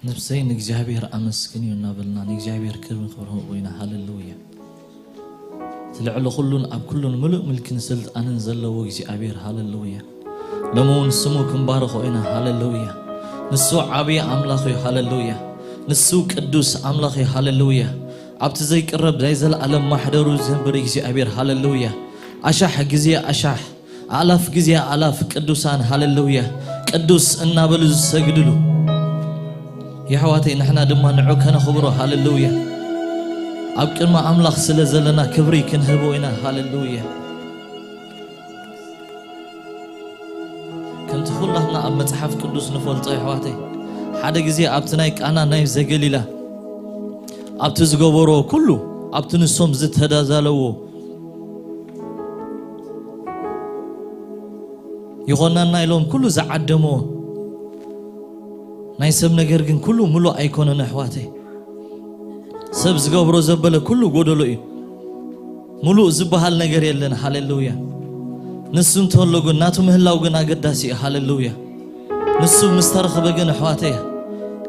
ነፍሰይ ንእግዚኣብሔር ኣመስግንዩ እናበልና ንእግዚኣብሔር ክብሪ ንኽብርሆ ኢና። ሃሌሉያ። እቲ ልዕሊ ኩሉን ኣብ ኩሉን ምሉእ ምልክን ስልጣንን ዘለዎ እግዚኣብሔር፣ ሃሌሉያ። ሎሚ እውን ስሙ ክንባርኾ ኢና። ሃሌሉያ። ንሱ ዓብዪ ኣምላኽ እዩ። ሃሌሉያ። ንሱ ቅዱስ ኣምላኽ እዩ። ሃሌሉያ። ኣብቲ ዘይቅረብ ናይ ዘለኣለም ማሕደሩ ዝንብር እግዚኣብሔር፣ ሃሌሉያ። ኣሻሕ ግዜ ኣሻሕ፣ ኣላፍ ግዜ ኣላፍ ቅዱሳን፣ ሃሌሉያ፣ ቅዱስ እናበሉ ዝሰግድሉ የሕዋተይ፣ ንሕና ድማ ንዑ ከነኽብሮ፣ ሃሌሉያ። ኣብ ቅድሚ ኣምላኽ ስለ ዘለና ክብሪ ክንህቦ ኢና። ሃሌሉያ። ከምቲ ኩላትና ኣብ መጽሓፍ ቅዱስ ንፈልጦ የሕዋተይ፣ ሓደ ግዜ ኣብቲ ናይ ቃና ናይ ዘገሊላ ኣብቲ ዝገበሮ ኩሉ፣ ኣብቲ ንሶም ዝተዳዛለዎ ይኾነና ኢሎም ኩሉ ዝዓደሞ ናይ ሰብ ነገር ግን ኩሉ ምሉእ ኣይኮነን ኣሕዋተይ። ሰብ ዝገብሮ ዘበለ ኩሉ ጎደሎ እዩ። ምሉእ ዝበሃል ነገር የለን። ሃሌሉያ። ንሱ እንተሎ ግን ናቱ ምህላው ግን ኣገዳሲ እዩ። ሃሌሉያ። ንሱ ምስ ተረኽበ ግን ኣሕዋተይ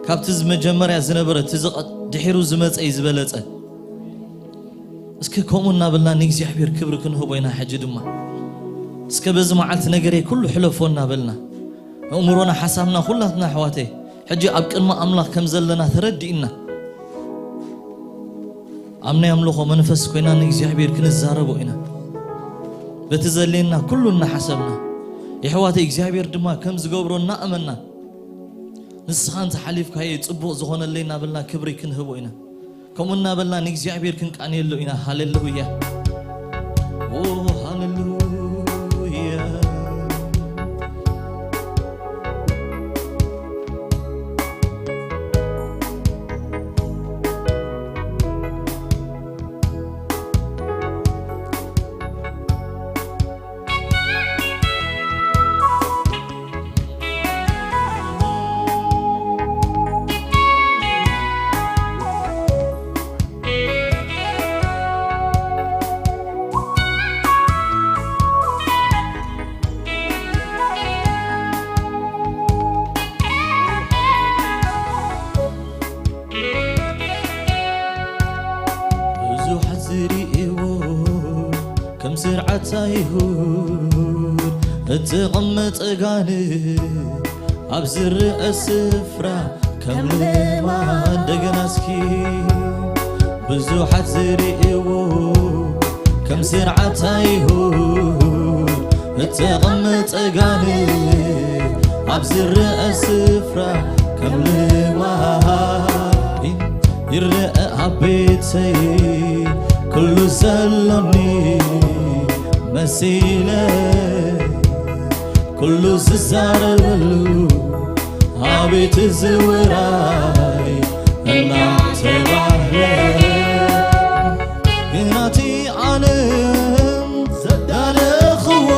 ካብቲ መጀመርያ ዝነበረ እቲ ዝቐ-፣ ድሒሩ ዝመጸ እዩ ዝበለጸ። እስኪ ከምኡ እናበልና ንእግዚኣብሔር ክብሪ ክንህቦ ኢና። ሕጂ ድማ እስከ በዚ መዓልቲ ነገረይ ኩሉ ሕለፎ እናበልና ኣእምሮና ሓሳብና ኩላትና ኣሕዋተይ ሕጂ ኣብ ቅድሚ ኣምላኽ ከም ዘለና ተረዲእና ኣብ ናይ ኣምልኾ መንፈስ ኮይና ንእግዚኣብሔር ክንዛረቦ ኢና። በቲ ዘድልየና ኩሉ እናሓሰብና የሕዋተይ እግዚኣብሔር ድማ ከም ዝገብሮ እናኣመና ንስኻ እንተ ሓሊፍካዮ ጽቡቕ ዝኾነለይ እናበልና ክብሪ ክንህቦ ኢና። ከምኡ እናበልና ንእግዚኣብሔር ክንቃንየሉ ኢና። ሃሌሉያ። ኦ፣ ሃሌሉያ። ብዙሓት ዝርእይዎ ከም ስርዓት ኣይሁድ እተቐመጠ ጋኔን ኣብ ዝረአ ስፍራ ከም ልማድ እንደገና እስኪ ብዙሓት ዝርእይዎ ከም ስርዓት ኣይሁድ እተቐመጠ ጋኔን ኣብ ዝረአ ስፍራ ከም ልማድ ይረአ ኣብ ቤተይ ኩሉ ዘሎኒ መሲለ ኩሉ ዝዛረበሉ ኣቤት እዚ ውራይ እናተባህለ ግናቲ ዓለም ዘዳለኽዎ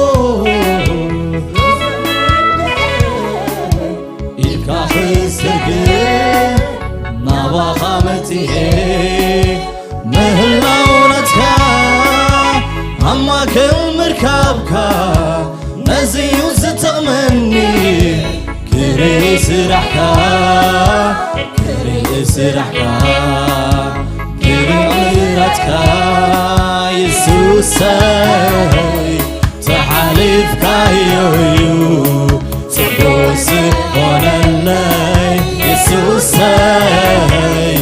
ኢልካ ክስግድ ናባኻ መጺኤ ምህላው ናትካ ኣብ ማእከል ምርካብካ ነዚ እዩ ዝጠቕመኒ ክርኢ ስራሕካ ክርኢ ስራሕካ ክርኢ ምሕረትካ የሱሰይ ተሓሊፍካዮ እዩ ጽቡቅ ዝኾነለይ የሱሰይ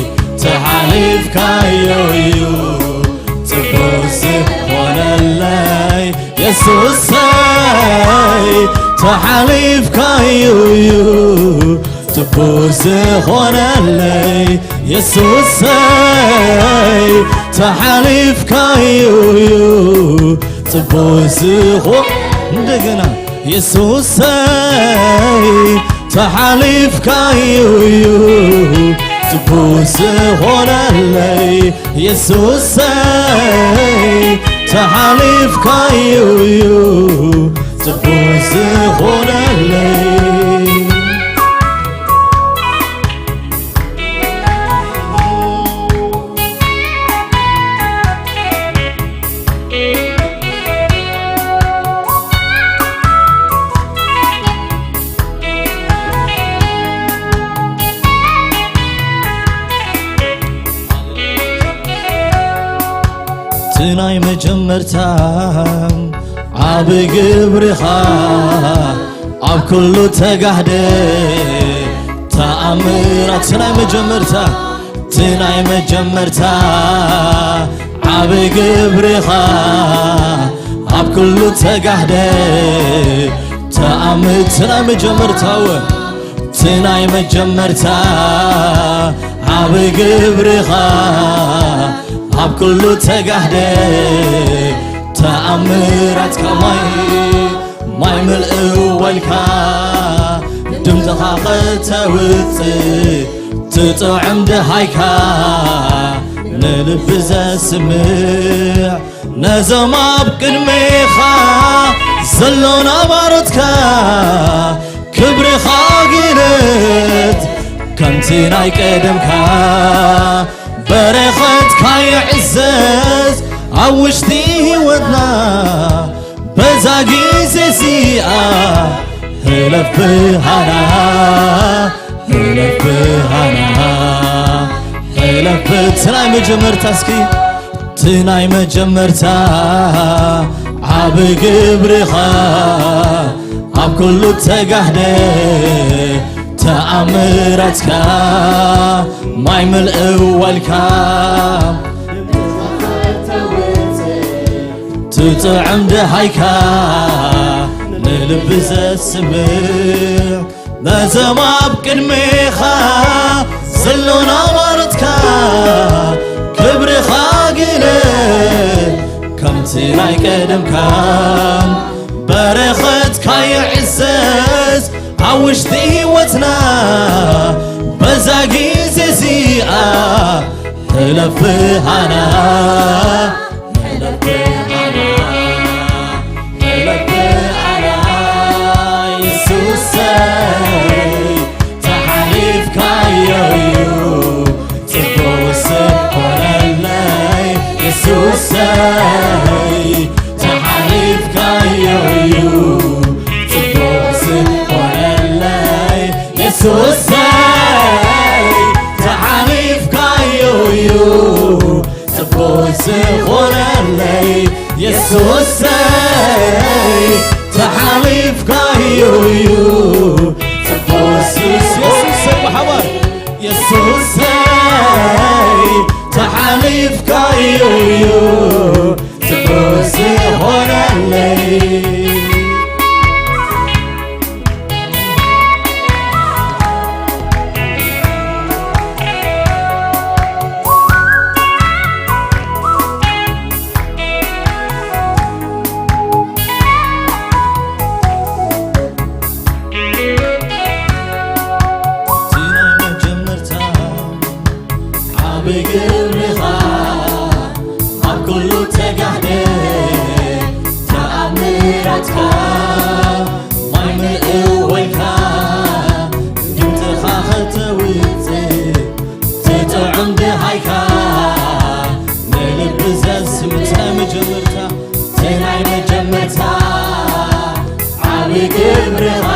ተሓሊፍካዮ እዩ ጽቡቅ ዝኾነለይ የሱሰይ ተሓሊፍካዮ እዩ ጽቡቅ ዝኾነለይ የሱሰይ ተሓሊፍካዮ እዩ ጽቡቅ ዝኾ እንደገና የሱሰይ ተሓሊፍካዮ እዩ ጽቡቅ ዝኾነለይ የሱሰይ ተሓሊፍካዮ እዩ ጽቡቅ ዝኾነለይ ናይ መጀመርታ ዓቢ ግብርኻ ኣብ ኩሉ ተጋህደ ተኣምራት። ናይ መጀመርታ እቲ ናይ መጀመርታ ዓቢ ግብርኻ ኣብ ኩሉ ተጋህደ ተኣምር። እቲ ናይ መጀመርታ እቲ ናይ መጀመርታ ዓቢ ግብርኻ ኣብ ኩሉ ተጋህደ ተኣምራት። ከማይ ማይ ምልእ ወልካ ድምፅኻ ከተውፅእ ትጥዕም ደሃይካ ንልቢ ዘስምዕ ነዞም ኣብ ቅድሜኻ ዘሎ ናባሮትካ ክብርኻ ግለት ከምቲ ናይ ቀደምካ በረኸትካ ይዕዘዝ ኣብ ውሽጢ ህይወትና በዛ ግዜ እዚኣ ህለፍ ብሃና ህለፍ ብሃና ህለፍ እቲ ናይ መጀመርታ እስኪ እቲ ናይ መጀመርታ ዓቢ ግብርኻ ኣብ ኩሉ ተጋህደ ተኣምራትካ ማይ ምልእ ወልካ ትጥዕም ደሃይካ ንልቢ ዘስምዕ ነዞም ኣብ ቅድሜኻ ዘሎ ናባሮትካ ክብርኻ ግለ ከምቲ ናይ ቀደምካ በረኸትካ ይዕዘዝ ኣብ ውሽጢ ህይወትና በዛ ግዜ እዚኣ ህለፍ ብሃና ህለፍ ብሃና ህለፍ ብሃና የሱሰይ ተሓሊፍካዮ እዩ ጽቡቅ ስብ ኮነለይ የሱሰይ ተሓሊፍካዮ እዩ ጽቡቅ ስብ ኮነለይ የሱሰይ ተሓሊፍካዮ እዩ ጽቡቅ ዝኾነለይ የሱሰይ ተሓሊፍካዮ እዩ ጽቡቅ የሱሰይ ብሓባር የሱሰይ ተሓሊፍካዮ እዩ ጽቡቅ ዝኾነለይ ብግብርኻ ኣብ ኩሉ ተጋህደ ተኣምራትካ ማይ ምእወይካ ድምፅኻ ከተውፅእ ትጥዑም ደሃይካ ንልቢ ዘስምት ናይ መጀመርታ ናይ መጀመርታ ዓቢ ግብርኻ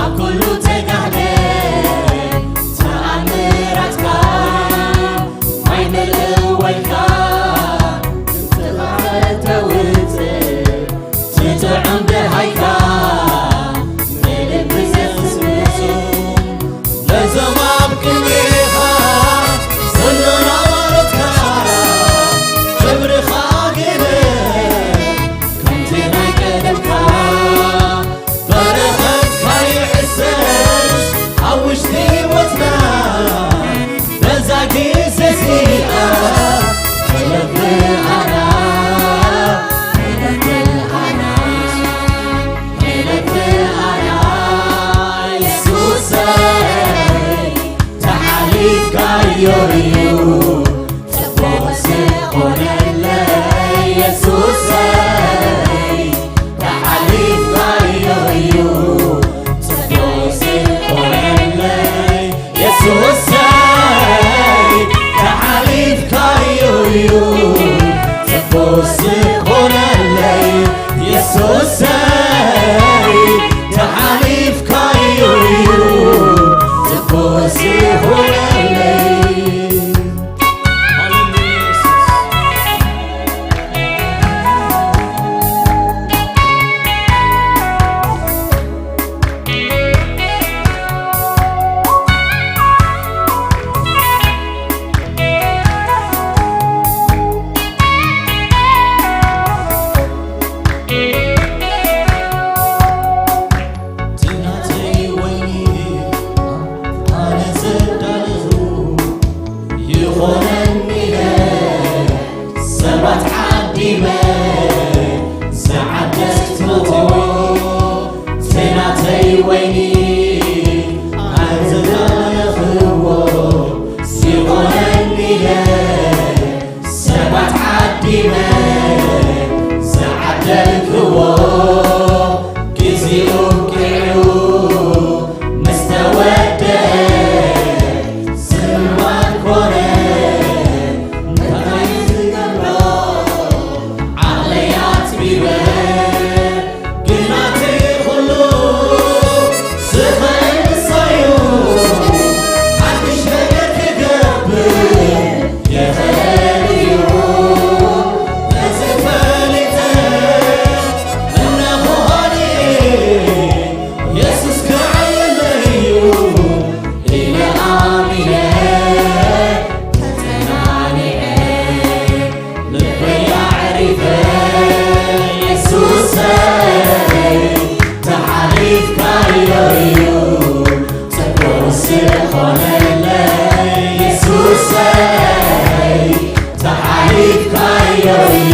ኣብ ኩሉ ተጋህደ ተኣምራትካ ኾነለይ የሱሰይ፣ ተሓሊፍካዮ እዩ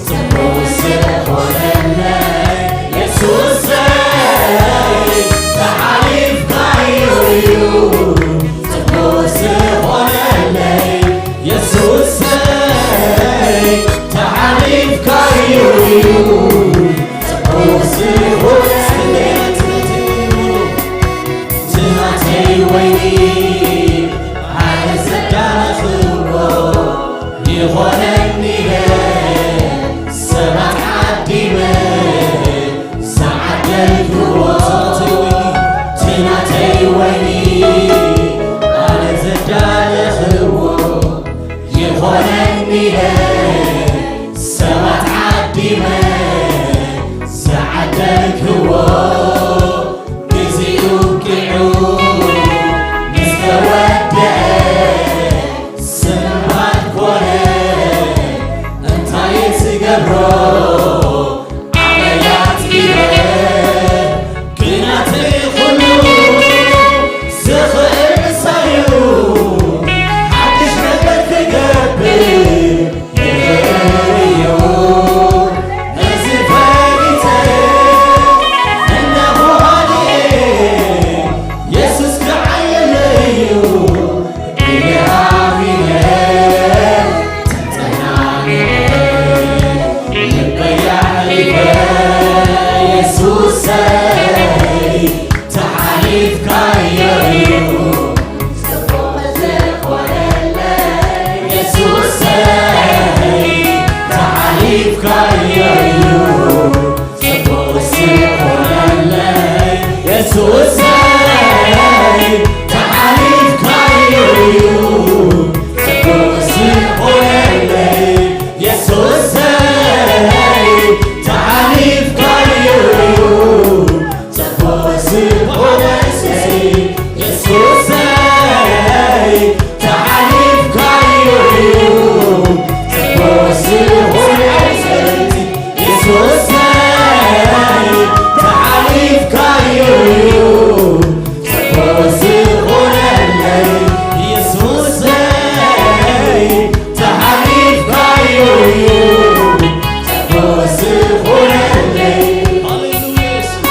ጽቡቕ ዝኾነለይ። የሱሰይ፣ ተሓሊፍካዮ እዩ ጽቡቕ ዝኾነለይ። የሱሰይ፣ ተሓሊፍካዮ እዩ ጽቡቕ ዝኾነለይ። ትናተይ ወይኒ ኣነ ዘዳለኽዎ ይኾነኒ ኢለ ሰባት ዓዲመ ዝዓደልክዎ። ትናተይ ወይኒ ኣነ ዘዳለኽዎ ይኾነኒ ኢለ ሰባት ዓዲመ ዝዓደልክዎ። ግዚኡ ኣብቂዑ ምስ ተወድአ ስንባድ ኮነ። እንታይ ትገብሮ ዓመያት ኢለ። ግናተይ ኩሉ ዝኽእል ንሳዩ ሓድሽ ነገር ክገብር ይኽእል እዩ። እዚ ፈሊጠ እነሆ ሃዲኤ የሱስ ክዓየለይ እዩ ኢለ ኣሚነ ተጸናኒዐ ልበይ ኣዕሪፈ የሱሰይ ተሓሊፍካዮ እዩ ጽቡቕ ዝኾነለይ የሱሰይ ተሓሊፍካዮ እዩ ጽቡቕ ዝኾነለይ የሱሰይ ተሓሊፍካዮ እዩ ጽቡቕ ዝኾነለይ የሱሰይ ተሓሊፍካዮ እዩ ጽቡቕ ዝኾነለይ የሱሰይ ተሓሊፍካዮ እዩ ጽቡቕ ዝኾነለይ የሱሰይ ተሓሊፍካዮ እዩ ጽቡቕ ዝኾነለይ የሱሰይ ተሓሊፍካዮ እዩ ጽቡቕ ዝኾነለይ። ሃሌሉያ የሱስ።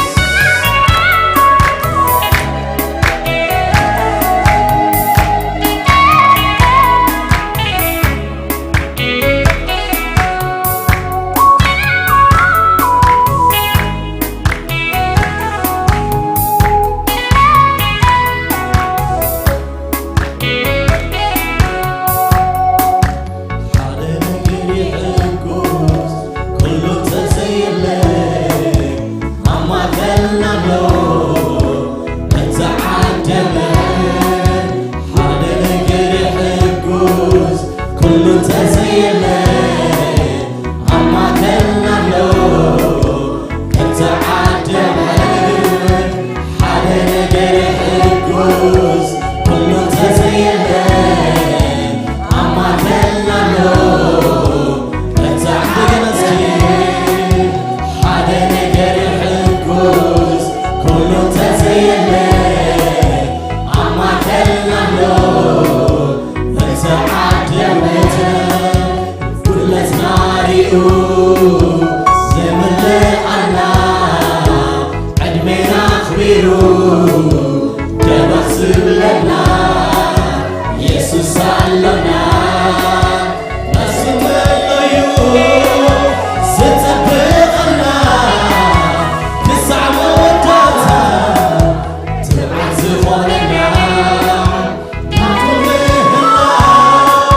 ሓደ ነገር ይሕጎስ ኩሉ እንተዘየለ ኣብ ማእከልና ኣሎ እተዓደመ ሓደ ነገር ይሕጎስ ኩሉ እንተዘየለ ኣብ ማእከልና ኣሎ እተዓደመ ሓደ ነገር ይሕጎስ ኩሉ እንተዘየለ ኣብ ማእከልና ኣሎ እተዓደመ ሓደ ነገር ይሕጎስ ኩሉ እንተዘየለ ኣብ ማእከልና ኣሎ እተዓደመ ጉድለትና ሪኡ ዝምልኣና ዕድሜና ኣኽቢሩ ደባህ ዝብለና የሱስ ኣሎና። በስመ እዩ ዝጠብቐና ክሳዕ መወዳእታ ትብዓት ዝኾነና ናቱ ምህላው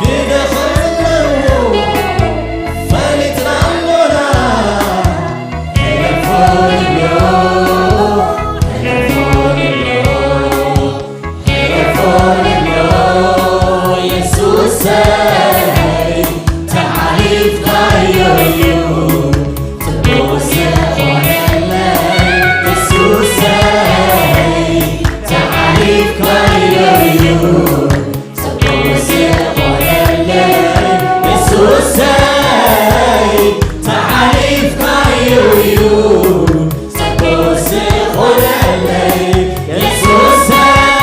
ግደ ኸለዉ ፈሊጥና ኣሎና። ሕለፎ ንብሎ፣ ሕለፎ ንብሎ፣ ሕለፎ ንብሎ፣ የሱሰይ ተሓሊፍካዮ እዩ። ጽቡቕ ዝኾነለይ የሱሰይ ተሓሊፍካዮ እዩ። ጽቡቕ ዝኾነለይ የሱሰይ ተሓሊፍካዮ እዩ። ጽቡቕ ዝኾነለይ የሱሰይ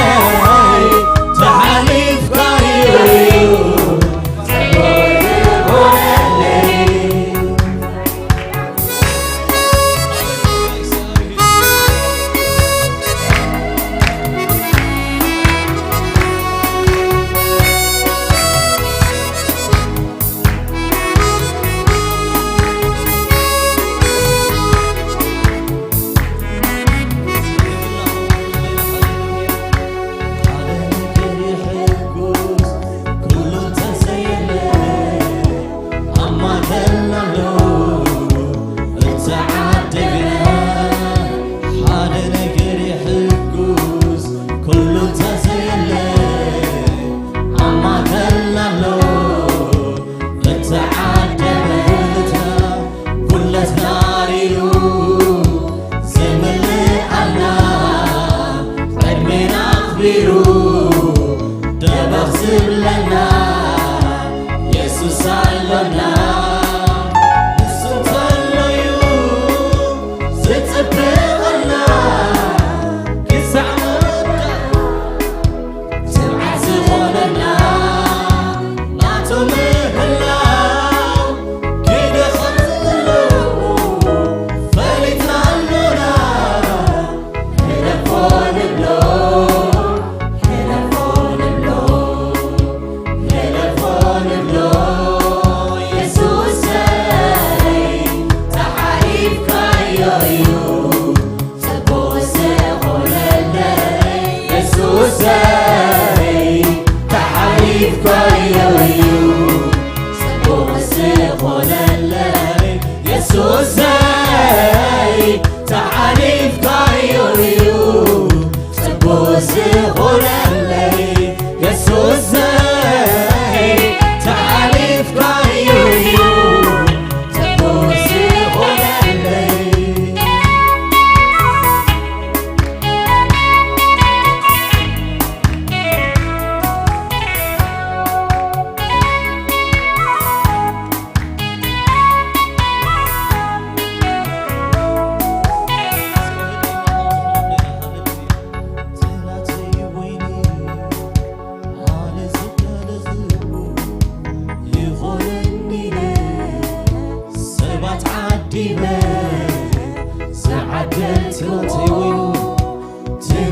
ሩ ደበኽ ዝብለና የሱስ ኣሎና። ንሱ እንተሎዩ ዝጽብቐና ክሳዕ መወዳእታ ትብዓት ዝኾነና ናቱ ምህላው ክደኸም ዘለዉ ፈሊጥና ኣሎና። የሱሰይ ተሓሊፍካዮ እዩ ጽቡቕ ዝኾነለይ። የሱሰይ ተሓሊፍካዮ እዩ ጽቡቕ ዝኾነለይ።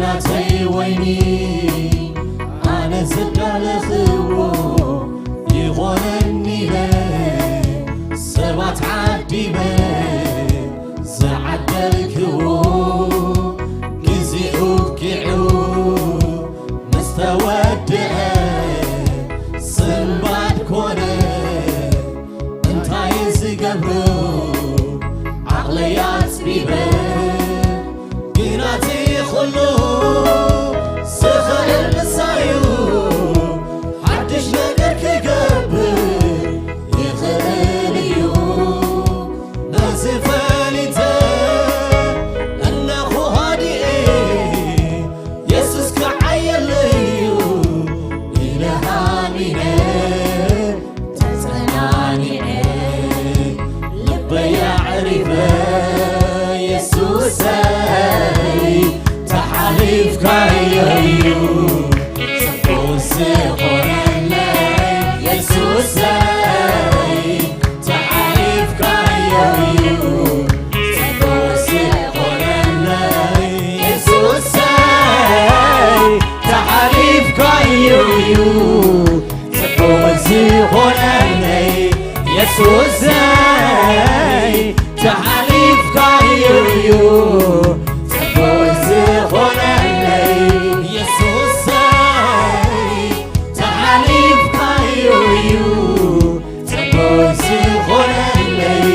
ናተይ ወይኒ ኣነ ዝዳለኽዎ ይኾነኒ ኢለ ሰባት ዓዲመ ዝዓደልክዎ ግዜኡ ኣብቂዑ ምስ ተወድአ ስንባድ ኮነ። እንታይ ዝገብሮ ዓቕለይ ኣጽቢበ ግና እቲ ኹሉ ዝኽእል ንሳዩ ሓድሽ ነገር ክገብር ይኽእል እዩ። ነዚ ፈሊጠ እነኹ ሃዲኤ የሱስ ክዓየለይ እዩ ኢለ ሃሚነ ተጸናኒዐ ልበይ ኣዕሪፈ የሱሰይ ተሓሊፍካዮ እዩ ጽቡቕ ዝኾነለይ የሱሰይ ተሓሊፍካዮ እዩ ጽቡቕ ዝኾነለይ የሱሰይ ተሓሊፍካዮ እዩ ጽቡቕ ዝኾነለይ የሱሰይ ተሓሊፍካዮ እዩ ጽቡቕ ዝኾነለይ የሱሰይ ተሓሊፍካዮ እዩ ጽቡቕ ዝኾነለይ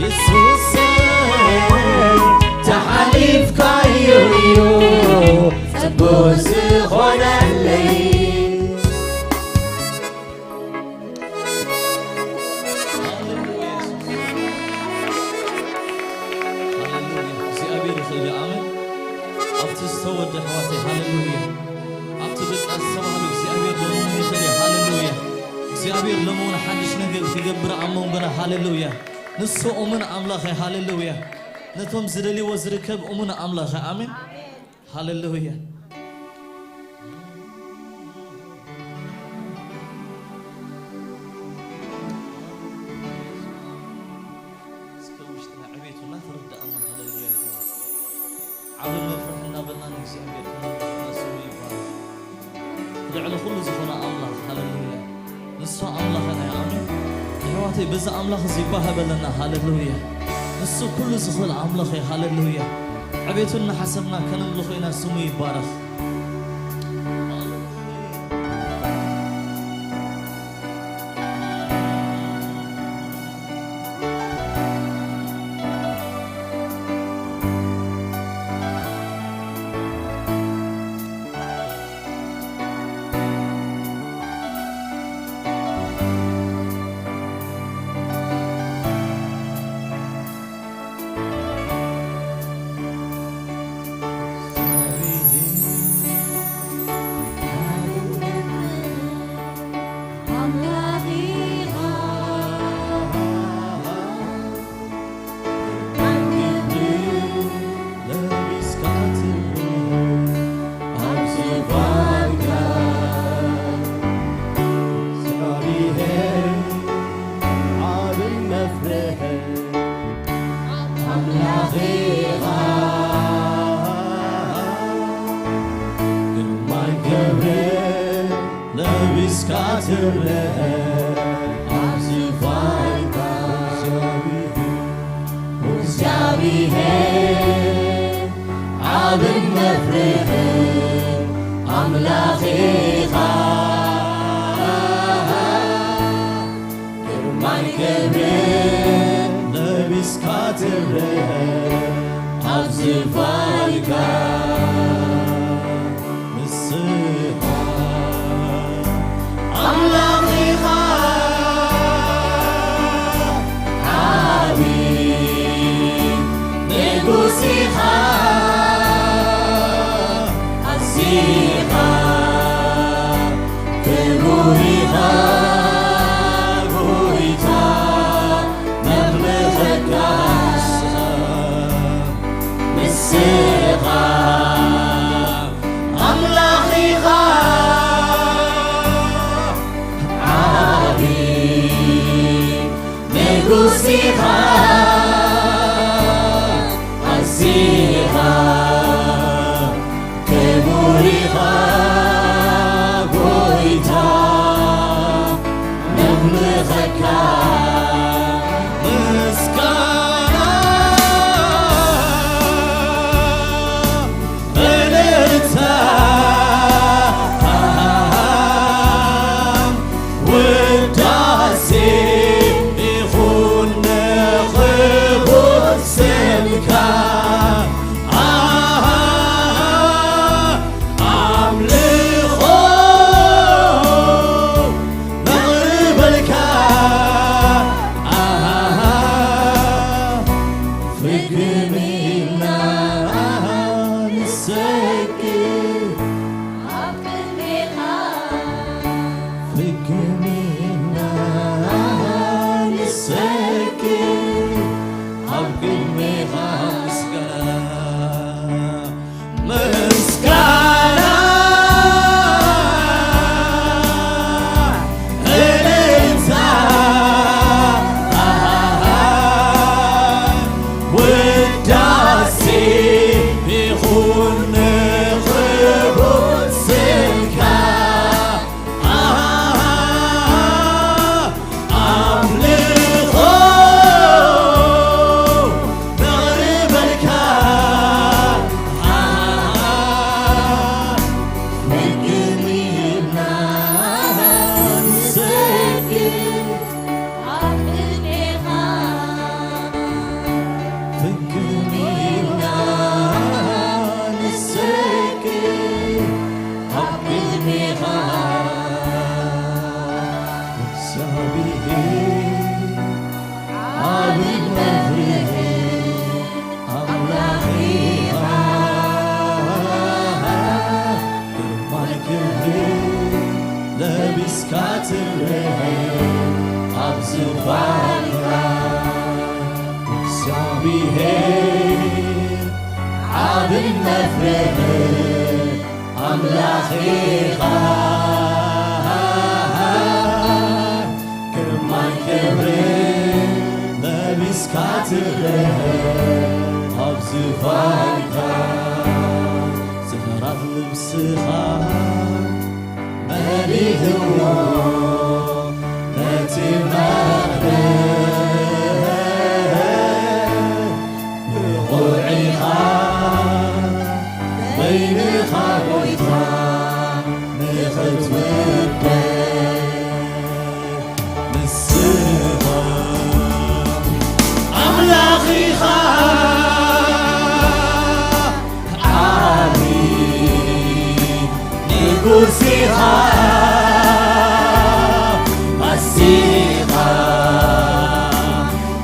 የሱሰይ ተሓሊፍካዮ እዩ ጽቡቕ ዝኾነለይ። ሃሌሉያ። እግዚኣብሔር ይኽእል እዩ። ኣሜን። ኣብቲ ዝተወደ ኣሕዋተይ፣ ሃሌሉያ። ኣብቲ በቃ ዝተባህሉ እግዚኣብሔር ሎሚ እውን ይኽእል እዩ። ሃሌሉያ። እግዚኣብሔር ሎሚ እውን ሓድሽ ነገር ክገብር ኣብ መንጎና። ሃሌሉያ። ንሱ እሙን ኣምላኽ እዩ። ሃሌሉያ። ነቶም ዝደልይዎ ዝርከብ እሙን ኣምላኽ እዩ። ኣሜን። ሃሌሉያ። እስከ ውሽጥና ዕቤቱ እናተረዳእና፣ ሃሌሉያ። ዓቢ መፍርሒ እናበልና ንእግዚኣብሔር ክነምልኽ ስሙ ይባረኽ። ልዕሊ ኩሉ ዝኾነ ኣምላኽ፣ ሃሌሉያ። ንሱ ኣምላኽና እዩ። ኣሜን። ኣሕዋተይ፣ በዚ ኣምላኽ እዚ ይባህ በለና። ሃሌሉያ። ንሱ ኩሉ ዝኽእል ኣምላኽ እዩ። ሃሌሉያ። ዕቤቱ እናሓሰብና ከነምልኾ ኢና። ስሙ ይባረኽ። ክብሪ ለቢስካ ትረአ ኣብ ዝፋንካ። እግዚኣብሔር ዓብን መፍርህን ኣምላኽ ኢኻ። ግርማን ክብርን ለቢስካ ትረአ ኣብ ዝፋንካ። ንስኻ ኣምላኽ ኢኻ፣ ዓቢ ንጉስ ኢኻ፣ ኣዚኻ ክቡር ኢኻ ጎይታ፣ ነምልኸካ ንስኻ። ንስኻ ኣምላኽ ኢኻ፣ ዓቢ ንጉስ ኢኻ፣ ኣዚኻ ክቡር ኢኻ ጎይታ፣ ነምልኸካ ምስጋና፣ እልልታ፣ ውዳሴ ይኹን ንኽቡር ስምካ። ኣምልኾ ነቕርበልካ። ፍግም ኢልና ንሰግድ ኣብ ቅድሜኻ። ፍግም ኢልና ንሰግድ ኣብ ቅድሜኻ። ምስጋና፣ ምስጋና፣ እልልታ፣ ውዳሴ ይኹን ንኽቡር ስምካ። ኣምልኾ ነቕርበልካ። ፍግም ኢልና ንሰግድ ኣብ ቅድሜኻ። ፍግም ኢልና ንሰግድ ኣብ ቅድሜኻ። እግዚኣብሔር ዓብን መፍርህን ኣምላኽ ኢኻ። ግርማን ክብርን ለቢስካ ትረአ ኣብ ዙፋንካ። እግዚኣብሔር ዓብን መፍርህን ኣምላኽ ኢኻ። ግርማን ክብርን ለቢስካ ትረአ ኣብ ዙፋንካ። ዝኽራት ልብስኻ መሊእዎ ነቲ መቕደስ። ብቑዕ ኢኻ በይንኻ ጎይታ ንኽትውደድ። ንስኻ ኣምላኽ ኢኻ፣ ዓቢ ንጉስ ኢኻ፣ ኣዚኻ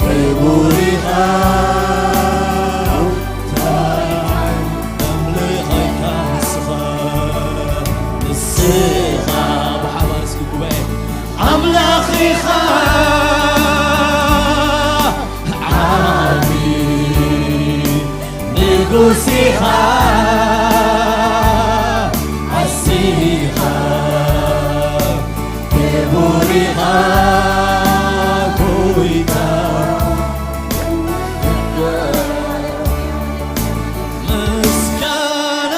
ክቡር ኢኻ። ነምልኸካ ንስኻ፣ ንስኻ ብሓባር እስኪ ጉባኤ ኣምላኽ ኢኻ፣ ዓቢ ንጉስ ኢኻ፣ ኣዚኻ ክቡር ኢኻ ጎይታ። ምስጋና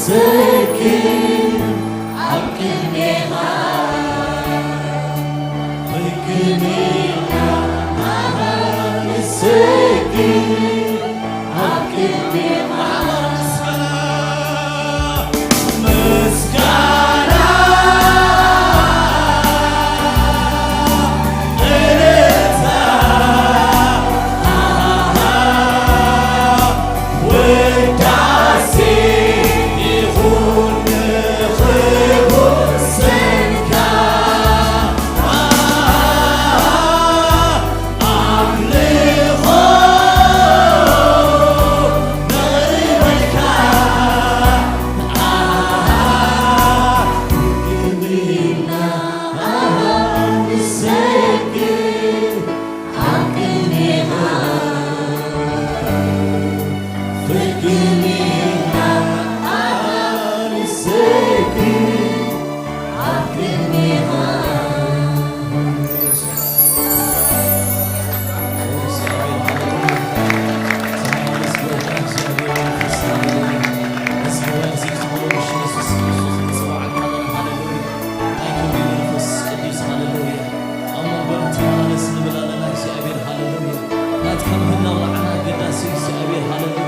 ሰኪ ኣብ ቅድሜኻ፣ ፍግሚና ንሰኪ ኣብ ቅድሜኻ። ምስጋና፣ እልልታ፣ ውዳሴ ይኹን ንኽቡር ስምካ። ኣምልኾ ነቕርበልካ። ግብርና ንሰግድ ኣብ ቅድሜኻ። ፍግሚና ንሰግድ ኣብ ቅድሜኻ። ናትካ ምህላው ንዓና ኣገዳሲ እግዚኣብሔር፣ ሃሌሉያ።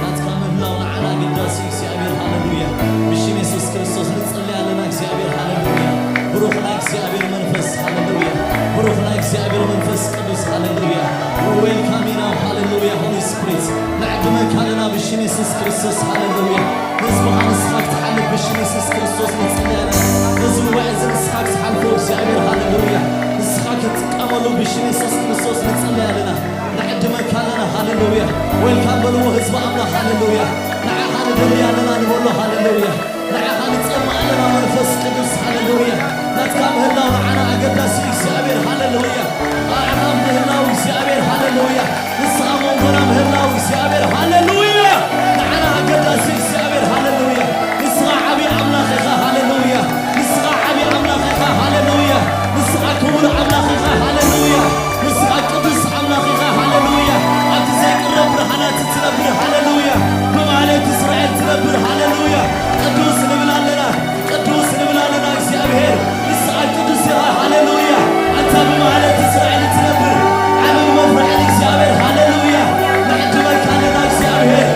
ናትካ ምህላው ንዓና ኣገዳሲ እግዚኣብሔር፣ ሃሌሉያ። ብሽም የሱስ ክርስቶስ ንጽሊ ኣለና እግዚኣብሔር፣ ሃሌሉያ። ብሩኽ ናይ እግዚኣብሔር መንፈስ፣ ሃሌሉያ። ብሩኽ ናይ እግዚኣብሔር መንፈስ ቅዱስ፣ ሃሌሉያ። We welcome you now, ሃሌሉያ። Holy Spirit ንዕድመካ ኣለና ብሽም የሱስ ክርስቶስ፣ ሃሌሉያ። ህዝብኻ ንስኻ ክትሓልፍ ብሽም የሱስ ክርስቶስ ንጽሊ ኣለና። ነዚ ጉባኤ እዚ ንስኻ ክትሓልፎ እግዚኣብሔር፣ ሃሌሉያ። ንስኻ ክትጥቀመሉ ብሽም የሱስ ክርስቶስ ንጽሊ ኣለና። ንዕድመካ ኣለና፣ ሃሌሉያ። ዌልካም በልዎ ህዝቢ ኣምላኽ፣ ሃሌሉያ። ንዓኻ ንደሊ ኣለና ንበሎ፣ ሃሌሉያ። ንዓኻ ንጸምእ ኣለና መንፈስ ቅዱስ፣ ሃሌሉያ። ናትካ ምህላው ንዓና ኣገዳሲ እዩ እግዚኣብሔር፣ ሃሌሉያ። ኣዕኻም ምህላው እግዚኣብሔር፣ ሃሌሉያ። ንስኻ መንጎና ምህላው እግዚኣብሔር፣ ሃሌሉያ። ንዓና ኣገዳሲ እግዚኣብሔር፣ ሃሌሉያ። ንስኻ ዓቢ ኣምላኽ ኢኻ፣ ሃሌሉያ። ንስኻ ዓቢ ኣምላኽ ኢኻ፣ ሃሌሉያ። ንስኻ ክቡር ኣምላኽ ኢኻ፣ ሃሌሉያ። ንስኻ ቅዱስ ኣምላኽ ኢኻ፣ ሃሌሉያ። ኣብቲ ዘይቅረብ ብርሃናት ትነብር፣ ሃሌሉያ። ብማህሌት እስራኤል ትነብር፣ ሃሌሉያ። ቅዱስ ንብል ኣለና፣ ቅዱስ ንብል ኣለና እግዚኣብሔር። ንስኻ ቅዱስ ኢኻ፣ ሃሌሉያ። ኣንታ ብማህሌት እስራኤል ትነብር፣ ዓብን መፍርሕን እግዚኣብሔር፣ ሃሌሉያ። ንዕድመካ ኣለና እግዚኣብሔር።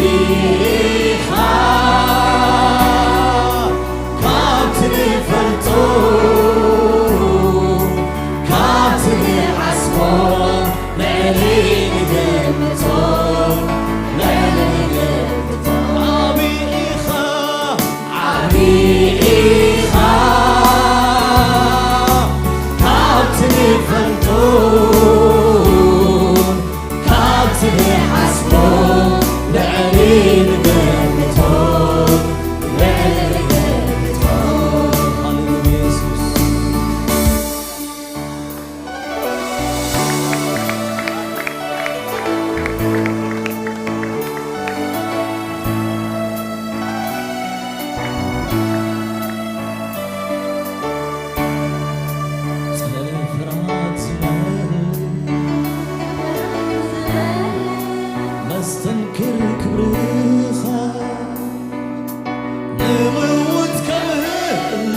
ኢኻ ካብቲ ንፈልጦ፣ ካብቲ ንሓስቦ፣ ልዕሊ ንገምቶ፣ ልዕሊ ንገምቶ። ዓቢ ኢኻ፣ ዓቢ ኢኻ ካብቲ ንፈልጦ፣ ካብቲ ንሓስቦ ልዕሊ ንገምቶ፣ ልዕሊ ንገምቶ። ሃሌሉያ የሱስ። ጸለለ ፍርሃት ዝመልእ መስተንክር ክብርኻ ንምውት ከምህሉ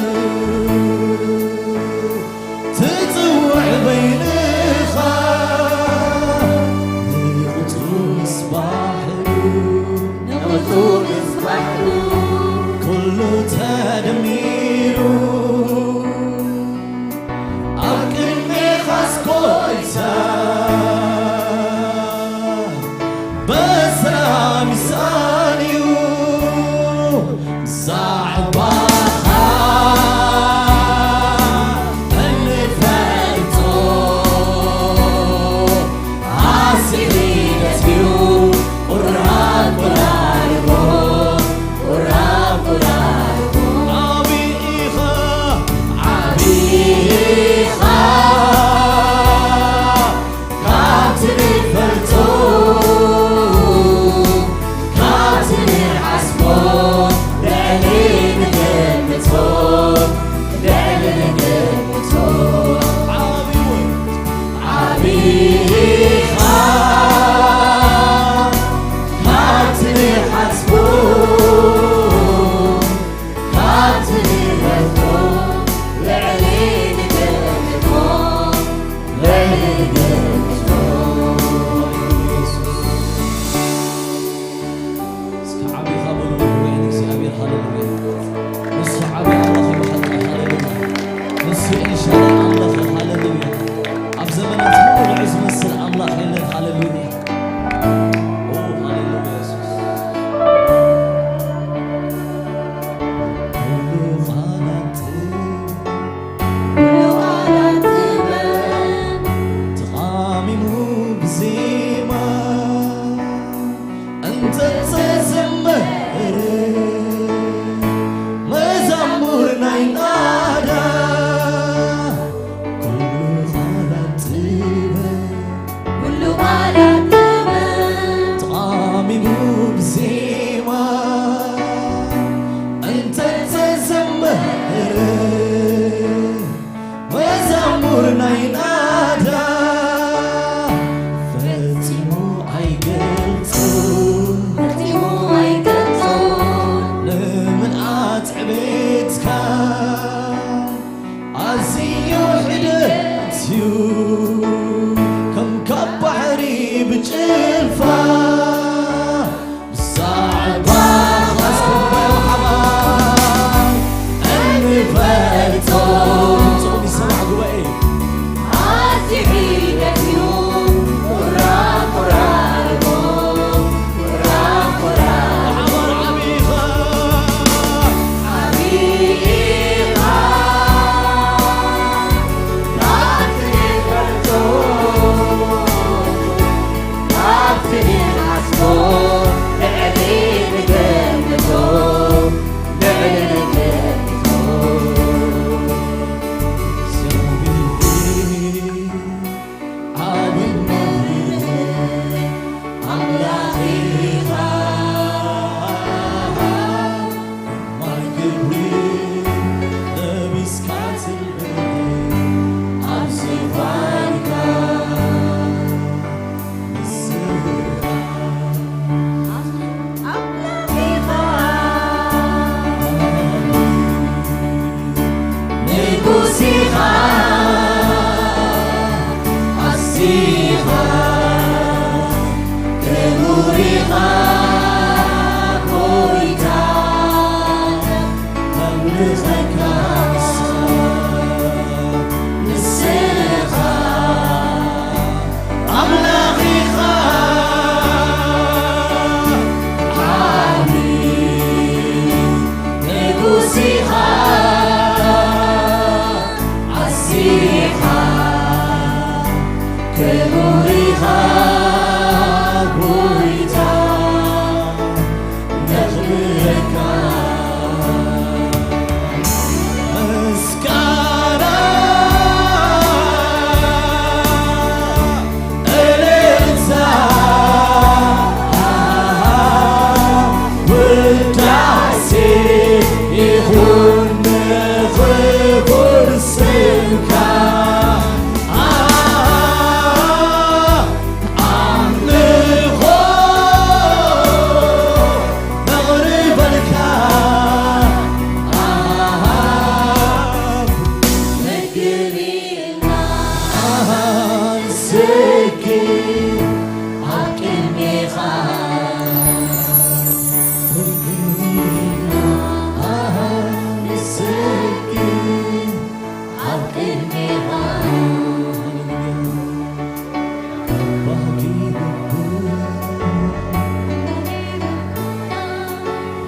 ትጽውዕ በይንኻ ንቕጹ ምስባሕ እዩ። ንቕጹ ምስባሕ እዩ። ኩሉ ተደሚሩ ኣብ ቅድሜኻስ ጎይታ በሰላም ይሳንዩ። ብዛዕባኻ እንፈልጦ ኣስዒደት እዩ ቁራብ ቁራርቦ፣ ቁራብ ቁራርቦ። ዓቢ ኢኻ፣ ዓቢ ኢኻ ካብቲ ንፈልጦ፣ ካብቲ ንሓስቦ፣ ልዕሊ ንገምቶ፣ ልዕሊ ንገምቶ። ዓቢ እውን ዓቢ ኢኻ ካብቲ ንሓስቦ፣ ካብቲ ንረግጾ፣ ልዕሊ ንገምቶ፣ ልዕሊ ንገምቶ። እስኪ ዓቢ ኢኻ በሉ፣ ንእግዚኣብሔር። ሃሌሉያ። ንሱ ዓቢ ኣምላኽ እዩ፣ ብሓቂ። ሃሌሉያ። ንሱ ኤልሻዳይ ኣምላኽ እዩ። ሃሌሉያ። ኣብ ዘመናት ሁሉ ንዑ ዝመስል ኣምላኽ የለን። ሃሌሉያ። ኦ፣ ሃሌሉያ የሱስ። ኩሉ ቃላት ጥበብ፣ ኩሉ ቃላት ጥበብ ተቓሚሙ ብዜማ እንተተዘመረ መዛሙር ናይ ናዳ፣ ኩሉ ቃላት ጥበብ፣ ኩሉ ቃላት ጥበብ ተቓሚሙ ብዜማ እንተተዘመረ መዛሙር ናይ ናዳ ፈጺሙ ኣይገልጾን፣ ፈጺሙ ኣይገልጾን። ንምልኣት ዕቤትካ ኣዝዩ ሕደት እዩ፣ ከም ካብ ባሕሪ ብጭልፋ ብዛዕባኻ ኣስፍሕፋሕ ሓባር እንፈልጦ። ድምፅኹም ይሰማዕ ጉባኤ። ኣዝዩ ሒደት እዩ። ቁራ ቁራርቦ፣ ቁራ ቁራ። ሓባር ዓቢ ኢኻ። ዓቢ ኢኻ። ናትኒ ፈልጦ። ኣብቲ ንሓስቦ ልዕሊ ንገምቶ፣ ልዕሊ ንገምቶ። እግዚኣብሔር ዓብን መምህርን ኣምላኽ ኢኻ። ማይ ክብሪ ለቢስካ ትልበ ኣብ ዝፋንካ ንስኻ ኣምላኽ ኢኻ። ንጉስ ኢኻ፣ ኣዚኻ ክቡር ኢኻ። ይኹን ንኽቡር ስምካ ኣምልኾ ነቕርበልካ። ኣንሰግድ ኣብ ቅድሜኻ። ኣንሰግድ ኣብ ቅድሜኻ።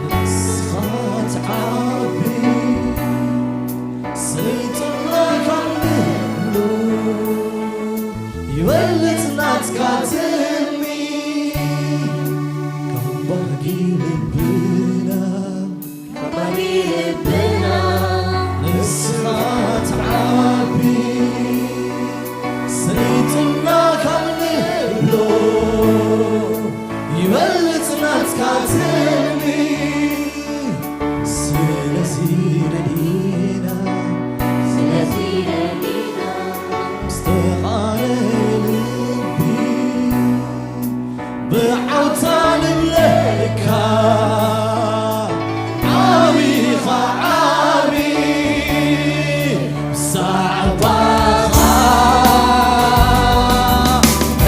ንስኻ ትዓቢ፣ ሰይጣን ካብ ንብሎ ይበልጽ ናትካ ትልሚ። ካብ ባህጊ ልብና፣ ካብ ባህጊ ልብና፣ ንስኻ ትዓቢ፣ ሰይጣን ካብ ንብሎ ይበልጽ ናትካ ትልሚ። ስለዚ ረዲና፣ ስለዚ ረዲና፣ ምስተቓለ ልቢ ብዓውታ ንብለካ፣ ዓቢኻ ዓቢ፣ ብዛዕባኻ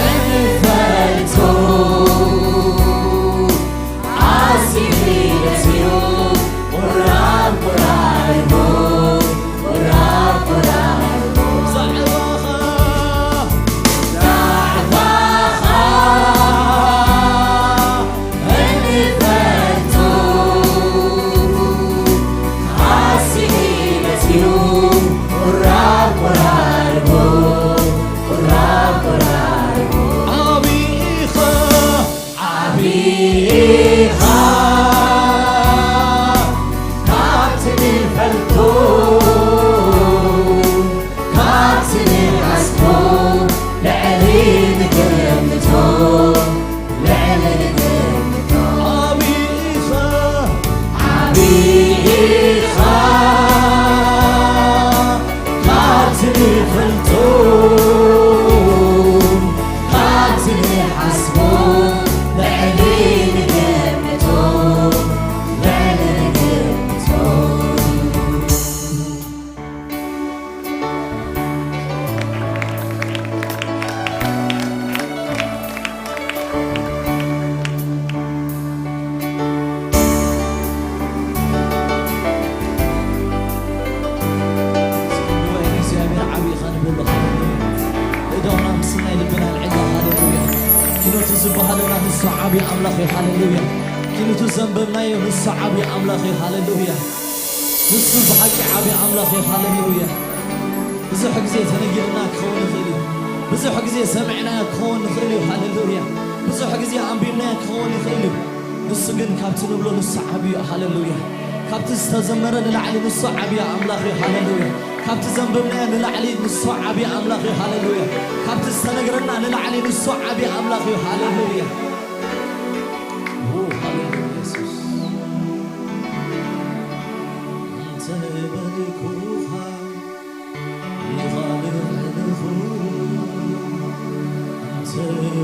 እንፈልጦ ኣዝዩ ደስ እዩ። ቁራብ ቁራብ፣ ቁራብ ቁራብ፣ ብዛዕባኻ፣ ብዛዕባኻ እንፈልጦ ኣዝዩ ደስ እዩ። ቁራብ ቁራብ፣ ቁራብ ቁራብ፣ ዓቢ ኢኻ። ዓቢኻ ካብቲ ንፈልጦ፣ ካብቲ ንሓስቦ፣ ልዕሊ ንግምቶ፣ ልዕሊ ንግምቶ። ዓቢኻ፣ ዓቢኻ ካብቲ ንፈልጦ፣ ካብቲ ንሓስቦ፣ ልዕሊ ንገምቶ፣ ልዕሊ ንገምቶ። ንእግዚኣብሔር ዓቢ ኢኻ ንብሎ። ሃሌሉያ። እዳውና ምስ ናይ ልብና ኣልዒልና፣ ሃሌሉያ። ኪኖቱ ዝበሃለና ንሱ ዓቢ ኣምላኽ እዩ። ሃሌሉያ። ኪኖቱ ዘንበብናዮ ንሱ ዓቢ ኣምላኽ እዩ። ሃሌሉያ። ንሱ ብሓቂ ዓቢ ኣምላኽ እዩ። ሃሌሉያ። ብዙሕ ግዜ ተነጊርና ክኸውን ይኽእል እዩ። ብዙሕ ግዜ ሰሚዕናዮ ክኸውን ይኽእል እዩ። ሃሌሉያ። ብዙሕ ግዜ ኣንቢብናዮ ክኸውን ይኽእል እዩ። ንሱ ግን ካብቲ ንብሎ ንሱ ዓቢ እዩ። ሃሌሉያ። ካብቲ ዝተዘመረ ንላዕሊ ንሱ ዓቢ ኣምላኽ እዩ። ሃሌሉያ። ካብቲ ዘንበብናዮ ንላዕሊ ንሱ ዓቢ ኣምላኽ እዩ። ሃሌሉያ። ካብቲ ዝተነግረና ንላዕሊ ንሱ ዓቢ ኣምላኽ እዩ። ሃሌሉያ። ኦ፣ ሃሌሉያ የሱስ። እንተ በልኩኻ ይኻልእ ልኹ፣ እንተ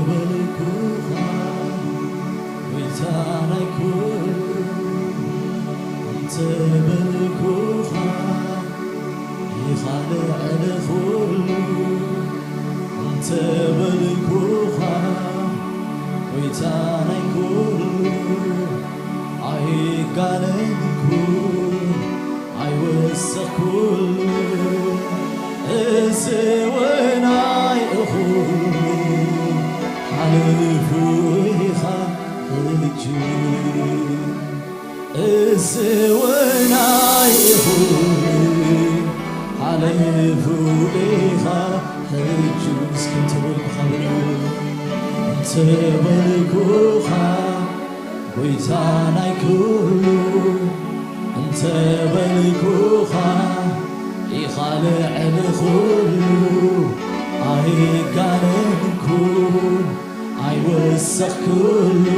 በልኩኻ ጎይታ ናይ ኩሉ፣ እንተ በልኩኻ ይኻልዕ ንኹሉ፣ እንተ በልኩኻ ጎይታ ናይ ኩሉ፣ ኣይጋነንኩ ኣይወሰኽኩሉ፣ እዚ ወናይ እኹል ሓለፉ ኢኻ ሕጂ። እዚ ወናይ እኹል ሓለፉ ኢኻ ሕጂ። እስኪ እንተ በልኩኻ በሉ፣ እንተ በልኩኻ ጎይታ ናይ ኩሉ፣ እንተ በልኩኻ ኢኻ ልዕሊ ኩሉ፣ ኣይጋነንኩን ኣይወሰኽኩሉን፣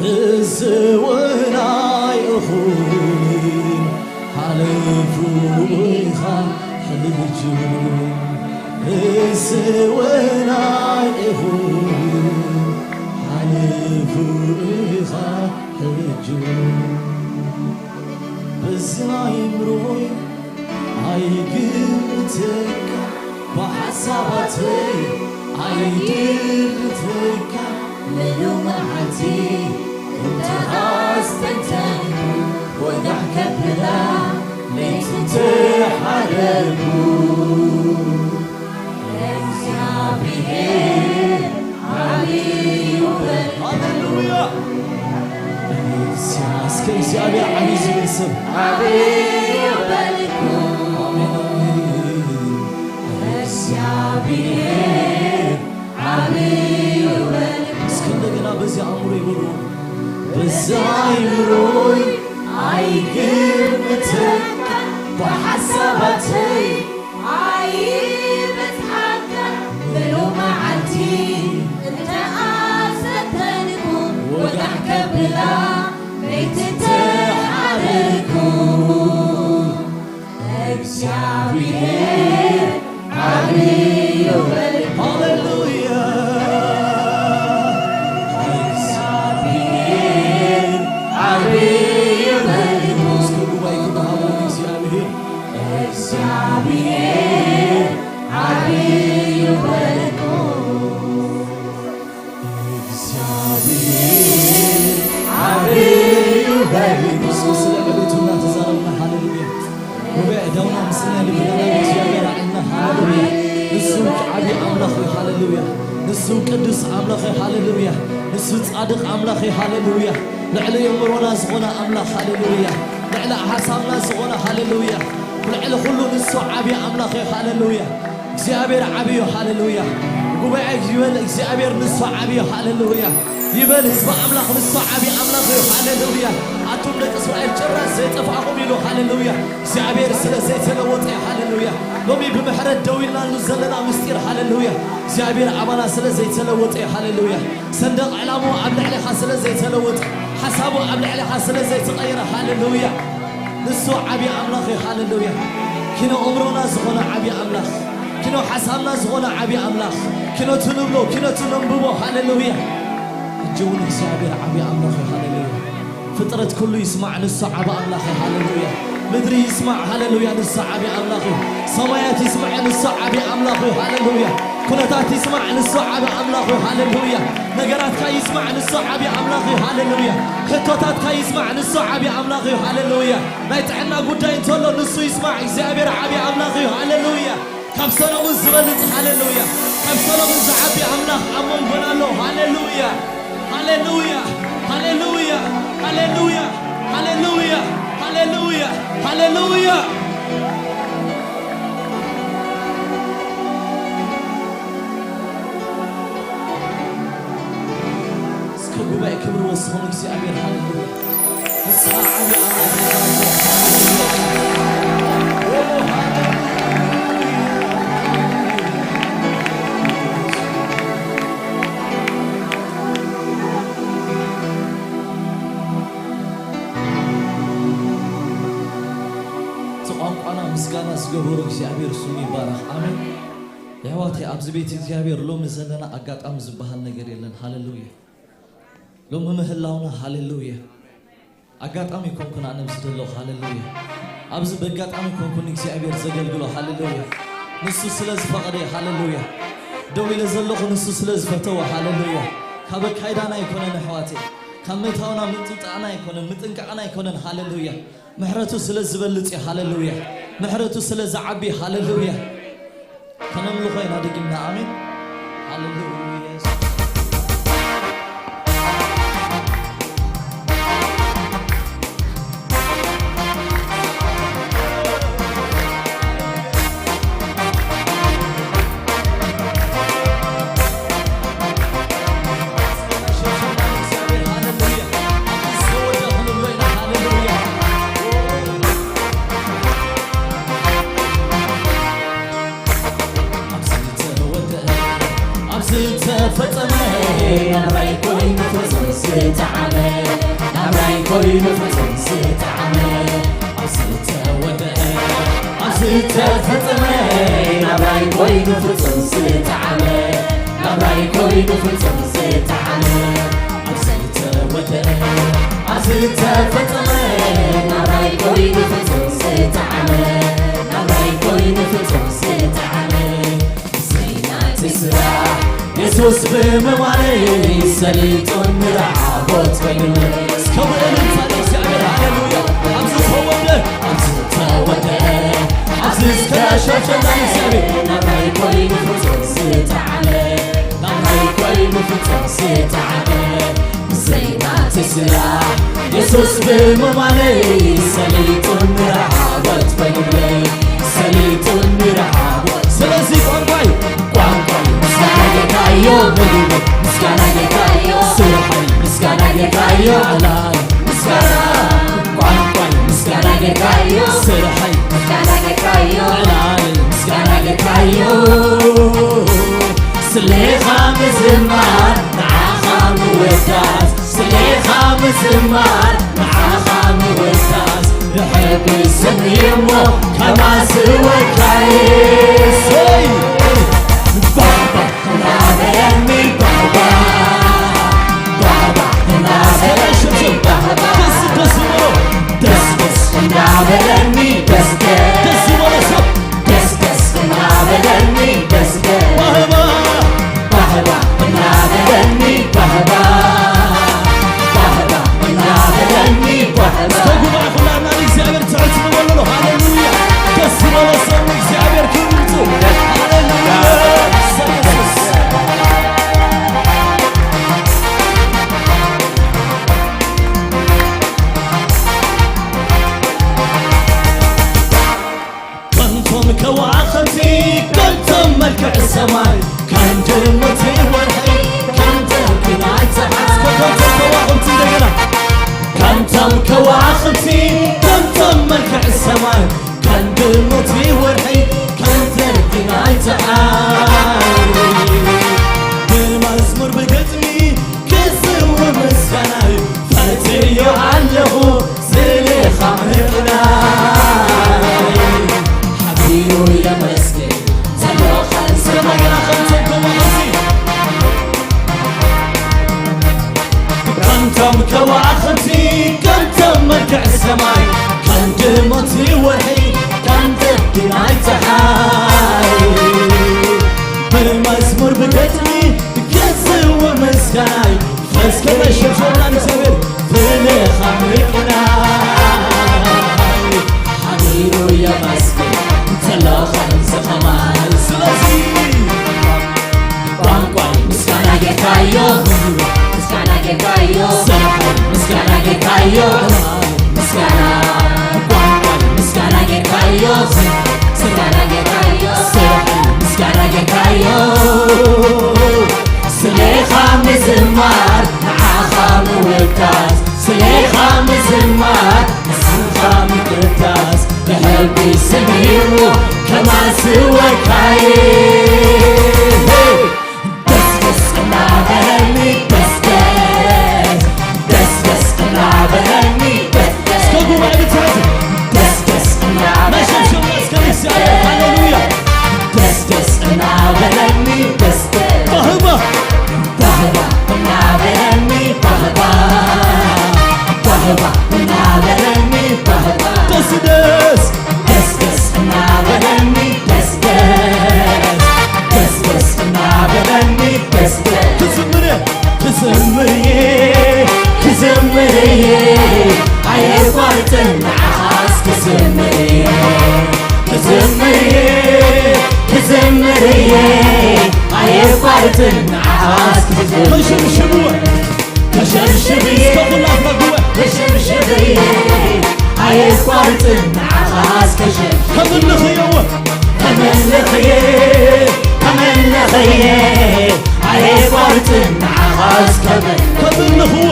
እዚ ወናይ እኹል ሕጂ እሰወናይ ኢኹ ሓሊፉ ኢኻ ሕጂ። በዚ ናይ እምሮይ ኣይግምተካ፣ ብሓሳባተይ ኣይድርተካ። ምሉእ መዓልቲ እንተ ኣስተንተንኩ፣ ወጋሕ ከብላ ለይቲ እንተሓረምኩ። እግዚኣብሔር ዓብዪ እዩ በል። ሃሌሉያ። እስከ እግዚኣብሔር ዓብዪ ዝብል ስም። ዓብዪ እዩ በልኩ። ኣሜን፣ ኣሜን። እግዚኣብሔር ዓብዪ እዩ በልኩ። እስከ እንደገና በዚ ኣእምሮ ይበሉ። በዚ ኣእምሮይ ኣይግምተካ፣ ብሓሳባተይ ኣይበጽሓካ። ምሉእ መዓልቲ እንተ ኣሰተንኩ፣ ወጋሕ ከብላ ለይቲ ተሓረምኩ። እግዚኣብሔር ዓብዪ እዩ በል። ሃሌሉያ። እግዚኣብሔር ዓብዪ እዩ በል። እስከ ጉባኤ ክብሪ ሃቦ ንእግዚኣብሔር። እግዚኣብሔር ዓብዪ እዩ በል። እግዚኣብሔር ዓብዪ እዩ በል። ንሱ ስለ ዕቤቱ እናተዛረብና፣ ሃሌሉያ። ጉባኤ ዳውና ምስና ልብና ናብ እግዚኣብሔር ኣዕልና፣ ሃሌሉያ። ንሱ ዓብዪ ኣምላኽ እዩ፣ ሃሌሉያ። ንሱ ቅዱስ ኣምላኽ እዩ፣ ሃሌሉያ። ንሱ ጻድቕ ኣምላኽ እዩ፣ ሃሌሉያ። ልዕሊ እምሮና ዝኾነ ኣምላኽ፣ ሃሌሉያ። ልዕሊ ሓሳብና ዝኾነ፣ ሃሌሉያ። ልዕሊ ኩሉ ንሱ ዓብዪ ኣምላኽ እዩ፣ ሃሌሉያ። እግዚኣብሔር ዓብዪ እዩ፣ ሃሌሉያ። ጉባኤ ይበል፣ እግዚኣብሔር ንሱ ዓብዪ እዩ፣ ሃሌሉያ። ይበል ህዝቢ ኣምላኽ፣ ንሱ ዓብዪ ኣምላኽ እዩ፣ ሃሌሉያ። ኣቱም ደቂ እስራኤል ጭራሽ ዘይጠፋእኹም ኢሉ፣ ሃሌሉያ። እግዚኣብሔር ስለ ዘይተለወጠ እዩ፣ ሃሌሉያ። ሎሚ ብምሕረት ደው ኢልናሉ ዘለና ምስጢር፣ ሃሌሉያ። እግዚኣብሔር ኣባና ስለ ዘይተለወጠ እዩ፣ ሃሌሉያ። ሰንደቕ ዕላምኡ ኣብ ልዕሌኻ ስለ ዘይተለወጠ፣ ሓሳቡ ኣብ ልዕሌኻ ስለ ዘይተቐየረ፣ ሃሌሉያ። ንሱ ዓብዪ ኣምላኽ እዩ፣ ሃሌሉያ። ኪኖ እምሮና ዝኾነ ዓብዪ ኣምላኽ፣ ኪኖ ሓሳብና ዝኾነ ዓብዪ ኣምላኽ፣ ኪኖ ትንብሎ፣ ኪኖ ትነንብቦ፣ ሃሌሉያ። ሕጂ እውን እግዚኣብሔር ዓብዪ ኣምላኽ እዩ፣ ሃሌሉያ። ፍጥረት ኩሉ ይስማዕ፣ ንሱ ዓቢ ኣምላኽ እዩ፣ ሃሌሉያ። ምድሪ ይስማዕ፣ ሃሌሉያ፣ ንሱ ዓቢ ኣምላኽ እዩ። ሰማያት ይስማዕ፣ ንሱ ዓቢ ኣምላኽ እዩ፣ ሃሌሉያ። ኩነታት ይስማዕ፣ ንሱ ዓቢ ኣምላኽ እዩ፣ ሃሌሉያ። ነገራትካ ይስማዕ፣ ንሱ ዓቢ ኣምላኽ እዩ፣ ሃሌሉያ። ሕቶታትካ ይስማዕ፣ ንሱ ዓቢ ኣምላኽ እዩ፣ ሃሌሉያ። ናይ ጥዕና ጉዳይ እንተሎ ንሱ ይስማዕ፣ እግዚኣብሔር ዓቢ ኣምላኽ እዩ፣ ሃሌሉያ። ካብ ሰሎሞን ዝበልጽ፣ ሃሌሉያ። ካብ ሰሎሞን ዝዓቢ ኣምላኽ ኣብ መንጎና ኣሎ፣ ሃሌሉያ። ሃሌሉያ፣ ሃሌሉያ፣ ሃሌሉያ፣ ሃሌሉያ፣ ሃሌሉያ፣ ሃሌሉያ። እስከ ጉባኤ ክብሪ ወስኹም እግዚኣብሔር፣ ሃሌሉያ። ንስኻ ዓቢ ኣምላኽ ኢኻ። እቲ ቋንቋና ምስጋና ዝገበሩ እግዚኣብሔር ስሙ ይባረኽ። ኣሜን። የሕዋተይ፣ ኣብዚ ቤት እግዚኣብሔር ሎሚ ዘለና ኣጋጣሚ ዝበሃል ነገር የለን። ሃሌሉያ። ሎሚ ምህላውና፣ ሃሌሉያ። ኣጋጣሚ ኮንኩን ኣነ ኣብዚ ዘለኹ፣ ሃሌሉያ። ኣብዚ በጋጣሚ ኮንኩን እግዚኣብሔር ዘገልግሎ፣ ሃሌሉያ። ንሱ ስለ ዝፈቐደ፣ ሃሌሉያ። ደው ኢለ ዘለኹ ንሱ ስለ ዝፈተወ፣ ሃሌሉያ። ካብ ኣካይዳና ኣይኮነን ኣሕዋተይ፣ ካብ ምእታውና ምጥንጣቕና ኣይኮነን፣ ምጥንቃቕና ኣይኮነን፣ ሃሌሉያ። ምሕረቱ ስለ ዝበልጽ እዩ፣ ሃሌሉያ። ምሕረቱ ስለ ዝዓቢ፣ ሃሌሉያ። ከነምልኾ ኢና ደጊምና። ኣሜን። ሃሌሉያ። ኣብዚ ዝተወደአ፣ ኣብዚ ዝተፈጸመ፣ ናብራይ ኮይኑ ፍጹም ዝጠዓመ፣ ናብራይ ኮይኑ ፍጹም ዝጠዓመ፣ ኣብዚ ዝተወደአ፣ ኣብዚ ዝተፈጸመ ናብራይ ኮይኑ ፍጹም ዝተዓመ፣ ናብራይ ኮይኑ ፍጹም ዝተዓመ፣ ኣብ ዝተወደአ፣ ኣብ ዝተፈጸመ ናብራይ ኮይኑ ፍጹም ዝተዓመ፣ ናብራይ ኮይኑ ፍጹም ዝተዓመ። ዘይናተይ ስራሕ የሱስ ብምማለይ ሰሊጡኒ ረዓቦት ኮይኑኒ። እስከ ብእልልታ ንእግዚኣብሔር ሃሌሉያ። ኣብ ዝተወደአ፣ ኣብ ዝተወደአ፣ ኣብ ዝተሸፈነ እግዚኣብሔር ናብራይ ኮይኑ ፍጹም ዝተዓመ፣ ናብራይ ኮይኑ ፍጹም ዝተዓመ። ዘይናተይ ስራሕ የሱስ ብምማለይ ሰሊጡኒ ረሃቦት ኮይኑለይ፣ ሰሊጡኒ ረሃቦት። ስለዚ ቋንቋይ፣ ቋንቋይ ምስጋና ጌታዮ፣ ምግቢ ምስጋና ጌታዮ፣ ስርሐይ ምስጋና ጌታዮ፣ ዕላል ምስጋና፣ ቋንቋይ ምስጋና ጌታዮ፣ ስርሐይ ምስጋና ጌታዮ፣ ዕላል ምስጋና ጌታዮ። ስሌኻ ምዝማር ንዓኻ ምውዳስ፣ ስሌኻ ምዝማር ንዓኻ ምውዳስ፣ ብሕጊ ስም እሞ ከማስወካይ። ሰይ! ባባ እናበለኒ ባባ፣ ባባ እናበለኒ ባባ፣ ደስ ደስ ይበሎ። ደስ ደስ እናበለኒ ደስ ደስ፣ ደስ ይበሎ ሰብ። ደስ ደስ እናበለኒ ደስ ደስ፣ ባህባ፣ ባህባ እናበለኒ ባህባ፣ ባህባ እናበለኒ ባህባ። እስከ ጉባኤ ኩላና ንእግዚኣብሔር ትሕት ንበሎ። ሃሌሉያ። ደስ ዝበሎ ሰብ ንእግዚኣብሔር ክብሪ ይምጹ። ሃሌሉያ። ከምቶም ከዋኽብቲ፣ ከምቶም መልክዕ ሰማይ፣ ከም ድምቲ ወርሒ፣ ከም ደርቢ ናይ ጸሓይ። እስከ ከምቶም ከዋኽብቲ እንደገና። ከምቶም ከዋኽብቲ፣ ከምቶም መልክዕ ሰማይ፣ ከም ድምቲ ወርሒ፣ ከም ደርቢ ናይ ጸሓይ። ብመዝሙር ብግጥሚ ክስው ምስጋናይ፣ ፈትዮ ኣለኹ ስሌኻ ምቕናይ። ሓቢሩ የመስግን ዘሎ ቃል ሰማይ። ከምቶም ከዋኽብቲ፣ ከምቶም ከዋኽብቲ፣ ከምቶም መልክዕ ሰማይ፣ ከም ድምቲ ወርሒ፣ ከም ደርቢ ናይ ጸሓይ። ብመዝሙር ብግጥሚ ክስው ምስጋናይ፣ እስከ መሸብሸብና ንእግዚኣብሔር ፍልኻ ምቅናይ። ሓሚሩ የመስግን እንተሎ ከምዚ ከማይ። ስለዚ ቋንቋይ ምስጋና ጌታዮ፣ ምስጋና ጌታዮ፣ ስራሕይ ምስጋና ጌታዮ፣ ምስጋና ቋንቋይ ምስጋና ጌታዮ፣ ምስጋና ጌታዮ፣ ስራሕይ ምስጋና ጌታዮ። ስሌኻ ምዝማር ንዓኻ ምውዳስ፣ ስሌኻ ምዝማር ንስኻ ምቅዳስ፣ ብሕጊ ስም ሂቡ ከማስወካይ። ደስደስ እናበለኒ ደስደስ፣ ደስደስ እናበለኒ ደስደስ። እስከ ጉባኤ ብትሕት ደስደስ እናበለኒ መሸብሸብ እስከ እግዚኣብሔር። ሃሌሉያ። ደስደስ እናበለኒ ደስደስ። ባህባ። ባህባ እናበለኒ ባህባ፣ ባህባ እናበለኒ ባህባ። ደስደስ። ደስደስ እናበለኒ ደስደስ፣ ደስደስ እናበለኒ ደስደስ። ክዝምር እየ፣ ክዝምር እየ፣ ክዝምር እየ፣ ኣየቋርጽን ንዓኻስ ክዝምር እየ። ክዝምር እየ፣ ክዝምር እየ፣ ኣየቋርጽን ንዓኻስ ክዝምር። ተሸብሽቡ። ተሸብሽብ እየ፣ እስከ ኩላትና ጉባኤ። ተሸብሽብ እየ፣ ኣየቋርጽን ንዓኻስ ከሸብሽብ። ከምልኽዮ። ከምልኽየ፣ ከምልኽየ፣ ኣየቋርጽን ንዓኻስ ከመልኽ። ከምልኽዎ።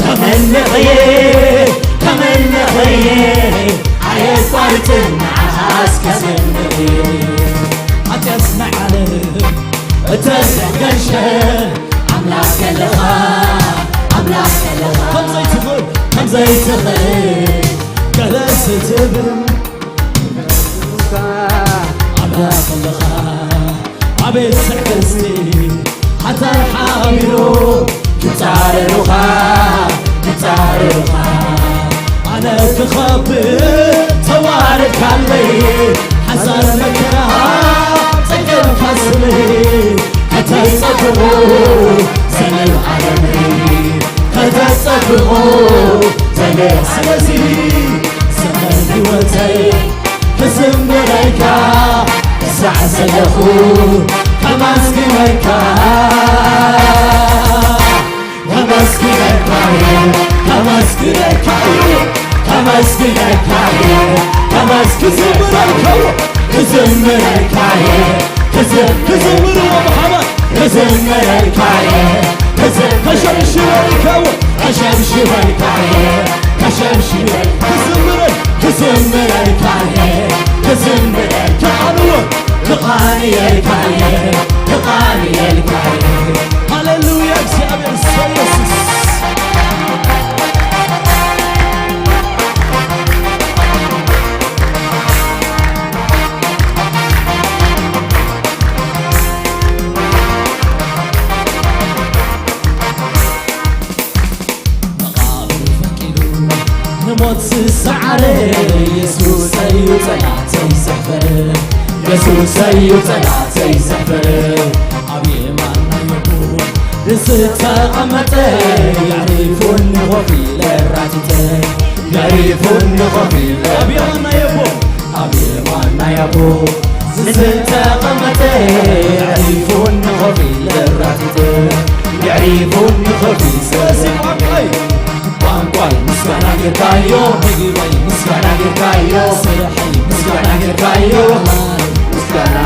ተመለኸየ፣ ተመለኸየ፣ ኣየቋርጽን ንዓኻስ ከዘምር። ሓጢኣት ናይ ዓለም እተዘገሸ ኣምላኽ ከለኻ፣ ኣምላኽ ከለኻ። ከም ዘይትኽእል፣ ከም ዘይትኽእል ገለ ስትብል ቤት ትዕግስቲ ሓዳር ሓቢሩ ይጻረሩኻ፣ ይጻረሩኻ። ኣነ ክኸብር ተዋረድካለይ፣ ሓሳር መከራ ጸገምካ ስምይ ከተጸብቑ ዘለዓለመይ ከተጸብቑ ዘለ ስለዚ ዘመን ህይወተይ ክዝምረልካ ክሳዕ ዘለኹ ከመስግነልካ። ከመስግነልካ እየ፣ ከመስግነልካ እየ፣ ከመስግነልካ እየ፣ ከመስግን ክዝምረልካ እየ፣ ክዝምረልካ እየ፣ ክዝ-፣ ክዝምርዎ ብሓባር ክዝምረልካ እየ፣ ክዝ-፣ ከሸብሽበልካ እየ፣ ከሸብሽበልካ እየ፣ ከሸብሽበል-፣ ክዝምረል-፣ ክዝምረልካ እየ፣ ክዝምረል-፣ ክቓንዎ፣ ክቓንየልካ እየ፣ ክቓንየልካ እየ። ሃሌሉያ፣ እግዚኣብሔር ሰው ኢየሱስ። መቓብር ፈቂዱ ንሞት ዝሰዓረ የሱስ እዩ ጸላተይ ዘሕፈረ፣ የሱስ እዩ ጸላተይ ዘሕፈረ። ኣብ የማናይ ኣቦ ዝተቐመጠ የዕሪፉኒ ኮፍ ኢለ ራቲተ፣ የዕሪፉኒ ኮፍ ኢለ ኣብ የማናይ ኣቦ ኣብ የማናይ ኣቦ ዝተቐመጠ የዕሪፉኒ ኮፍ ኢለ ራቲተ፣ የዕሪፉኒ ኮፍ ኢለ ስለዚ ቋንቋይ ቋንቋይ ምስጋና ጌርካዮ፣ ምግበይ ምስጋና ጌርካዮ፣ ስርሐይ ምስጋና ጌርካዮ፣ ምስጋና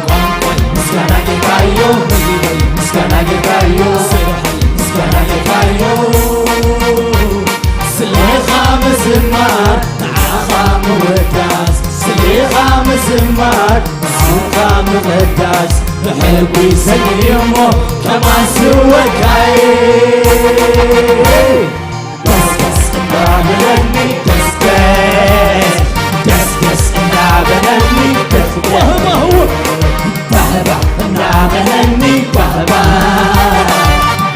ቋንቋይ ምስጋና ጌርካዮ፣ ምግበይ ምስጋና ጌርካዮ፣ ስርሐይ ምስጋና ጌርካዮ። ስለኻ ምዝማር ንዓኻ ምውዳስ፣ ስለኻ ምዝማር ንዓኻ ምውዳስ፣ ብሕጉስ ዘልዩ እሞ ከማን ስወካይ። ደስደስ እንዳበለኒ ደስደስ፣ ደስደስ እንዳበለኒ ደስደስ። ባህባህ፣ ባህባህ እንዳበለኒ ባህባህ፣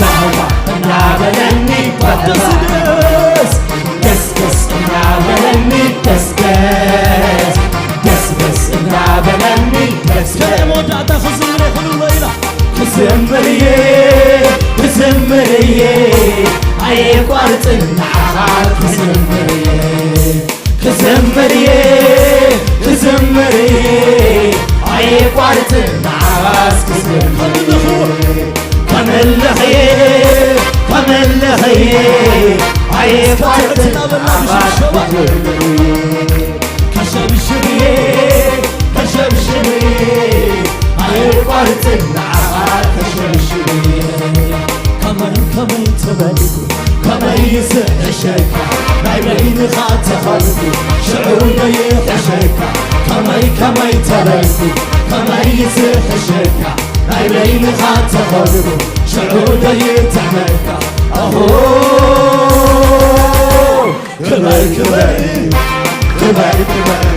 ባህባህ እንዳበለኒ ባህባህ። ደስደስ፣ ደስደስ እንዳበለኒ ደስደስ፣ ደስደስ እንዳበለኒ ደስደስ። ከመወዳእታ ክዝምር ይኽእል ኣሎ ኢላ። ክዝምር እየ፣ ክዝምር እየ፣ ኣየቋርጽን ንዓኻ ክዝምር እየ። ክዝምር እየ፣ ክዝምር እየ፣ ኣየቋርጽን ንዓኻስ ክዝምር እየ። ከመልኽ እየ፣ ከመልኽ እየ፣ ኣየቋርጽን ንዓኻስ ክዝምር እየ። ከሸብሽብ እየ፣ ከሸብሽብ እየ፣ ኣየቋርጽን ንዓኻ ከሸብሽብ እየ። ከመይ ከመይ ተበልኩ ከመይ ዝሕሸካ ናይ በይንኻ ተኸልኩ ሽዑ ደይሕሸካ ከመይ ከመይ ተበልኩ ከመይ ዝሕሸካ ናይ በይንኻ ተኸልኩ ሽዑ ደይተመካ ኣሆ ክበር ክበር ክበር ክበር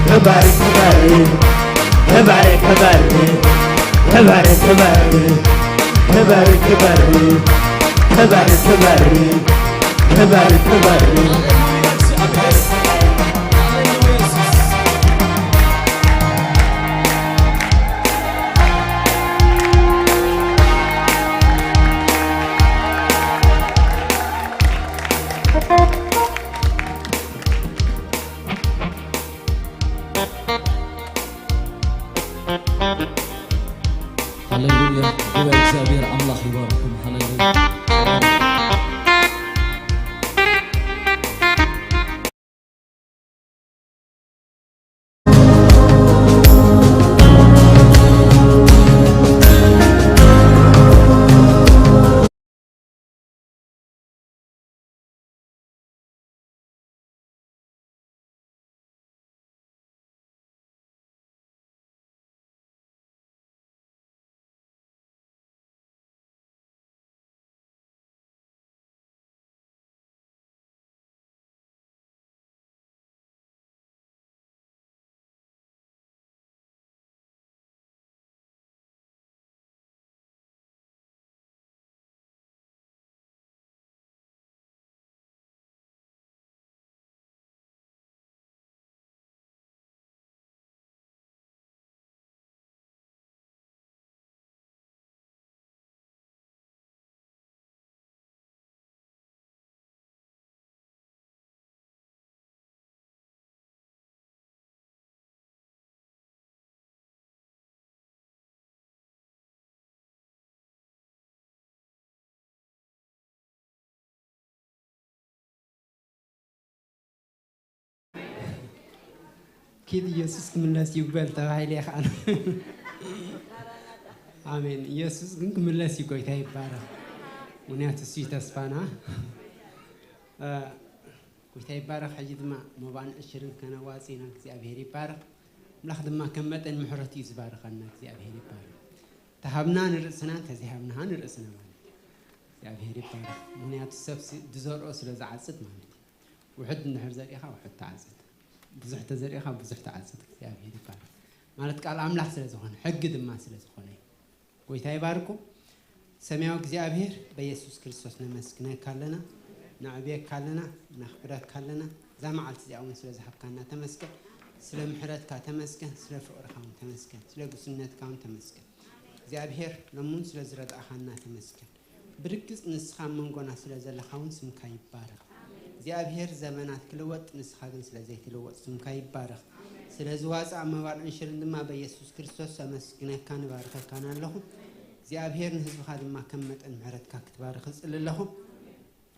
ክበር ክበር ክበር ክበር ክበር ክበር ክበር ክበር ክበር ክበር ክበር ክበር ሃሌሉያ። ጉባኤ እግዚኣብሔር ኣምላኽ ይባርኩም። ሃሌሉያ። ኪድ ኢየሱስ ክምለስ እዩ በል ተባሂለ ይኸኣል። ኣሜን። ኢየሱስ ግን ክምለስ እዩ። ጎይታ ይባረኽ። ምክንያቱ እሱ እዩ ተስፋና። እ፣ ጎይታ ይባረኽ። ሕጂ ድማ መባን ዕሽርን ከነዋፅእና እግዚኣብሔር ይባረኽ። ኣምላኽ ድማ ከም መጠን ምሕረቱ እዩ ዝባርኸና። እግዚኣብሔር ይባረኽ። ተሃብና ንርእስና፣ እንተዘይሃብናሃ ንርእስና ማለት እዩ። እግዚኣብሔር ይባረኽ። ምክንያቱ ሰብ ሲ-፣ ዝዘርኦ ስለ ዝዓፅድ ማለት እዩ። ውሕድ እንድሕር ዘሪእኻ ውሕድ ትዓፅድ፣ ብዙሕ ተዘሪእኻ ብዙሕ ትዓፅድ። እግዚኣብሔር ይባረኽ። ማለት ቃል ኣምላኽ ስለ ዝኾነ፣ ሕጊ ድማ ስለ ዝኾነ እዩ። ጎይታ ይባርኩም። ሰማያዊ እግዚኣብሔር በኢየሱስ ክርስቶስ ነመስግነካ ኣለና፣ ነዕብየካ ኣለና፣ ነኽብረካ ኣለና። እዛ መዓልቲ እዚኣ እውን ስለ ዝሃብካና ተመስገን። ስለ ምሕረትካ ተመስገን፣ ስለ ፍቕርካ እውን ተመስገን፣ ስለ ጉስነትካ እውን ተመስገን። እግዚኣብሔር ሎሚ እውን ስለ ዝረዳእኻና ተመስገን። ብርግጽ ንስኻ ኣብ መንጎና ስለ ዘለኻ እውን ስምካ ይባረኽ። እግዚኣብሔር ዘመናት ክልወጥ ንስኻ ግን ስለ ዘይትልወጥ ስምካ ይባረኽ። ስለዚ ዋጻ ኣብ መባል ዕንሽርን ድማ በኢየሱስ ክርስቶስ ኣመስግነካን እባርኸካን ኣለኹ። እግዚኣብሔር ንህዝብኻ ድማ ከም መጠን ምሕረትካ ክትባርኽ እጽሊ ኣለኹ።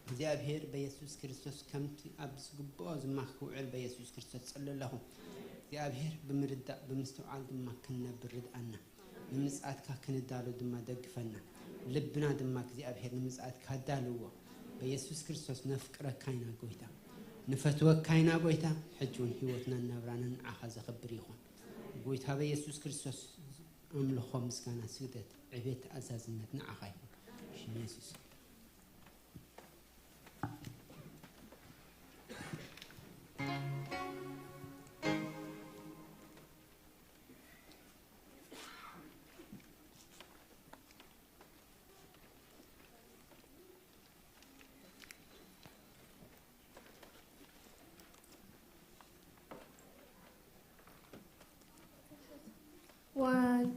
እግዚኣብሔር በኢየሱስ ክርስቶስ ከምቲ ኣብ ዝግብኦ ዝማ ክውዕል በኢየሱስ ክርስቶስ እጽሊ ኣለኹ። እግዚኣብሔር ብምርዳእ ብምስትውዓል ድማ ክንነብር ርድኣና። ንምጽኣትካ ክንዳሎ ድማ ደግፈና። ልብና ድማ እግዚኣብሔር ንምጽኣትካ ኣዳልዎ። በኢየሱስ ክርስቶስ ነፍቅረካ ኢና ጎይታ። ንፈትወካ ኢና ጎይታ። ሕጂ እውን ህይወትናን ናብራናን ንዓኻ ዘኽብር ይኹን። ጎይታ በኢየሱስ ክርስቶስ ኣምልኾ፣ ምስጋና፣ ስግደት፣ ዕቤት፣ ኣዛዝነት ንዓኻ ይኹን። ብሽም ኢየሱስ። One.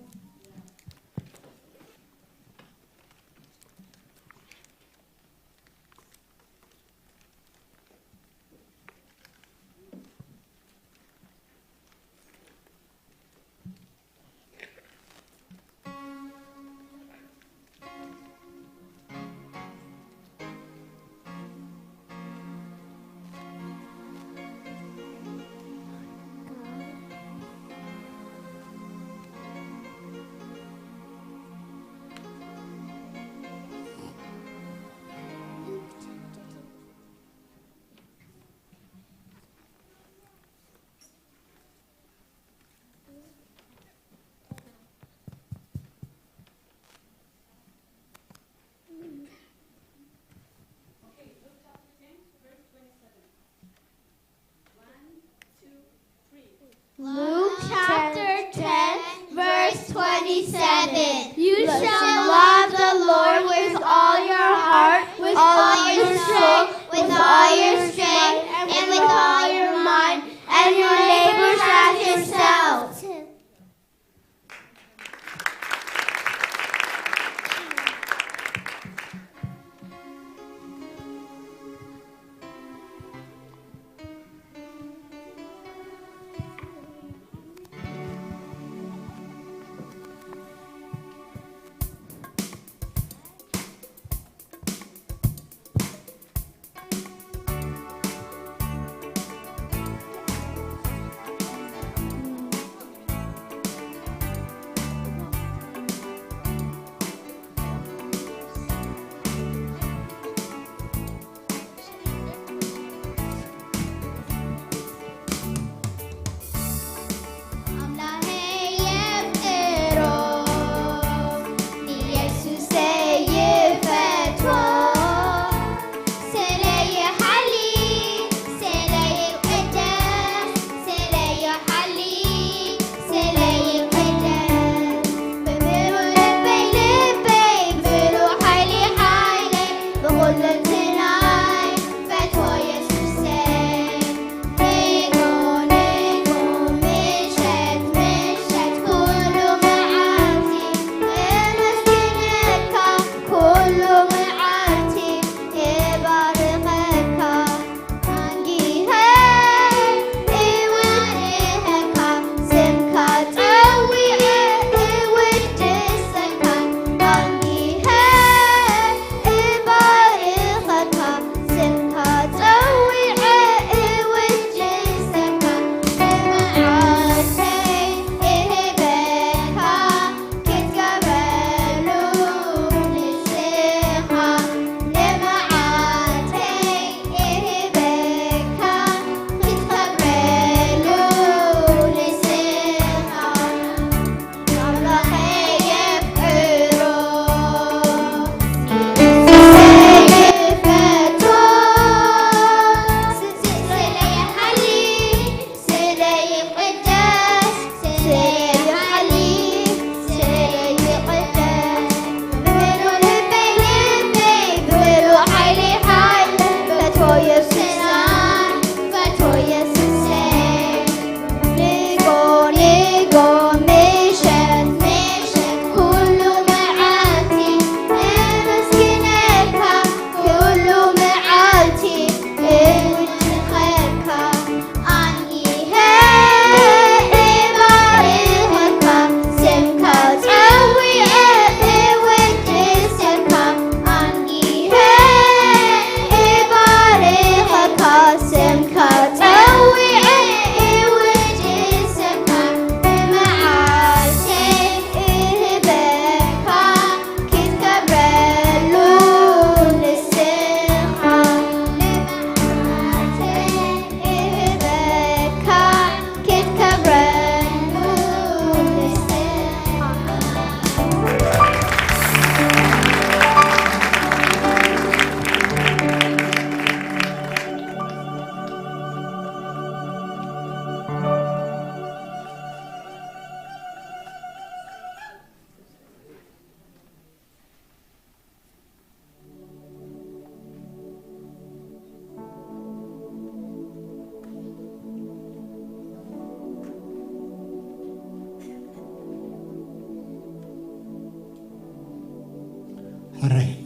Luke chapter ten, verse twenty-seven. You shall love the Lord with all your heart, with all your soul, with all your strength, and with all your mind, and your neighbors as yourself.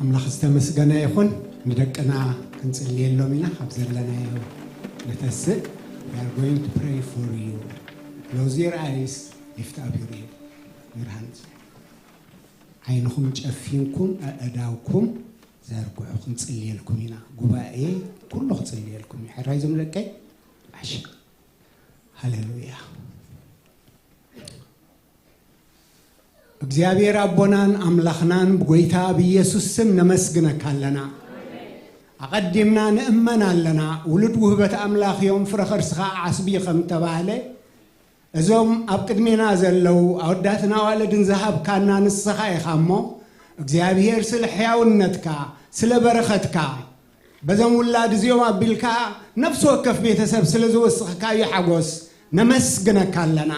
ኣምላኽ ዝተመስገነ ይኹን። ንደቅና ክንጽልየሎም ኢና። ካብ ዘለናዮ ንተስእ። We are going to pray for you. Close your eyes, lift up your, your hands. ዓይንኹም ጨፊንኩም ኣእዳውኩም ዘርግሑ፣ ክንጽልየልኩም ኢና። ጉባኤ ኩሉ ክጽልየልኩም እዩ። ሕራይ ዞም ደቀይ? ኣሽ። ሃሌሉያ። እግዚኣብሔር ኣቦናን ኣምላኽናን፣ ብጎይታ ብኢየሱስ ስም ነመስግነካ ኣለና። ኣቐዲምና ንእመን ኣለና፣ ውሉድ ውህበት ኣምላኽ እዮም፣ ፍረ ኸርስኻ ዓስቢ ከም ተባህለ፣ እዞም ኣብ ቅድሜና ዘለዉ ኣወዳትን ኣዋልድን ዝሃብካና ንስኻ ኢኻ እሞ፣ እግዚኣብሔር ስለ ሕያውነትካ፣ ስለ በረኸትካ፣ በዞም ውላድ እዚኦም ኣቢልካ ነፍሲ ወከፍ ቤተሰብ ስለ ዝወስኽካዮ ሓጎስ ነመስግነካ ኣለና።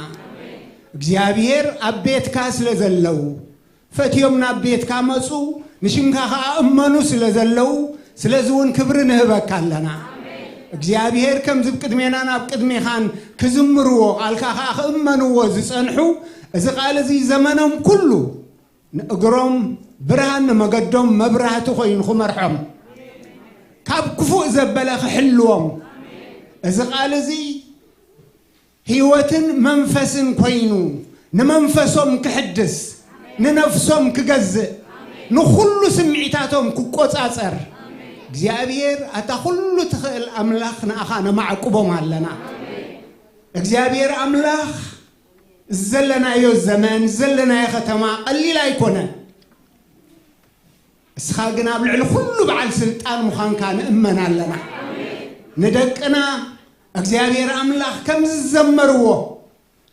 እግዚኣብሔር ኣብ ቤትካ ስለ ዘለዉ፣ ፈትዮም ናብ ቤትካ መጹ፣ ንሽምካ ኸኣ እመኑ ስለ ዘለዉ፣ ስለዚ እውን ክብሪ ንህበካ ኣለና። እግዚኣብሔር ከምዚ ኣብ ቅድሜናን ኣብ ቅድሜኻን ክዝምርዎ፣ ቃልካ ኸኣ ክእመንዎ ዝጸንሑ፣ እዚ ቃል እዚ ዘመኖም ኩሉ ንእግሮም ብርሃን፣ ንመገዶም መብራህቲ ኮይኑ ክመርሖም፣ ካብ ክፉእ ዘበለ ክሕልዎም፣ እዚ ቃል እዚ ህይወትን መንፈስን ኮይኑ ንመንፈሶም ክሕድስ፣ ንነፍሶም ክገዝእ፣ ንኹሉ ስምዒታቶም ክቆጻጸር፣ እግዚኣብሔር ኣታ ኩሉ ትኽእል ኣምላኽ ንኣኻ ነማዕቁቦም ኣለና። እግዚኣብሔር ኣምላኽ፣ ዘለናዮ ዘመን፣ ዘለናዮ ከተማ ቀሊል ኣይኮነን። እስኻ ግን ኣብ ልዕሊ ኩሉ በዓል ስልጣን ምዃንካ ንእመን ኣለና። ንደቅና እግዚኣብሔር ኣምላኽ ከም ዝዘመርዎ፣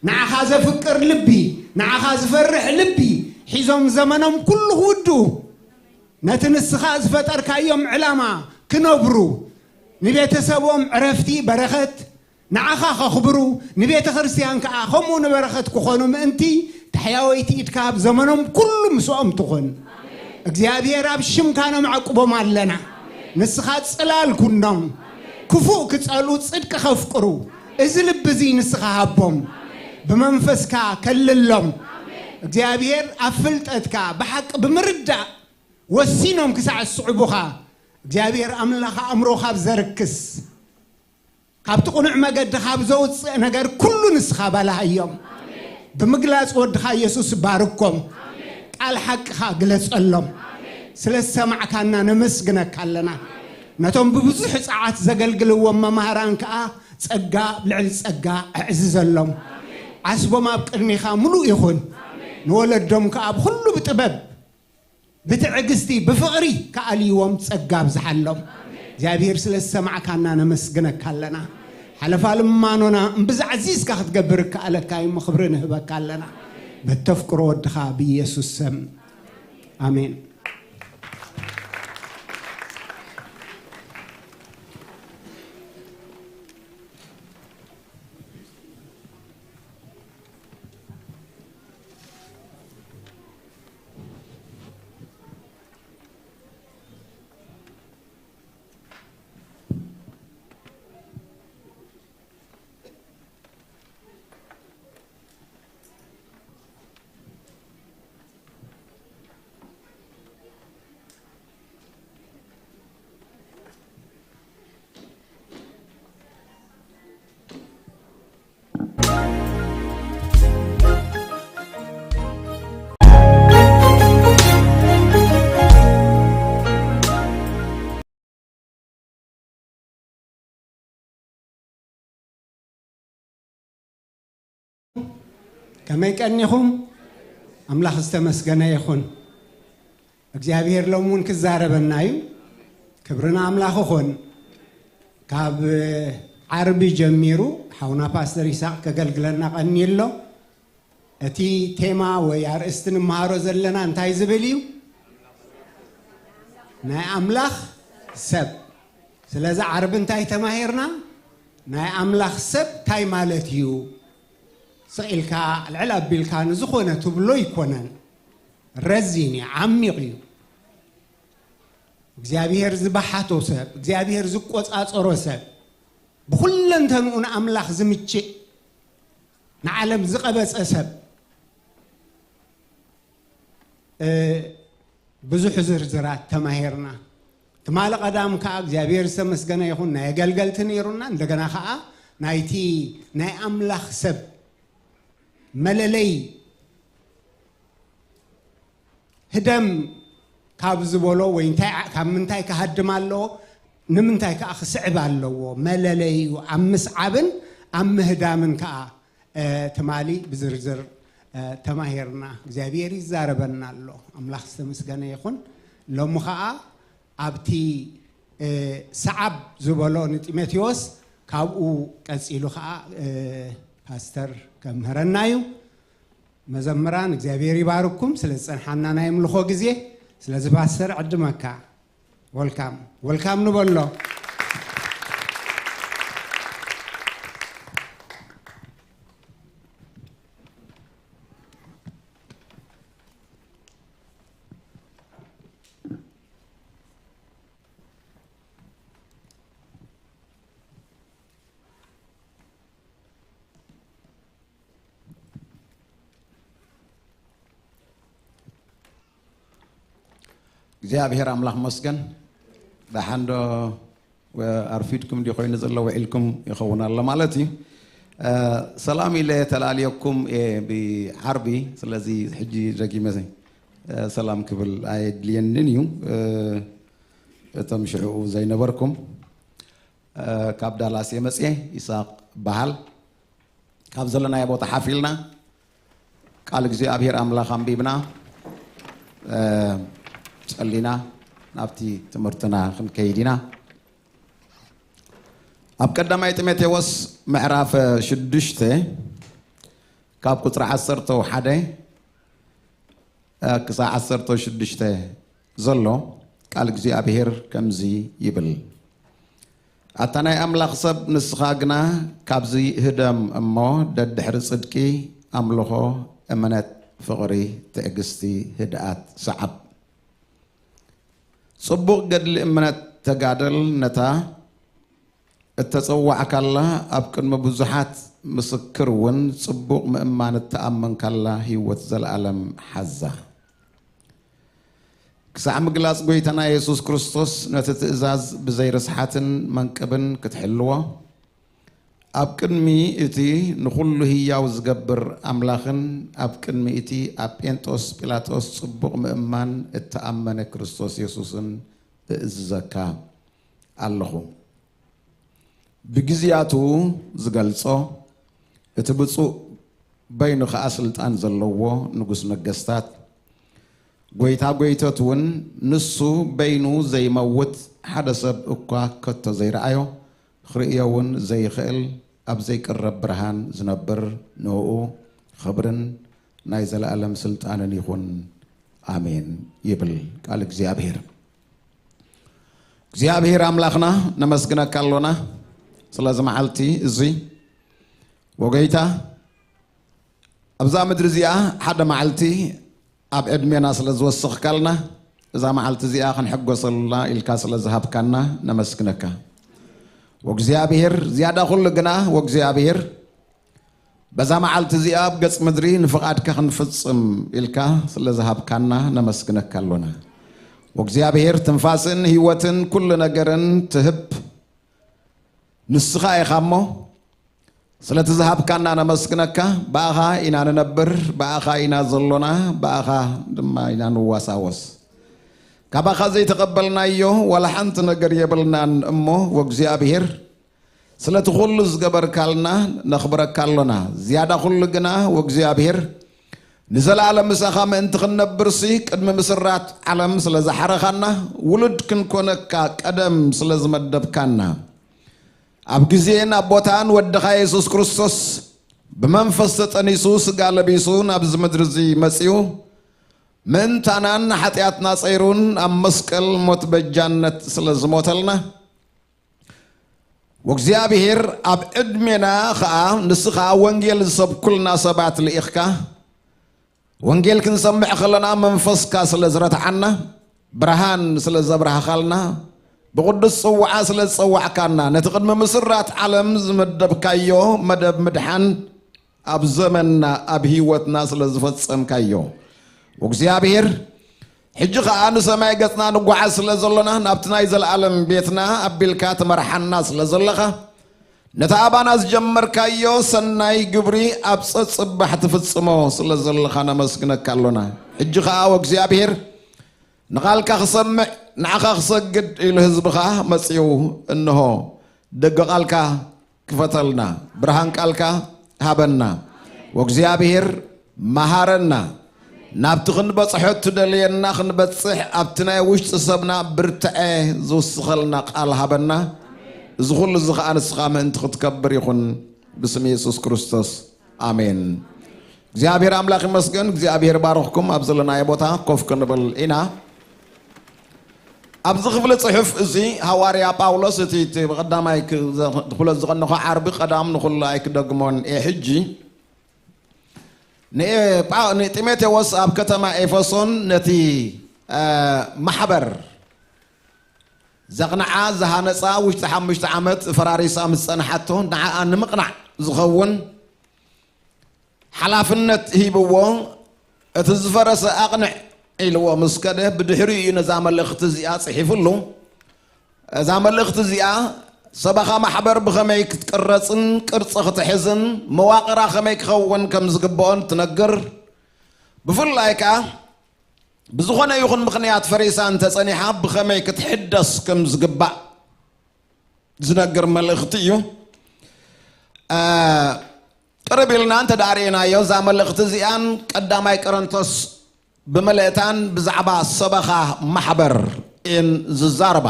ንዓኻ ዘፍቅር ልቢ፣ ንዓኻ ዝፈርሕ ልቢ ሒዞም ዘመኖም ኩሉ ክውድኡ፣ ነቲ ንስኻ ዝፈጠርካዮም ዕላማ ክነብሩ፣ ንቤተሰቦም ዕረፍቲ፣ በረኸት፣ ንዓኻ ከኽብሩ፣ ንቤተ ክርስቲያን ከኣ ከምኡ ንበረኸት ክኾኑ ምእንቲ፣ ታሕያወይቲ ኢድካ ኣብ ዘመኖም ኩሉ ምስኦም ትኹን። እግዚኣብሔር ኣብ ሽምካ ነማዕቁቦም ኣለና። ንስኻ ጽላል ኩኖም። ክፉእ ክጸሉ፣ ጽድቂ ከፍቅሩ፣ እዚ ልቢ እዚ ንስኻ ሃቦም። ብመንፈስካ ከልሎም። እግዚኣብሔር ኣብ ፍልጠትካ ብሓቂ ብምርዳእ ወሲኖም ክሳዕ ዝስዕቡኻ፣ እግዚኣብሔር ኣምላኽ ኣእምሮ ካብ ዘርክስ፣ ካብቲ ቅኑዕ መገዲ ካብ ዘውፅእ ነገር ኩሉ ንስኻ ባልሃዮም። ብምግላፅ ወድኻ የሱስ ባርኮም። ቃል ሓቅኻ ግለፀሎም። ስለ ዝሰማዕካና ነመስግነካ ኣለና። ነቶም ብብዙሕ ፃዓት ዘገልግልዎም መማህራን ከዓ ጸጋ ኣብ ልዕሊ ጸጋ ኣዕዝዘሎም። ዓስቦም ኣብ ቅድሜኻ ምሉእ ይኹን። ንወለዶም ከዓ ብኹሉ ብጥበብ ብትዕግስቲ ብፍቕሪ ክኣልይዎም ጸጋ ኣብዝሓሎም። እግዚኣብሔር ስለ ዝሰማዕካና ነመስግነካ ኣለና። ሓለፋ ልማኖና እምብዛ ኣዚዝካ ክትገብር እከኣለካ እዩ፣ ክብሪ ንህበካ ኣለና። በተፍቅሮ ወድኻ ብኢየሱስ ስም ኣሜን። ከመይ ቀኒኹም? ኣምላኽ ዝተመስገነ ይኹን። እግዚኣብሔር ሎም እውን ክዛረበና እዩ። ክብሪ ንኣምላኽ ይኹን። ካብ ዓርቢ ጀሚሩ ሓውና ፓስተር ይስሐቅ ከገልግለና ቀንዩ ኣሎ። እቲ ቴማ ወይ ኣርእስቲ ንመሃሮ ዘለና እንታይ ዝብል እዩ? ናይ ኣምላኽ ሰብ። ስለዚ ዓርቢ እንታይ ተማሂርና? ናይ ኣምላኽ ሰብ እንታይ ማለት እዩ? ስቕ ኢልካ ልዕል ኣቢልካ ንዝኾነ ትብሎ ኣይኮነን። ረዚን እዩ፣ ዓሚቕ እዩ። እግዚኣብሔር ዝበሓቶ ሰብ፣ እግዚኣብሔር ዝቆጻጸሮ ሰብ፣ ብኹለንተንኡ ንኣምላኽ ዝምችእ፣ ንዓለም ዝቐበጸ ሰብ፣ እ፣ ብዙሕ ዝርዝራት ተማሂርና። ትማሊ ቀዳም ከዓ እግዚኣብሔር ዝተመስገነ ይኹን ናይ ኣገልገልቲ ነይሩና። እንደገና ከዓ ናይቲ ናይ ኣምላኽ ሰብ መለለይ ህደም ካብ ዝበሎ ወይ እንታይ ዓ- ካብ ምንታይ ክሃድም ኣለዎ፣ ንምንታይ ከዓ ክስዕብ ኣለዎ፣ መለለይኡ ኣብ ምስዓብን ኣብ ምህዳምን ከዓ ትማሊ ብዝርዝር ተማሂርና እግዚኣብሔር ይዛረበና ኣሎ። ኣምላኽ ዝተመስገነ ይኹን። ሎሚ ኸዓ ኣብቲ ሰዓብ ዝበሎ ንጢሞቴዎስ ካብኡ ቀፂሉ ኸዓ ፓስተር ከምህረና እዩ። መዘምራን እግዚኣብሔር ይባርኩም ስለ ዝፀንሓና ናይ ምልኾ ግዜ። ስለዚ ፓስተር ዕድመካ ወልካም ወልካም ንበሎ። እግዚኣብሔር ኣምላኽ መስገን። ደሓንዶ ኣርፊድኩም ዲ ኮይኑ ዘሎ ውዒልኩም ይኸውን ኣሎ ማለት እዩ። ሰላም ኢለ ተላልየኩም እየ ብዓርቢ። ስለዚ ሕጂ ደጊመ ሰላም ክብል ኣየድልየንን እዩ። እቶም ሽዕኡ ዘይነበርኩም፣ ካብ ዳላስ እየ መፅየ። ይስሐቅ በሃል። ካብ ዘለናዮ ቦታ ሓፍ ኢልና ቃል እግዚኣብሔር ኣምላኽ ኣንቢብና ጸሊና ናብቲ ትምህርትና ክንከይድ ኢና። ኣብ ቀዳማይ ጢሞቴዎስ ምዕራፍ ሽዱሽተ ካብ ቁፅሪ ዓሰርተ ሓደ ክሳብ ዓሰርተ ሽዱሽተ ዘሎ ቃል እግዚኣብሔር ከምዚ ይብል። ኣታ ናይ ኣምላኽ ሰብ ንስኻ ግና ካብዚ ህደም እሞ ደድሕሪ ጽድቂ ኣምልኾ እምነት ፍቕሪ ትዕግስቲ ህድኣት ሰዓብ። ጽቡቕ ገድሊ እምነት ተጋደል ነታ እተጸዋዕካላ ኣብ ቅድሚ ብዙሓት ምስክር እውን ጽቡቕ ምእማን እተኣመንካላ ህይወት ዘለኣለም ሓዛ። ክሳዕ ምግላጽ ጐይታና የሱስ ክርስቶስ ነቲ ትእዛዝ ብዘይ ርስሓትን መንቅብን ክትሕልዎ ኣብ ቅድሚ እቲ ንኹሉ ህያው ዝገብር ኣምላኽን ኣብ ቅድሚ እቲ ኣብ ጴንጦስ ጲላጦስ ጽቡቕ ምእማን እተኣመነ ክርስቶስ የሱስን እእዝዘካ ኣለኹ። ብግዝያቱ ዝገልጾ እቲ ብፁዕ በይኑ ኸኣ ስልጣን ዘለዎ ንጉስ ነገስታት ጐይታ ጐይቶት እውን ንሱ በይኑ ዘይመውት ሓደ ሰብ እኳ ከቶ ዘይረኣዮ ክርእዮ እውን ዘይኽእል ኣብ ዘይቅረብ ብርሃን ዝነብር ንእኡ ኽብርን ናይ ዘለኣለም ስልጣንን ይኹን ኣሜን ይብል ቃል እግዚኣብሔር። እግዚኣብሔር ኣምላኽና ነመስግነካ ኣሎና ስለዚ መዓልቲ እዚ ወገይታ ኣብዛ ምድሪ እዚኣ ሓደ መዓልቲ ኣብ ዕድሜና ስለ ዝወሰኽካልና እዛ መዓልቲ እዚኣ ክንሕጎሰሉላ ኢልካ ስለ ዝሃብካና ነመስግነካ። ወእግዚኣብሔር ዝያዳ ኩሉ ግና ወእግዚኣብሔር በዛ መዓልቲ እዚኣ ኣብ ገጽ ምድሪ ንፍቓድካ ክንፍጽም ኢልካ ስለ ዝሃብካና ነመስግነካ ኣሎና። ወእግዚኣብሔር ትንፋስን ህይወትን ኩሉ ነገርን ትህብ ንስኻ ኢኻ እሞ ስለቲ ዝሃብካና ነመስግነካ። ብኣኻ ኢና ንነብር፣ ብኣኻ ኢና ዘሎና፣ ብኣኻ ድማ ኢና ንዋሳወስ። ካባኻ ዘይተቐበልናዮ ዋላ ሓንቲ ነገር የብልናን እሞ ወእግዚኣብሔር ስለቲ ኩሉ ዝገበርካልና ነኽብረካ ኣሎና። ዝያዳ ኩሉ ግና ወእግዚኣብሔር ንዘለኣለም ምሳኻ ምእንቲ ክንነብርሲ ቅድሚ ምስራት ዓለም ስለ ዝሓረኻና ውሉድ ክንኮነካ ቀደም ስለ ዝመደብካና ኣብ ግዜን ኣብ ቦታን ወድኻ የሱስ ክርስቶስ ብመንፈስ ተጠኒሱ ስጋ ለቢሱ ናብዚ ምድሪ እዚ መጺኡ ምእንታናን ንሓጢኣትና ጸይሩን ኣብ መስቀል ሞት በጃነት ስለ ዝሞተልና ወእግዚኣብሔር ኣብ ዕድሜና ኸኣ ንስኻ ወንጌል ዝሰብኩልና ሰባት ልኢኽካ ወንጌል ክንሰምዕ ከለና መንፈስካ ስለ ዝረትዓና ብርሃን ስለ ዘብራህኻልና ብቕዱስ ጽዋዓ ስለ ዝጸዋዕካና ነቲ ቅድሚ ምስራት ዓለም ዝመደብካዮ መደብ ምድሓን ኣብ ዘመንና ኣብ ህይወትና ስለ ዝፈጸምካዮ እግዚኣብሔር ሕጂ ኸኣ ንሰማይ ገጽና ንጓዓዝ ስለ ዘሎና፣ ናብቲ ናይ ዘለኣለም ቤትና ኣቢልካ ትመርሓና ስለ ዘለኻ፣ ነቲ ኣባና ዝጀመርካዮ ሰናይ ግብሪ ኣብ ጸጽባሕ ትፍጽሞ ስለ ዘለኻ ነመስግነካ ኣሎና። ሕጂ ኸኣ ወእግዚኣብሔር ንቓልካ ክሰምዕ ንዓኻ ክሰግድ ኢሉ ህዝብኻ መጺኡ እንሆ ደገ ቃልካ ክፈተልና፣ ብርሃን ቃልካ ሃበና። ወእግዚኣብሔር መሃረና። ናብቲ ክንበጽሖ እትደልየና ክንበጽሕ ኣብቲ ናይ ውሽጢ ሰብና ብርትዐ ዝውስኸልና ቃል ሃበና። እዚ ኩሉ እዚ ኸኣ ንስኻ ምእንቲ ክትከብር ይኹን ብስም የሱስ ክርስቶስ። ኣሜን። እግዚኣብሔር ኣምላኽ ይመስገን። እግዚኣብሔር ባርኽኩም። ኣብ ዘለናዮ ቦታ ኮፍ ክንብል ኢና። ኣብዚ ክፍሊ ጽሑፍ እዚ ሃዋርያ ጳውሎስ እቲ እቲ ብቐዳማይ ክ- ዘ- ክፍሎ ዝቐነኹ ዓርቢ ቀዳም ንኹሉ ኣይክደግሞን እየ። ሕጂ ንኤ- ጳ- ንጢሞቴዎስ ኣብ ከተማ ኤፌሶን ነቲ እ፣ ማሕበር ዘቕንዓ ዝሃነጻ ውሽጢ ሓሙሽተ ዓመት ፈራሪሳ ምስ ጸንሓቶ ንዓኣ ንምቕናዕ ዝኸውን ሓላፍነት ሂብዎ፣ እቲ ዝፈረሰ ኣቕንዕ ኢልዎ ምስ ከደ፣ ብድሕሪኡ እዩ ነዛ መልእኽቲ እዚኣ ጽሒፍሉ። እዛ መልእኽቲ እዚኣ ሰበኻ ማሕበር ብኸመይ ክትቅረጽን ቅርጺ ክትሕዝን መዋቕራ ከመይ ክኸውን ከም ዝግብኦን ትነግር። ብፍላይ ከኣ ብዝኾነ ይኹን ምኽንያት ፈሪሳ እንተጸኒሓ ብኸመይ ክትሕደስ ከም ዝግባእ ዝነግር መልእኽቲ እዩ። እ፣ ቅርብ ኢልና እንተ ደኣ ርኢናዮ፣ እዛ መልእኽቲ እዚኣን ቀዳማይ ቆሮንቶስ ብምልእታን ብዛዕባ ሰበኻ ማሕበር እየን ዝዛረባ።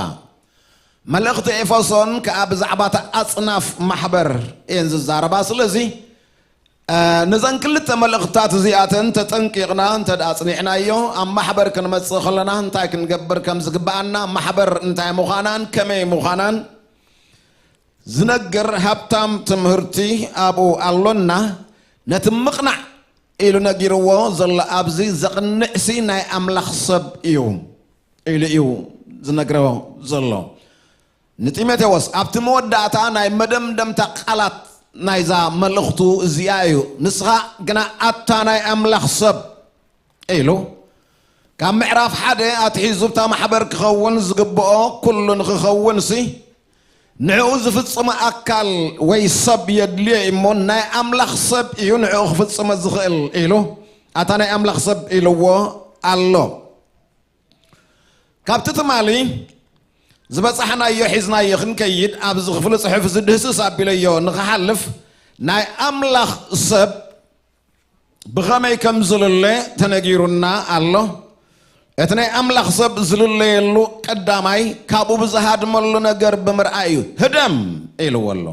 መልእኽቲ ኤፌሶን ከኣ ብዛዕባ እታ ኣጽናፍ ማሕበር እየን ዝዛረባ። ስለዚ፣ እ፣ ነዘን ክልተ መልእኽትታት እዚኣተን ተጠንቂቕና እንተ ደኣ ኣጽኒዕናዮ፣ ኣብ ማሕበር ክንመጽእ ከለና እንታይ ክንገብር ከም ዝግብኣና፣ ማሕበር እንታይ ምዃናን ከመይ ምዃናን ዝነግር ሃብታም ትምህርቲ ኣብኡ ኣሎና። ነቲ ምቕናዕ ኢሉ ነጊርዎ ዘሎ ኣብዚ ዘቕንዕሲ ናይ ኣምላኽ ሰብ እዩ ኢሉ እዩ ዝነግሮ ዘሎ። ንጢሞቴዎስ ኣብቲ መወዳእታ ናይ መደምደምታ ቃላት ናይዛ መልእኽቱ እዚኣ እዩ። ንስኻ ግና ኣታ ናይ ኣምላኽ ሰብ ኢሉ ካብ ምዕራፍ ሓደ ኣትሒዙ እታ ማሕበር ክኸውን ዝግብኦ ኩሉ ንኽኸውንሲ ንዕኡ ዝፍጽሞ ኣካል ወይ ሰብ የድልዮ እዩ እሞ፣ ናይ ኣምላኽ ሰብ እዩ ንዕኡ ክፍጽሞ ዝኽእል ኢሉ፣ ኣታ ናይ ኣምላኽ ሰብ ኢልዎ ኣሎ። ካብቲ ትማሊ ዝበጻሕናዮ ሒዝናዮ ክንከይድ፣ ኣብዚ ክፍሊ ጽሑፍ እዚ ድህስስ ኣቢለዮ ንኽሓልፍ፣ ናይ ኣምላኽ ሰብ ብኸመይ ከም ዝልለ ተነጊሩና ኣሎ። እቲ ናይ ኣምላኽ ሰብ ዝልለየሉ ቀዳማይ ካብኡ ብዝሃድመሉ ነገር ብምርኣይ እዩ። ህደም ኢልዎ ኣሎ።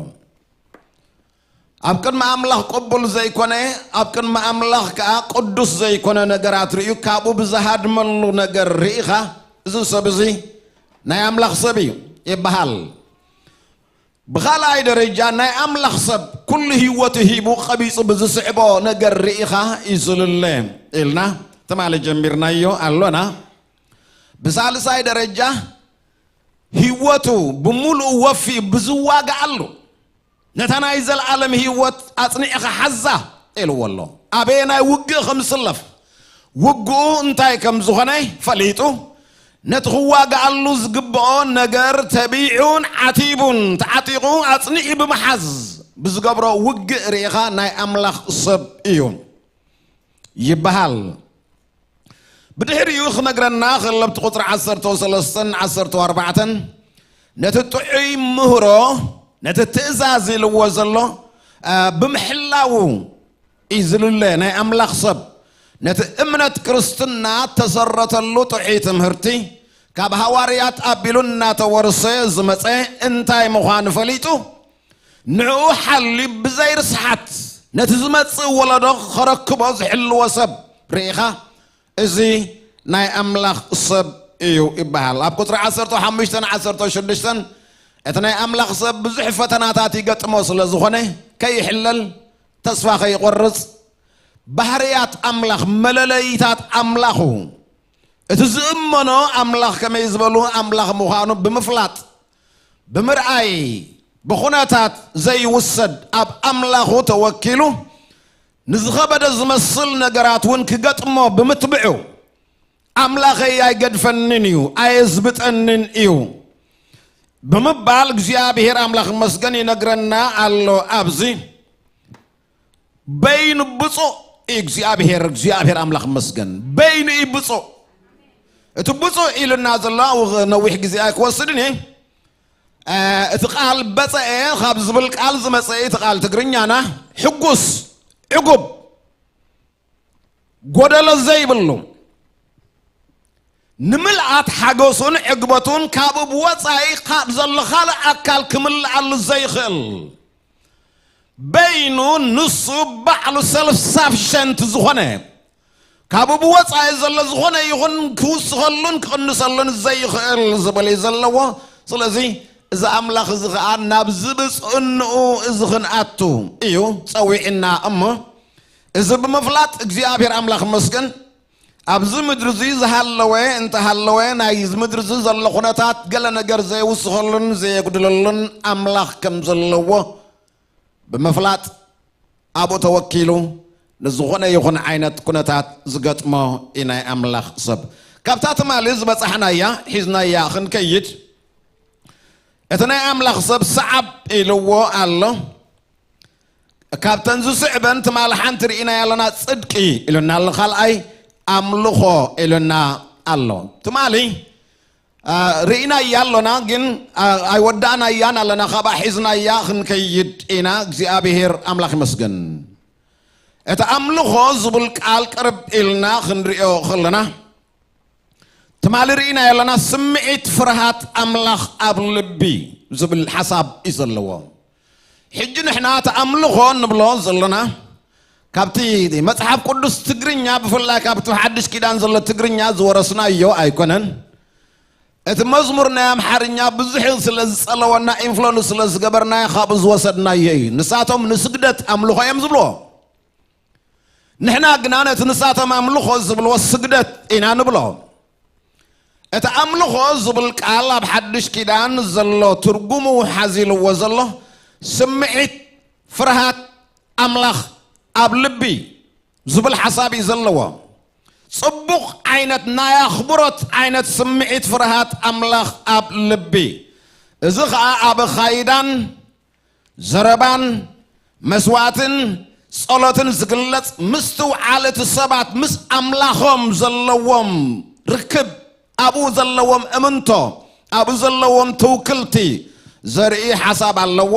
ኣብ ቅድሚ ኣምላኽ ቅቡል ዘይኮነ፣ ኣብ ቅድሚ ኣምላኽ ከኣ ቅዱስ ዘይኮነ ነገራት ርእዩ ካብኡ ብዝሃድመሉ ነገር ርኢኻ፣ እዚ ሰብ እዚ ናይ ኣምላኽ ሰብ እዩ ይበሃል። ብኻልኣይ ደረጃ ናይ ኣምላኽ ሰብ ኩሉ ህይወቱ ሂቡ ቀቢጹ ብዝስዕቦ ነገር ርኢኻ እዩ ዝልለ ኢልና ትማሊ ጀሚርናዮ ኣሎና። ብሳልሳይ ደረጃ ህይወቱ ብምሉእ ወፊ ብዝዋግኣሉ ነታ ናይ ዘለኣለም ህይወት ኣጽኒዕኻ ሓዛ ኢልዎ ኣሎ። ኣበየናይ ውግእ ከም ዝስለፍ ውግኡ እንታይ ከም ዝኾነ ፈሊጡ ነቲ ክዋግኣሉ ዝግብኦ ነገር ተቢዑን ዓቲቡን ተዓጢቑ ኣጽኒዑ ብምሓዝ ብዝገብሮ ውግእ ርኢኻ ናይ ኣምላኽ ሰብ እዩ ይበሃል። ብድሕሪኡ ክነግረና ከለብቲ ቁጽሪ ዓሰርተ ሰለስተን ዓሰርተ ኣርባዕተን ነቲ ጥዑይ ምህሮ ነቲ ትእዛዝ ኢልዎ ዘሎ እ፣ ብምሕላው እዩ ዝልለ ናይ ኣምላኽ ሰብ ነቲ እምነት ክርስትና እተሰረተሉ ጥዑይ ትምህርቲ ካብ ሃዋርያት ኣቢሉ እናተወርሰ ዝመጸ እንታይ ምዃኑ ፈሊጡ ንዕኡ ሓልዩ ብዘይ ርስሓት ነቲ ዝመጽእ ወለዶ ከረክቦ ዝሕልዎ ሰብ ርኢኻ እዚ ናይ ኣምላኽ ሰብ እዩ ይበሃል። ኣብ ቁጽሪ ዓሰርተ ሓሙሽተን ዓሰርተ ሽዱሽተን እቲ ናይ ኣምላኽ ሰብ ብዙሕ ፈተናታት ይገጥሞ ስለ ዝኾነ ከይሕለል ተስፋ ከይቆርጽ ባህርያት ኣምላኽ መለለይታት ኣምላኹ እቲ ዝእመኖ ኣምላኽ ከመይ ዝበሉ ኣምላኽ ምዃኑ ብምፍላጥ ብምርኣይ ብኹነታት ዘይውሰድ ኣብ ኣምላኹ ተወኪሉ ንዝኸበደ ዝመስል ነገራት እውን ክገጥሞ ብምትብዑ ኣምላኸይ ኣይገድፈንን እዩ፣ ኣየዝብጠንን እዩ ብምባል እግዚኣብሔር ኣምላኽ መስገን ይነግረና ኣሎ። ኣብዚ በይኑ ብፁዕ እዩ እግዚኣብሔር። እግዚኣብሔር ኣምላኽ መስገን በይኑ እዩ ብፁዕ። እቲ ብፁዕ ኢሉና ዘሎ ነዊሕ ግዜ ኣይክወስድን እየ። እቲ ቃል በፀኤ ካብ ዝብል ቃል ዝመፀ እቲ ቃል ትግርኛና ሕጉስ፣ ዕጉብ፣ ጎደሎ ዘይብሉ፣ ንምልኣት ሓጎሱን ዕግበቱን ካብኡ ብወፃኢ ካብ ዘሎ ካልእ ኣካል ክምልኣሉ ዘይኽእል፣ በይኑ ንሱ ባዕሉ ሰልፍ ሳፊሸንት ዝኾነ፣ ካብኡ ብወፃኢ ዘሎ ዝኾነ ይኹን ክውስኸሉን ክቕንሰሉን ዘይኽእል ዝብል እዩ ዘለዎ። ስለዚ እዚ ኣምላኽ እዚ ኸዓ ናብ ዝብፅእንኡ እዚ ክንኣቱ እዩ ፀዊዕና እሞ፣ እዚ ብምፍላጥ እግዚኣብሔር ኣምላኽ መስገን ኣብዚ ምድሪ እዚ ዝሃለወ እንተሃለወ ናይ ምድሪ እዚ ዘሎ ኩነታት ገለ ነገር ዘይውስኸሉን ዘየጉድለሉን ኣምላኽ ከም ዘለዎ ብምፍላጥ ኣብኡ ተወኪሉ ንዝኾነ ይኹን ዓይነት ኩነታት ዝገጥሞ እዩ ናይ ኣምላኽ ሰብ። ካብታ ትማሊ ዝበጻሕናያ ሒዝናያ ክንከይድ፣ እቲ ናይ ኣምላኽ ሰብ ሰዓብ ኢልዎ ኣሎ። ካብተን ዝስዕበን ትማሊ ሓንቲ ርኢናያ ኣለና፣ ጽድቂ ኢሉና ኣሎ፣ ካልኣይ ኣምልኾ ኢሉና ኣሎ። ትማሊ ርኢናያ ኣሎና፣ ግን ኣይወዳእናያን ኣለና፣ ካብኣ ሒዝናያ ክንከይድ ኢና። እግዚኣብሔር ኣምላኽ ይመስገን። እቲ ኣምልኾ ዝብል ቃል ቅርብ ኢልና ክንሪኦ ከለና፣ ትማሊ ርኢናዮ ኣለና፣ ስምዒት ፍርሃት ኣምላኽ ኣብ ልቢ ዝብል ሓሳብ እዩ ዘለዎ። ሕጂ ንሕና እቲ ኣምልኾ እንብሎ ዘለና ካብቲ መጽሓፍ ቅዱስ ትግርኛ፣ ብፍላይ ካብቲ ሓድሽ ኪዳን ዘሎ ትግርኛ ዝወረስናዮ ኣይኮነን። እቲ መዝሙር ናይ ኣምሓርኛ ብዙሕ ስለ ዝጸለወና፣ ኢንፍሉንስ ስለ ዝገበርናዮ፣ ካብኡ ዝወሰድናዮ እዩ። ንሳቶም ንስግደት ኣምልኾ እዮም ዝብልዎ። ንሕና ግና ነቲ ንሳቶም ኣምልኾ ዝብልዎ ስግደት ኢና ንብሎ። እቲ ኣምልኾ ዝብል ቃል ኣብ ሓድሽ ኪዳን ዘሎ ትርጉሙ ሓዚልዎ ዘሎ ስምዒት ፍርሃት ኣምላኽ ኣብ ልቢ ዝብል ሓሳብ እዩ ዘለዎ። ጽቡቕ ዓይነት ናይ ኣኽብሮት ዓይነት ስምዒት ፍርሃት ኣምላኽ ኣብ ልቢ፣ እዚ ኸኣ ኣብ ኣኻይዳን ዘረባን መስዋዕትን ጸሎትን ዝግለጽ ምስትውዓል እቲ ሰባት ምስ ኣምላኾም ዘለዎም ርክብ፣ ኣብኡ ዘለዎም እምንቶ፣ ኣብኡ ዘለዎም ትውክልቲ ዘርኢ ሓሳብ ኣለዎ።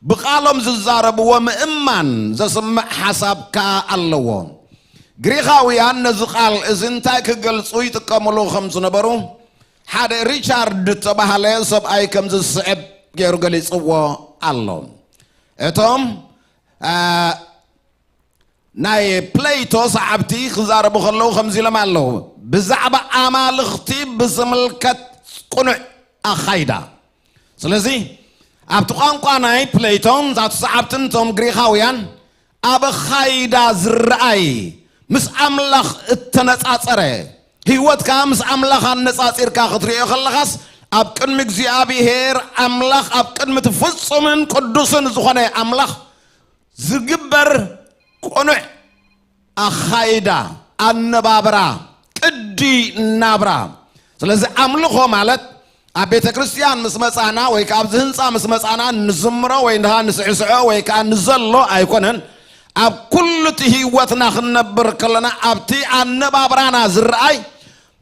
ብቓሎም ዝዛረብዎ ምእማን ዘስምዕ ሓሳብ ከኣ ኣለዎ። ግሪኻውያን ነዚ ቃል እዚ እንታይ ክገልጹ ይጥቀምሉ ከም ዝነበሩ ሓደ ሪቻርድ እተባህለ ሰብኣይ ከም ዝስዕብ ገይሩ ገሊጽዎ ኣሎ። እቶም ናይ ፕሌቶ ሰዓብቲ ክዛረቡ ከለዉ ከምዚ ኢሎም ኣለዉ፣ ብዛዕባ ኣማልኽቲ ብዝምልከት ቅኑዕ ኣኻይዳ። ስለዚ ኣብቲ ቋንቋ ናይ ፕሌቶን ዛቱ ሰዓብትን እቶም ግሪኻውያን ኣብ ኣኻይዳ ዝረኣይ ምስ ኣምላኽ እተነጻጸረ፣ ህይወትካ ምስ ኣምላኽ ኣነጻጺርካ ክትርእዮ ከለኻስ፣ ኣብ ቅድሚ እግዚኣብሔር ኣምላኽ፣ ኣብ ቅድሚ እቲ ፍጹምን ቅዱስን ዝኾነ ኣምላኽ ዝግበር ቅኑዕ ኣኻይዳ፣ ኣነባብራ፣ ቅዲ ናብራ። ስለዚ ኣምልኾ ማለት ኣብ ቤተ ክርስቲያን ምስ መጻና ወይ ከኣ ኣብዚ ህንጻ ምስ መጻና ንዝምሮ ወይ ንስዕስዖ ወይ ከኣ ንዘሎ ኣይኮነን። ኣብ ኩሉ እቲ ህይወትና ክንነብር ከለና ኣብቲ ኣነባብራና ዝረኣይ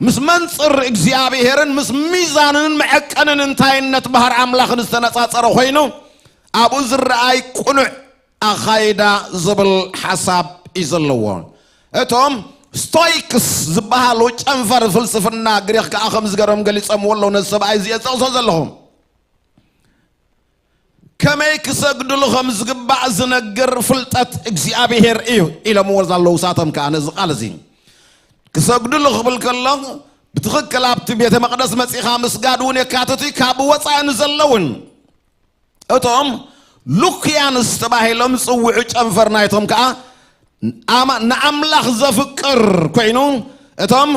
ምስ መንጽር እግዚኣብሔርን ምስ ሚዛንን መዐቀንን እንታይነት ባህር ኣምላኽን ዝተነጻጸረ ኮይኑ ኣብኡ ዝረኣይ ቅኑዕ ኣኻይዳ ዝብል ሓሳብ እዩ ዘለዎ። እቶም ስቶይክስ ዝበሃሉ ጨንፈር ፍልስፍና ግሪኽ ከኣ ከም ዝገርም ገሊጾምዎ ኣለዉ። ነዚ ሰብኣይ እዚ እየ ዝጠቕሶ ዘለኹ። ከመይ ክሰግድሉ ከም ዝግባእ ዝነግር ፍልጠት እግዚኣብሔር እዩ ኢሎምዎ ዘለዉ። ሳቶም ከኣ ነዚ ቃል እዚ ክሰግድሉ ክብል ከሎ ብትኽክል ኣብቲ ቤተ መቕደስ መጺኻ ምስጋድ እውን የካትት እዩ። ካብ ወጻኢ ንዘለውን እቶም ሉክያንስ ተባሂሎም ዝጽውዑ ጨንፈር ናይቶም ከኣ ኣማ-፣ ንኣምላኽ ዘፍቅር ኮይኑ፣ እቶም፣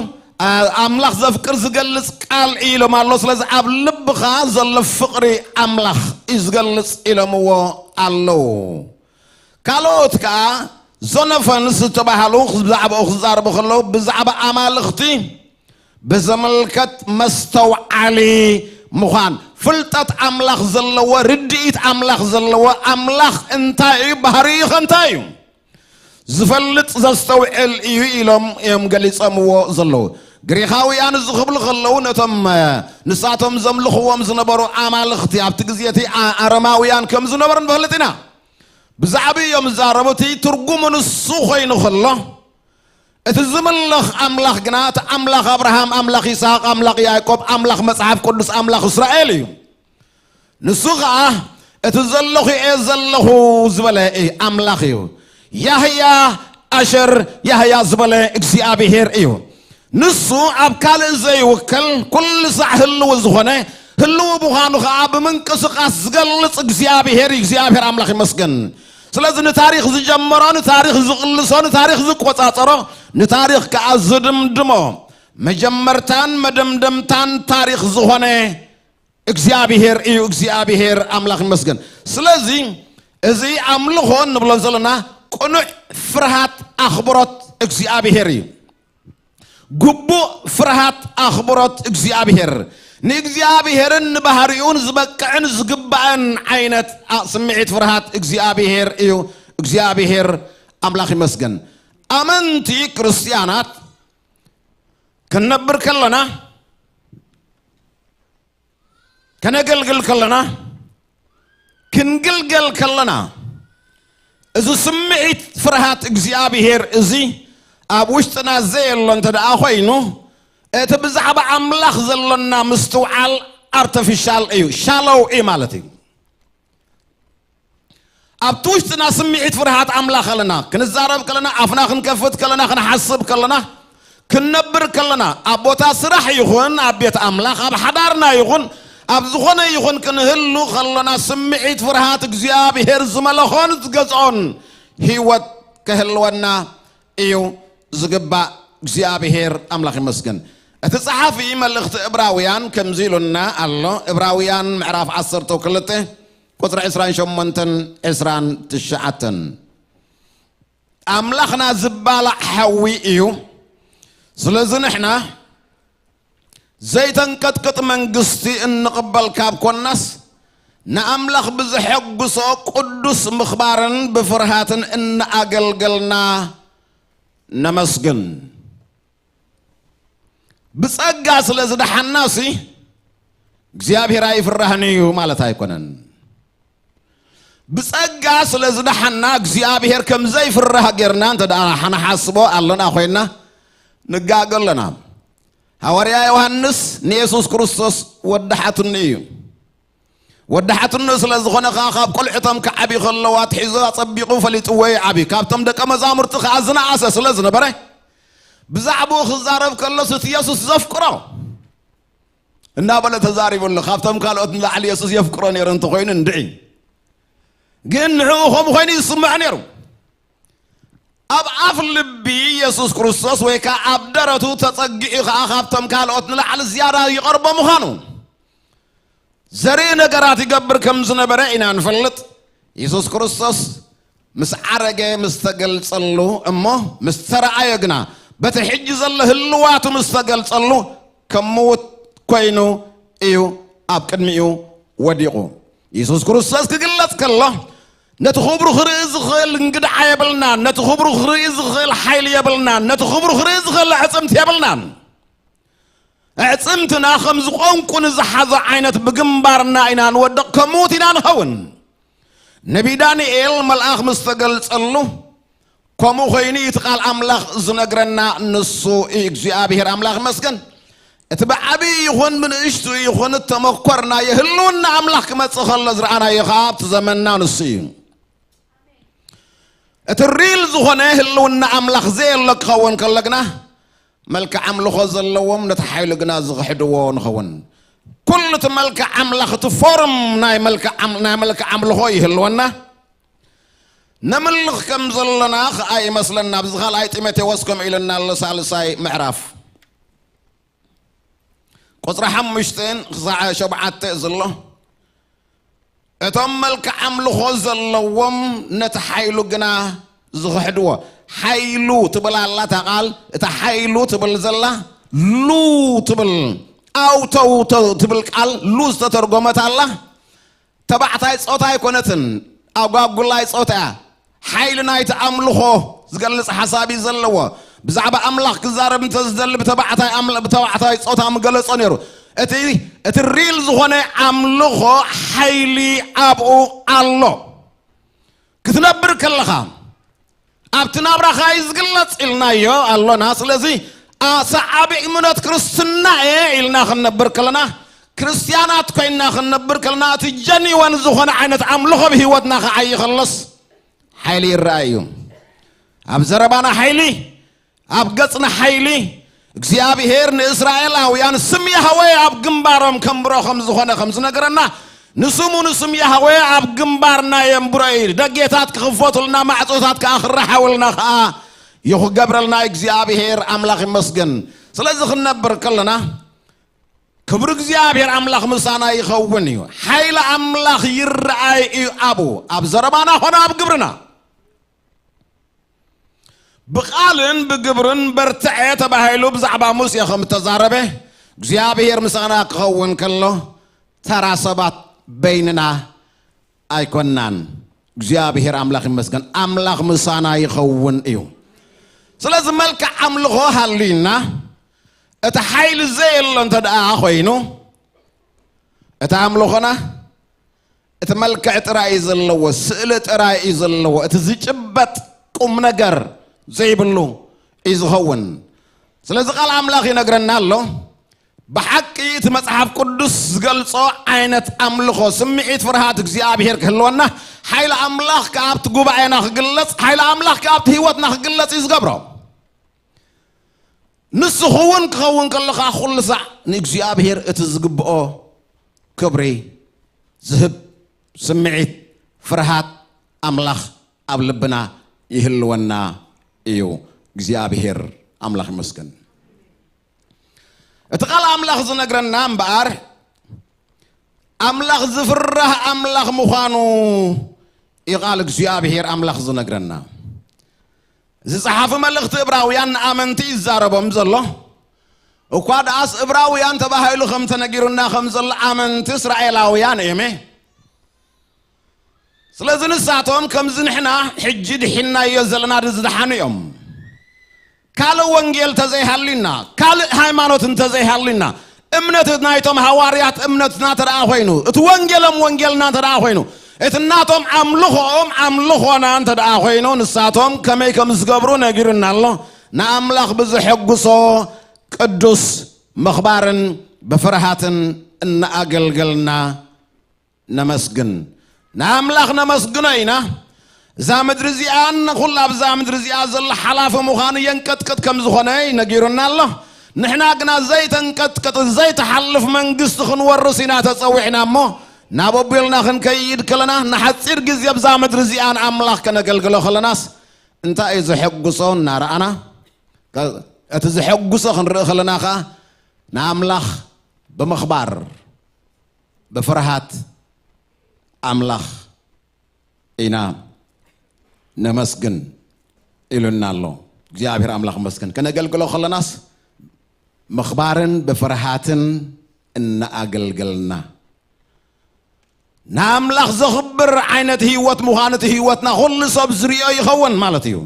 ኣ-፣ ኣምላኽ ዘፍቅር ዝገልጽ ቃል እዩ ኢሎም ኣሎ። ስለዚ ኣብ ልብኻ ዘሎ ፍቕሪ ኣምላኽ እዩ ዝገልጽ ኢሎምዎ ኣለዉ። ካልኦት ከኣ ዞኖፈንስ ዝተባህሉ ብዛዕባኡ ክዛረቡ ከለዉ፣ ብዛዕባ ኣማልኽቲ ብዘመልከት መስተውዓሊ ምዃን፣ ፍልጠት ኣምላኽ ዘለዎ፣ ርድኢት ኣምላኽ ዘለዎ፣ ኣምላኽ እንታይ እዩ፣ ባህሪኡ ኸ እንታይ እዩ? ዝፈልጥ ዘስተውዕል እዩ ኢሎም እዮም ገሊጾምዎ ዘለዉ። ግሪኻውያን እዚ ክብሉ ከለዉ ነቶም ንሳቶም ዘምልኽዎም ዝነበሩ ኣማልኽቲ፣ ኣብቲ ግዜ እቲ ኣረማውያን ከም ዝነበሩ ንፈልጥ ኢና። ብዛዕባ እዮም ዝዛረቡ። እቲ ትርጉሙ ንሱ ኮይኑ ከሎ፣ እቲ ዝምለኽ ኣምላኽ ግና እቲ ኣምላኽ ኣብርሃም፣ ኣምላኽ ይስሃቅ፣ ኣምላኽ ያዕቆብ፣ ኣምላኽ መጽሓፍ ቅዱስ፣ ኣምላኽ እስራኤል እዩ። ንሱ ኸኣ እቲ ዘለኹ እየ ዘለኹ ዝበለ ኣምላኽ እዩ። ያህያ ኣሸር ያህያ ዝበለ እግዚኣብሔር እዩ። ንሱ ኣብ ካልእ ዘይውከል፣ ኩሉ ሳዕ ህልው ዝኾነ፣ ህልው ምዃኑ ኸኣ ብምንቅስቃስ ዝገልጽ እግዚኣብሔር እዩ። እግዚኣብሔር ኣምላኽ ይመስገን። ስለዚ ንታሪኽ ዝጀመሮ፣ ንታሪኽ ዝቕልሶ፣ ንታሪኽ ዝቆጻጸሮ፣ ንታሪኽ ከኣ ዝድምድሞ፣ መጀመርታን መደምደምታን ታሪኽ ዝኾነ እግዚኣብሔር እዩ። እግዚኣብሔር ኣምላኽ ይመስገን። ስለዚ እዚ ኣምልኾ እንብሎ ዘለና ቅኑዕ ፍርሃት ኣኽብሮት እግዚኣብሔር እዩ። ግቡእ ፍርሃት ኣኽብሮት እግዚኣብሔር፣ ንእግዚኣብሔርን ንባህሪኡን ዝበቅዕን ዝግባእን ዓይነት ኣ-፣ ስምዒት ፍርሃት እግዚኣብሔር እዩ። እግዚኣብሔር ኣምላኽ ይመስገን። ኣመንቲ ክርስትያናት ክንነብር ከለና፣ ከነገልግል ከለና፣ ክንግልገል ከለና፣ እዚ ስምዒት ፍርሃት እግዚኣብሔር እዚ ኣብ ውሽጥና ዘየሎ እንተ ደኣ ኮይኑ፣ እቲ ብዛዕባ ኣምላኽ ዘሎና ምስትውዓል ኣርተፊሻል እዩ፣ ሻሎው እዩ ማለት እዩ። ኣብቲ ውሽጥና ስምዒት ፍርሃት ኣምላኽ ከለና፣ ክንዛረብ ከለና፣ ኣፍና ክንከፍት ከለና፣ ክንሓስብ ከለና፣ ክንነብር ከለና፣ ኣብ ቦታ ስራሕ ይኹን፣ ኣብ ቤት ኣምላኽ፣ ኣብ ሓዳርና ይኹን፣ ኣብ ዝኾነ ይኹን ክንህሉ ከለና፣ ስምዒት ፍርሃት እግዚኣብሔር ዝመለኾን ዝገዝኦን ህይወት ከህልወና እዩ ዝግባእ። እግዚኣብሔር ኣምላኽ ይመስገን። እቲ ጸሓፊ መልእኽቲ ዕብራውያን ከምዚ ኢሉና ኣሎ። ዕብራውያን ምዕራፍ ዓሰርተ ክልተ ቁጽሪ ዕስራን ሸሞንተን ዕስራን ትሽዓተን። ኣምላኽና ዝባላዕ ሓዊ እዩ። ስለዚ ንሕና ዘይተንቀጥቅጥ መንግስቲ እንቕበል ካብ ኮናስ፣ ንኣምላኽ ብዘሐጉሶ ቅዱስ ምኽባርን ብፍርሃትን እናኣገልገልና ነመስግን። ብጸጋ ስለ ዝደሓናሲ እግዚኣብሔር ኣይፍራህን እዩ ማለት ኣይኮነን። ብጸጋ ስለ ዝደሓና እግዚኣብሔር ከም ዘይፍራህ ጌርና እንተ ደኣ ንሓስቦ ኣለና ኮይና ንጋገ ኣለና። ሃዋርያ ዮሃንስ ንየሱስ ክርስቶስ ወዳሓትኒ እዩ። ወዳሓትኒ ስለ ዝኾነ ከኣ ካብ ቆልዕቶም ክዓቢ ከለዉ ኣትሒዙ ኣጸቢቑ ፈሊጥዎ እዩ ዓብዩ። ካብቶም ደቀ መዛሙርቲ ከኣ ዝነኣሰ ስለ ዝነበረ ብዛዕባኡ ክዛረብ ከሎስ እቲ የሱስ ዘፍቅሮ እናበለ ተዛሪቡ ኣሎ። ካብቶም ካልኦት ንላዕሊ የሱስ የፍቅሮ ነይሩ እንተኾይኑ እንድዒ፣ ግን ንዕኡ ከምኡ ኮይኑ ይስምዖ ነይሩ። ኣብ ኣፍ ልቢ የሱስ ክርስቶስ ወይ ከኣ ኣብ ደረቱ ተጸጊዑ ከኣ ካብቶም ካልኦት ንላዕሊ ዝያዳ ይቐርቦ ምዃኑ ዘርኢ ነገራት ይገብር ከም ዝነበረ ኢና ንፈልጥ። የሱስ ክርስቶስ ምስ ዓረገ፣ ምስ ተገልጸሉ እሞ ምስ ተረኣዮ ግና፣ በቲ ሕጂ ዘሎ ህልዋቱ ምስ ተገልጸሉ፣ ከም ምዉት ኮይኑ እዩ ኣብ ቅድሚኡ ወዲቑ። የሱስ ክርስቶስ ክግለጽ ከሎ፣ ነቲ ክብሩ ክርኢ ዝኽእል እንግድዓ የብልናን፣ ነቲ ክብሩ ክርኢ ዝኽእል ሓይሊ የብልናን፣ ነቲ ክብሩ ክርኢ ዝኽእል ኣዕጽምቲ የብልናን። ኣዕጽምትና ከም ዝቖንቁ ንዝሓዘ ዓይነት ብግንባርና ኢና ንወድቕ፣ ከም ምዉት ኢና ንኸውን። ነቢ ዳንኤል መልኣኽ ምስ ተገልጸሉ፣ ከምኡ ኮይኑ እዩ እቲ ቃል ኣምላኽ ዝነግረና። ንሱ እዩ እግዚኣብሔር ኣምላኽ ይመስገን። እቲ ብዓብዪ ይኹን ብንእሽቱ ይኹን እተመኮርናዮ ህልውና ኣምላኽ ክመጽእ ከሎ ዝረኣናዮ ከኣ ኣብቲ ዘመንና ንሱ እዩ። እቲ ሪል ዝኾነ ህልውና ኣምላኽ ዘየሎ ክኸውን ከሎ ግና፣ መልክዕ ኣምልኾ ዘለዎም ነቲ ሓይሉ ግና ዝኽሕድዎ ንኸውን። ኩሉ እቲ መልክዕ ኣምላኽ፣ እቲ ፎርም ናይ መልክዕ ኣም-፣ ናይ መልክዕ ኣምልኾ ይህልወና። ነምልኽ ከም ዘለና ኸኣ ይመስለና። ኣብዚ ካልኣይ ጢሞቴዎስ ከምኡ ኢሉና ኣሎ፣ ሳልሳይ ምዕራፍ ቁጽሪ ሓሙሽተ ክሳዕ ሸውዓተ ዘሎ፣ እቶም መልክዕ ኣምልኾ ዘለዎም ነቲ ሓይሉ ግና ዝኽሕድዎ። ሓይሉ ትብል ኣላ እታ ቃል፣ እታ ሓይሉ ትብል ዘላ ሉ ትብል፣ ኣውተውተው ትብል ቃል ሉ ዝተተርጎመት ኣላ። ተባዕታይ ጾታ ኣይኮነትን፣ ኣጓጉላይ ጾታ እያ። ሓይሊ ናይቲ ኣምልኾ ዝገልጽ ሓሳብ እዩ ዘለዎ። ብዛዕባ ኣምላኽ ክዛረብ እንተ ዝደሊ ብተባዕታይ ኣምል-፣ ብተባዕታይ ጾታ ምገለጾ ነይሩ። እቲ፣ እቲ ሪል ዝኾነ ኣምልኾ ሓይሊ ኣብኡ ኣሎ። ክትነብር ከለኻ ኣብቲ ናብራኻ እዩ ዝግለጽ ኢልናዮ ኣሎና። ስለዚ ኣ-፣ ሰዓቢ እምነት ክርስትና እየ ኢልና ክንነብር ከለና፣ ክርስትያናት ኮይንና ክንነብር ከለና፣ እቲ ጀኒወን ዝኾነ ዓይነት ኣምልኾ ብህይወትና ክዓይ ከሎስ ሓይሊ ይረኣይ እዩ። ኣብ ዘረባና ሓይሊ፣ ኣብ ገጽና ሓይሊ፣ እግዚኣብሔር ንእስራኤላውያን ስም ያህወ ኣብ ግንባሮም ከንብሮ ከም ዝኾነ ከም ዝነገረና፣ ንስሙ ንስም ያህወ ኣብ ግንባርና የንብሮ እዩ። ደጌታት ክኽፈቱልና፣ ማዕጾታት ከኣ ክረሓውልና ከኣ ይኽገብረልና። እግዚኣብሔር ኣምላኽ ይመስገን። ስለዚ ክንነብር ከለና ክብሪ እግዚኣብሔር ኣምላኽ ምሳና ይኸውን እዩ። ሓይሊ ኣምላኽ ይረኣይ እዩ ኣብኡ፣ ኣብ ዘረባና ኾነ ኣብ ግብርና። ብቓልን ብግብርን በርትዐ ተባሂሉ ብዛዕባ ሙሴ ከም እተዛረበ፣ እግዚኣብሔር ምሳና ክኸውን ከሎ፣ ተራ ሰባት በይንና ኣይኮናን። እግዚኣብሔር ኣምላኽ ይመስገን። ኣምላኽ ምሳና ይኸውን እዩ። ስለዚ መልክዕ ኣምልኾ ሃልዩና፣ እቲ ሓይሊ ዘየሎ እንተ ደኣ ኾይኑ፣ እቲ ኣምልኾና እቲ መልክዕ ጥራይ እዩ ዘለዎ፣ ስእሊ ጥራይ እዩ ዘለዎ፣ እቲ ዝጭበጥ ቁም ነገር ዘይብሉ እዩ ዝኸውን። ስለዚ ቃል ኣምላኽ ይነግረና ኣሎ። ብሓቂ እቲ መጽሓፍ ቅዱስ ዝገልጾ ዓይነት ኣምልኾ፣ ስምዒት ፍርሃት እግዚኣብሔር ክህልወና፣ ሓይሊ ኣምላኽ ከኣ ኣብቲ ጉባኤና ክግለጽ፣ ሓይሊ ኣምላኽ ከኣ ኣብቲ ህይወትና ክግለጽ እዩ ዝገብሮ። ንሱ ክውን ክኸውን ከሎ ከኣ ኩሉ ሳዕ ንእግዚኣብሔር እቲ ዝግብኦ ክብሪ ዝህብ ስምዒት ፍርሃት ኣምላኽ ኣብ ልብና ይህልወና እዩ። እግዚኣብሔር ኣምላኽ ይመስገን። እቲ ቃል ኣምላኽ ዝነግረና እምበኣር፣ ኣምላኽ ዝፍራህ ኣምላኽ ምዃኑ እዩ ቃል እግዚኣብሔር ኣምላኽ ዝነግረና። እዚ ጸሓፊ መልእኽቲ እብራውያን ንኣመንቲ ይዛረቦም ዘሎ። እኳ ደኣስ እብራውያን ተባሂሉ ከም ተነጊሩና ከም ዘሎ ኣመንቲ እስራኤላውያን እዮም። ስለዚ ንሳቶም ከምዚ ንሕና ሕጂ ድሒናዮ ዘለና ዝደሓኑ እዮም። ካልእ ወንጌል እንተዘይሃልዩና፣ ካልእ ሃይማኖት እንተዘይሃልዩና፣ እምነት ናይቶም ሃዋርያት እምነትና እንተ ደኣ ኮይኑ፣ እቲ ወንጌሎም ወንጌልና እንተ ደኣ ኮይኑ፣ እቲ ናቶም ኣምልኾኦም ኣምልኾና እንተ ደኣ ኮይኑ፣ ንሳቶም ከመይ ከም ዝገብሩ ነጊሩና ኣሎ። ንኣምላኽ ብዘሐጉሶ ቅዱስ ምኽባርን ብፍርሃትን እናኣገልገልና ነመስግን። ንኣምላኽ ነመስግኖ ኢና። እዛ ምድሪ እዚኣን ኩላ ኣብዛ ምድሪ እዚኣ ዘሎ ሓላፊ ምዃኑ የንቀጥቅጥ ከም ዝኾነ ነጊሩና ኣሎ። ንሕና ግና ዘይተንቀጥቅጥ ዘይትሓልፍ መንግስቲ ክንወርስ ኢና ተጸዊዕና እሞ፣ ናብ ኣቦ ኢልና ክንከይድ ከለና፣ ንሓጺር ግዜ ኣብዛ ምድሪ እዚኣ ንኣምላኽ ከነገልግሎ ከለናስ፣ እንታይ እዩ ዘሐጉሶ እናረኣና፣ ከ-፣ እቲ ዘሐጉሶ ክንርኢ ከለና ከኣ፣ ንኣምላኽ ብምኽባር፣ ብፍርሃት ኣምላኽ ኢና ነመስግን ኢሉና ኣሎ። እግዚኣብሔር ኣምላኽ መስግን። ከነገልግሎ ከለናስ ምኽባርን ብፍርሃትን እናኣገልገልና፣ ንኣምላኽ ዘኽብር ዓይነት ህይወት ምዃኑ እቲ ህይወትና ኩሉ ሰብ ዝርእዮ ይኸውን ማለት እዩ።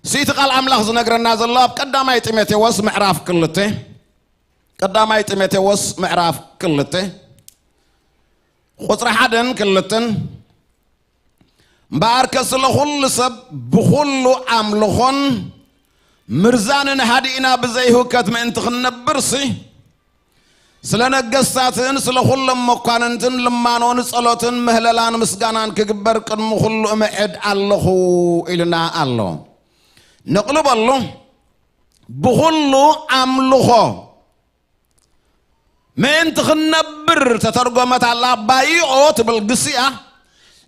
እቲ ቃል ኣምላኽ ዝነግረና ዘሎ ኣብ ቀዳማይ ጢሞቴዎስ ምዕራፍ ክልተ፣ ቀዳማይ ጢሞቴዎስ ምዕራፍ ክልተ ቁጽሪ ሓደን ክልተን፣ እምበኣርከ ስለ ኩሉ ሰብ ብኹሉ ኣምልኾን ምርዛንን ሃዲእና ብዘይህውከት ምእንቲ ክንነብርሲ፣ ስለ ነገስታትን ስለ ኩሎም መኳንንትን ልማኖን ጸሎትን ምህለላን ምስጋናን ክግበር ቅድሚ ኩሉ እምዕድ ኣለኹ ኢልና ኣሎ። ነቕልበሉ፣ ብኹሉ ኣምልኾ ምእንቲ ክንነብር ተተርጎመት ኣላ። ባይኦ ትብል ግሲ እያ።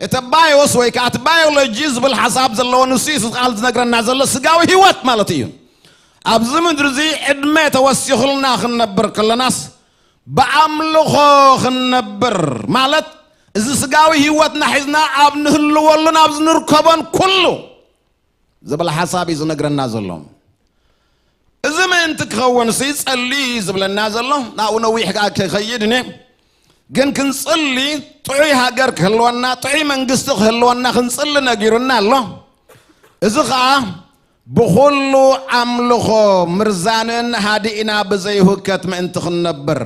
እቲ ባዮስ ወይ ከዓ እቲ ባዮሎጂ ዝብል ሓሳብ ዘለዎ ንሱ እዩ እቲ ቃል ዝነግረና ዘሎ ስጋዊ ህይወት ማለት እዩ። ኣብዚ ምድሪ እዚ ዕድመ ተወሲኹልና ክንነብር ከለናስ ብኣምልኾ ክንነብር ማለት እዚ ስጋዊ ህይወትና ሒዝና ኣብ ንህልወሉን ኣብ ዝንርከቦን ኩሉ ዝብል ሓሳብ እዩ ዝነግረና ዘሎ። እዚ ምእንቲ ክኸውንሲ ጸሊ ዝብለና ዘሎ ናብኡ ነዊሕ ከኣ ከይኸይድ እኔ ግን ክንጽሊ ጥዑይ ሃገር ክህልወና ጥዑይ መንግስቲ ክህልወና ክንጽሊ ነጊሩና ኣሎ። እዚ ኸኣ ብኹሉ ኣምልኾ ምርዛንን ሃዲእና ብዘይሁከት ምእንቲ ክንነብር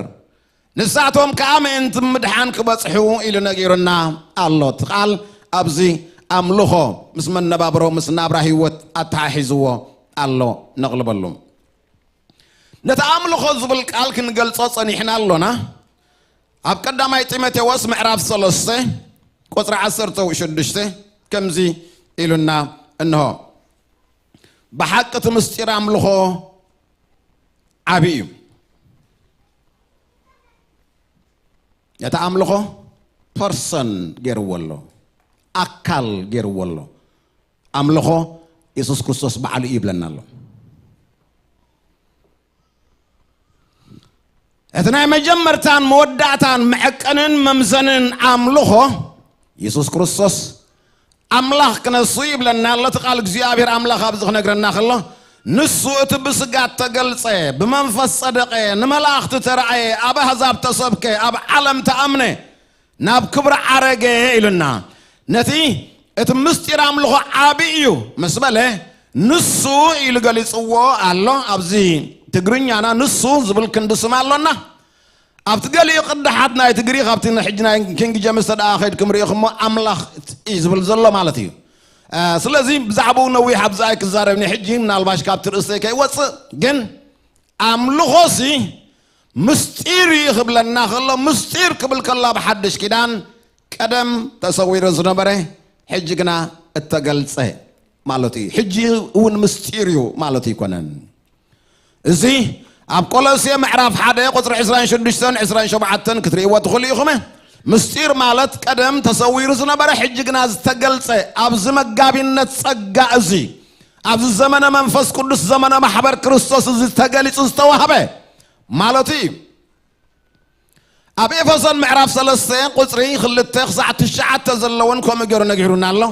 ንሳቶም ከኣ ምእንቲ ምድሓን ክበጽሑ ኢሉ ነጊሩና ኣሎ። እቲ ቃል ኣብዚ ኣምልኾ ምስ መነባብሮ ምስ ናብራ ህይወት ኣተሓሒዝዎ ኣሎ። ነቕልበሉ። ነቲ ኣምልኾ ዝብል ቃል ክንገልጾ ጸኒሕና ኣሎና። ኣብ ቀዳማይ ጢሞቴዎስ ምዕራፍ ሰለስተ ቁጽሪ ዓሰርተ ሽዱሽተ ከምዚ ኢሉና እንሆ፣ ብሓቂ እቲ ምስጢር ኣምልኾ ዓቢ እዩ። ነቲ ኣምልኾ ፐርሰን ገይርዎ ኣሎ፣ ኣካል ገይርዎ ኣሎ። ኣምልኾ የሱስ ክርስቶስ ባዕሉ እዩ ይብለና ኣሎ። እቲ ናይ መጀመርታን መወዳእታን መዐቀንን መምዘንን ኣምልኾ የሱስ ክርስቶስ ኣምላኽ ክነሱ ይብለና ኣሎ። እቲ ቃል እግዚኣብሔር ኣምላኽ ኣብዚ ክነግረና ከሎ ንሱ እቲ ብስጋ እተገልጸ፣ ብመንፈስ ጸደቐ፣ ንመላእኽቲ ተራእየ፣ ኣብ ኣህዛብ ተሰብከ፣ ኣብ ዓለም ተኣምነ፣ ናብ ክብሪ ዓረገ ኢሉና። ነቲ እቲ ምስጢር ኣምልኾ ዓቢ እዩ ምስ በለ ንሱ ኢሉ ገሊጽዎ ኣሎ። ኣብዚ ትግርኛና ንሱ ዝብል ክንዲ ስም ኣሎና። ኣብቲ ገሊኡ ቅዳሓት ናይ ትግሪ ካብቲ ንሕጂ ናይ ኪንግ ጀምስ ተደኣ ከይድኩም ርኢኹሞ ኣምላኽ እዩ ዝብል ዘሎ ማለት እዩ። ስለዚ ብዛዕባኡ ነዊሕ ኣብዚ ኣይክዛረብኒ ሕጂ ምናልባሽ ካብቲ ርእሰይ ከይወፅእ ግን ኣምልኾሲ ምስጢር እዩ ክብለና ከሎ ምስጢር ክብል ከሎ ኣብ ሓድሽ ኪዳን ቀደም ተሰዊሩ ዝነበረ ሕጂ ግና እተገልጸ ማለት እዩ። ሕጂ እውን ምስጢር እዩ ማለት ኣይኮነን። እዚ ኣብ ቆሎሴ ምዕራፍ ሓደ ቁፅሪ ዕስራን ሽዱሽተን ዕስራን ሸውዓተን ክትርእይዎ ትኽእሉ ኢኹም። ምስጢር ማለት ቀደም ተሰዊሩ ዝነበረ ሕጂ ግና ዝተገልጸ ኣብዚ መጋቢነት ጸጋ እዚ ኣብዚ ዘመነ መንፈስ ቅዱስ ዘመነ ማሕበር ክርስቶስ እዚ ተገሊጹ ዝተዋህበ ማለት እዩ። ኣብ ኤፌሶን ምዕራፍ ሰለስተ ቁፅሪ ክልተ ክሳዕ ትሽዓተ ዘለውን ከምኡ ገይሩ ነጊሩና ኣሎ።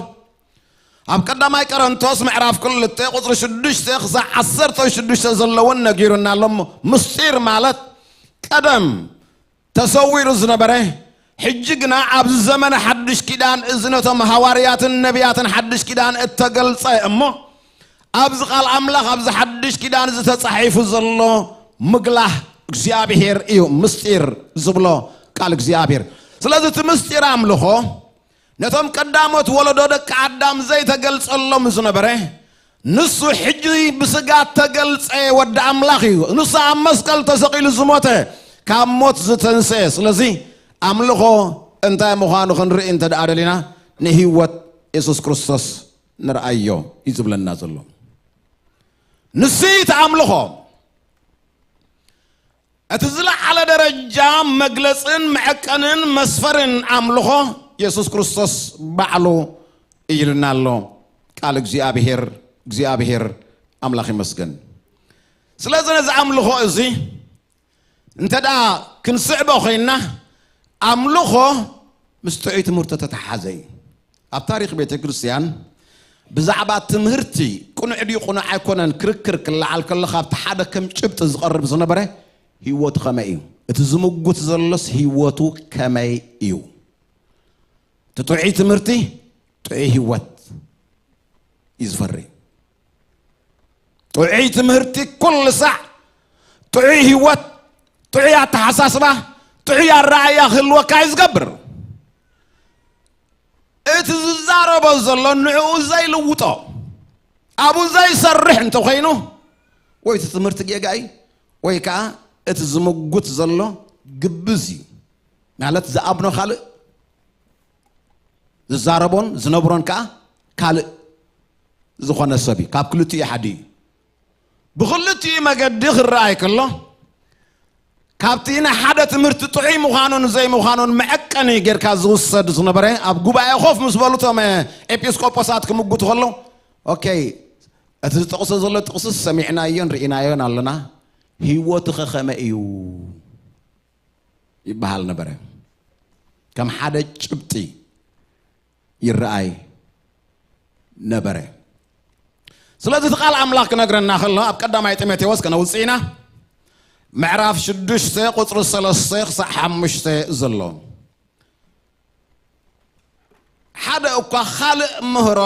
ኣብ ቀዳማይ ቆሮንቶስ ምዕራፍ ክልተ ቁፅሪ ሽዱሽተ ክሳዕ ዓሰርተ ሽዱሽተ ዘለውን ነጊሩና ኣሎ። ምስጢር ማለት ቀደም ተሰዊሩ ዝነበረ ሕጂ ግና ኣብዚ ዘመነ ሓድሽ ኪዳን እዚ ነቶም ሃዋርያትን ነቢያትን ሓድሽ ኪዳን እተገልጸ እሞ ኣብዚ ቃል ኣምላኽ ኣብዚ ሓድሽ ኪዳን እዚ ተጻሒፉ ዘሎ ምግላህ እግዚኣብሔር እዩ። ምስጢር ዝብሎ ቃል እግዚኣብሔር። ስለዚ እቲ ምስጢር ኣምልኾ ነቶም ቀዳሞት ወለዶ ደቂ ኣዳም ዘይተገልጸሎም ዝነበረ ንሱ ሕጂ ብስጋ ተገልጸ ወዲ ኣምላኽ እዩ። ንሱ ኣብ መስቀል ተሰቒሉ ዝሞተ ካብ ሞት ዝተንስኤ። ስለዚ ኣምልኾ እንታይ ምዃኑ ክንርኢ እንተ ደኣ ደሊና ንህይወት የሱስ ክርስቶስ ንርኣዮ እዩ ዝብለና ዘሎ። ንሱ እዩ እቲ ኣምልኾ። እቲ ዝለዓለ ደረጃ መግለጽን መዐቀንን መስፈርን ኣምልኾ የሱስ ክርስቶስ ባዕሉ እዩ ኢሉና ኣሎ ቃል እግዚኣብሔር። እግዚኣብሔር ኣምላኽ ይመስገን። ስለዚ ነዚ ኣምልኾ እዚ እንተ ደኣ ክንስዕቦ ኮይንና ኣምልኾ ምስ ጥዑይ ትምህርቲ ተተሓዘ እዩ። ኣብ ታሪኽ ቤተ ክርስቲያን ብዛዕባ ትምህርቲ ቅኑዕ ድዩ ቅኑዕ ኣይኮነን ክርክር ክለዓል ከሎ ካብቲ ሓደ ከም ጭብጢ ዝቐርብ ዝነበረ ህይወቱ ከመይ እዩ፣ እቲ ዝምጉት ዘሎስ ህይወቱ ከመይ እዩ? እቲ ጥዑይ ትምህርቲ ጥዑይ ህይወት እዩ ዝፈሪ። ጥዑይ ትምህርቲ ኩሉ ሳዕ ጥዑይ ህይወት፣ ጥዑይ ኣተሓሳስባ፣ ጥዑይ ኣረኣእያ ክህልወካ እዩ ዝገብር። እቲ ዝዛረቦ ዘሎ ንዕኡ ዘይልውጦ ኣብኡ ዘይሰርሕ እንተኮይኑ ወይ እቲ ትምህርቲ ጌጋ እዩ ወይ ከዓ እቲ ዝምጉት ዘሎ ግብዝ እዩ። ማለት ዝኣምኖ ካልእ ዝዛረቦን ዝነብሮን ከዓ ካልእ ዝኾነ ሰብ እዩ። ካብ ክልቲኡ ሓደ እዩ። ብኽልቲኡ መገዲ ክረኣይ ከሎ ካብቲ ንሓደ ትምህርቲ ጥዑይ ምዃኑን ዘይምዃኑን መዐቀኒ ጌርካ ዝውሰድ ዝነበረ ኣብ ጉባኤ ኮፍ ምስ በሉ እቶም ኤጲስቆጶሳት ክምጉቱ ከሎ ኦኬ እቲ ዝጠቕሶ ዘሎ ጥቕስስ ሰሚዕናዮን ርኢናዮን ኣለና፣ ህይወትኸ ከመይ እዩ ይበሃል ነበረ። ከም ሓደ ጭብጢ ይረኣይ ነበረ። ስለዚ እቲ ቃል ኣምላኽ ክነግረና ከሎ ኣብ ቀዳማይ ጢሞቴዎስ ከነውፅእ ኢና። ምዕራፍ ሽዱሽተ ቁፅሪ ሰለስተ ክሳዕ ሓሙሽተ ዘሎ፣ ሓደ እኳ ካልእ ምህሮ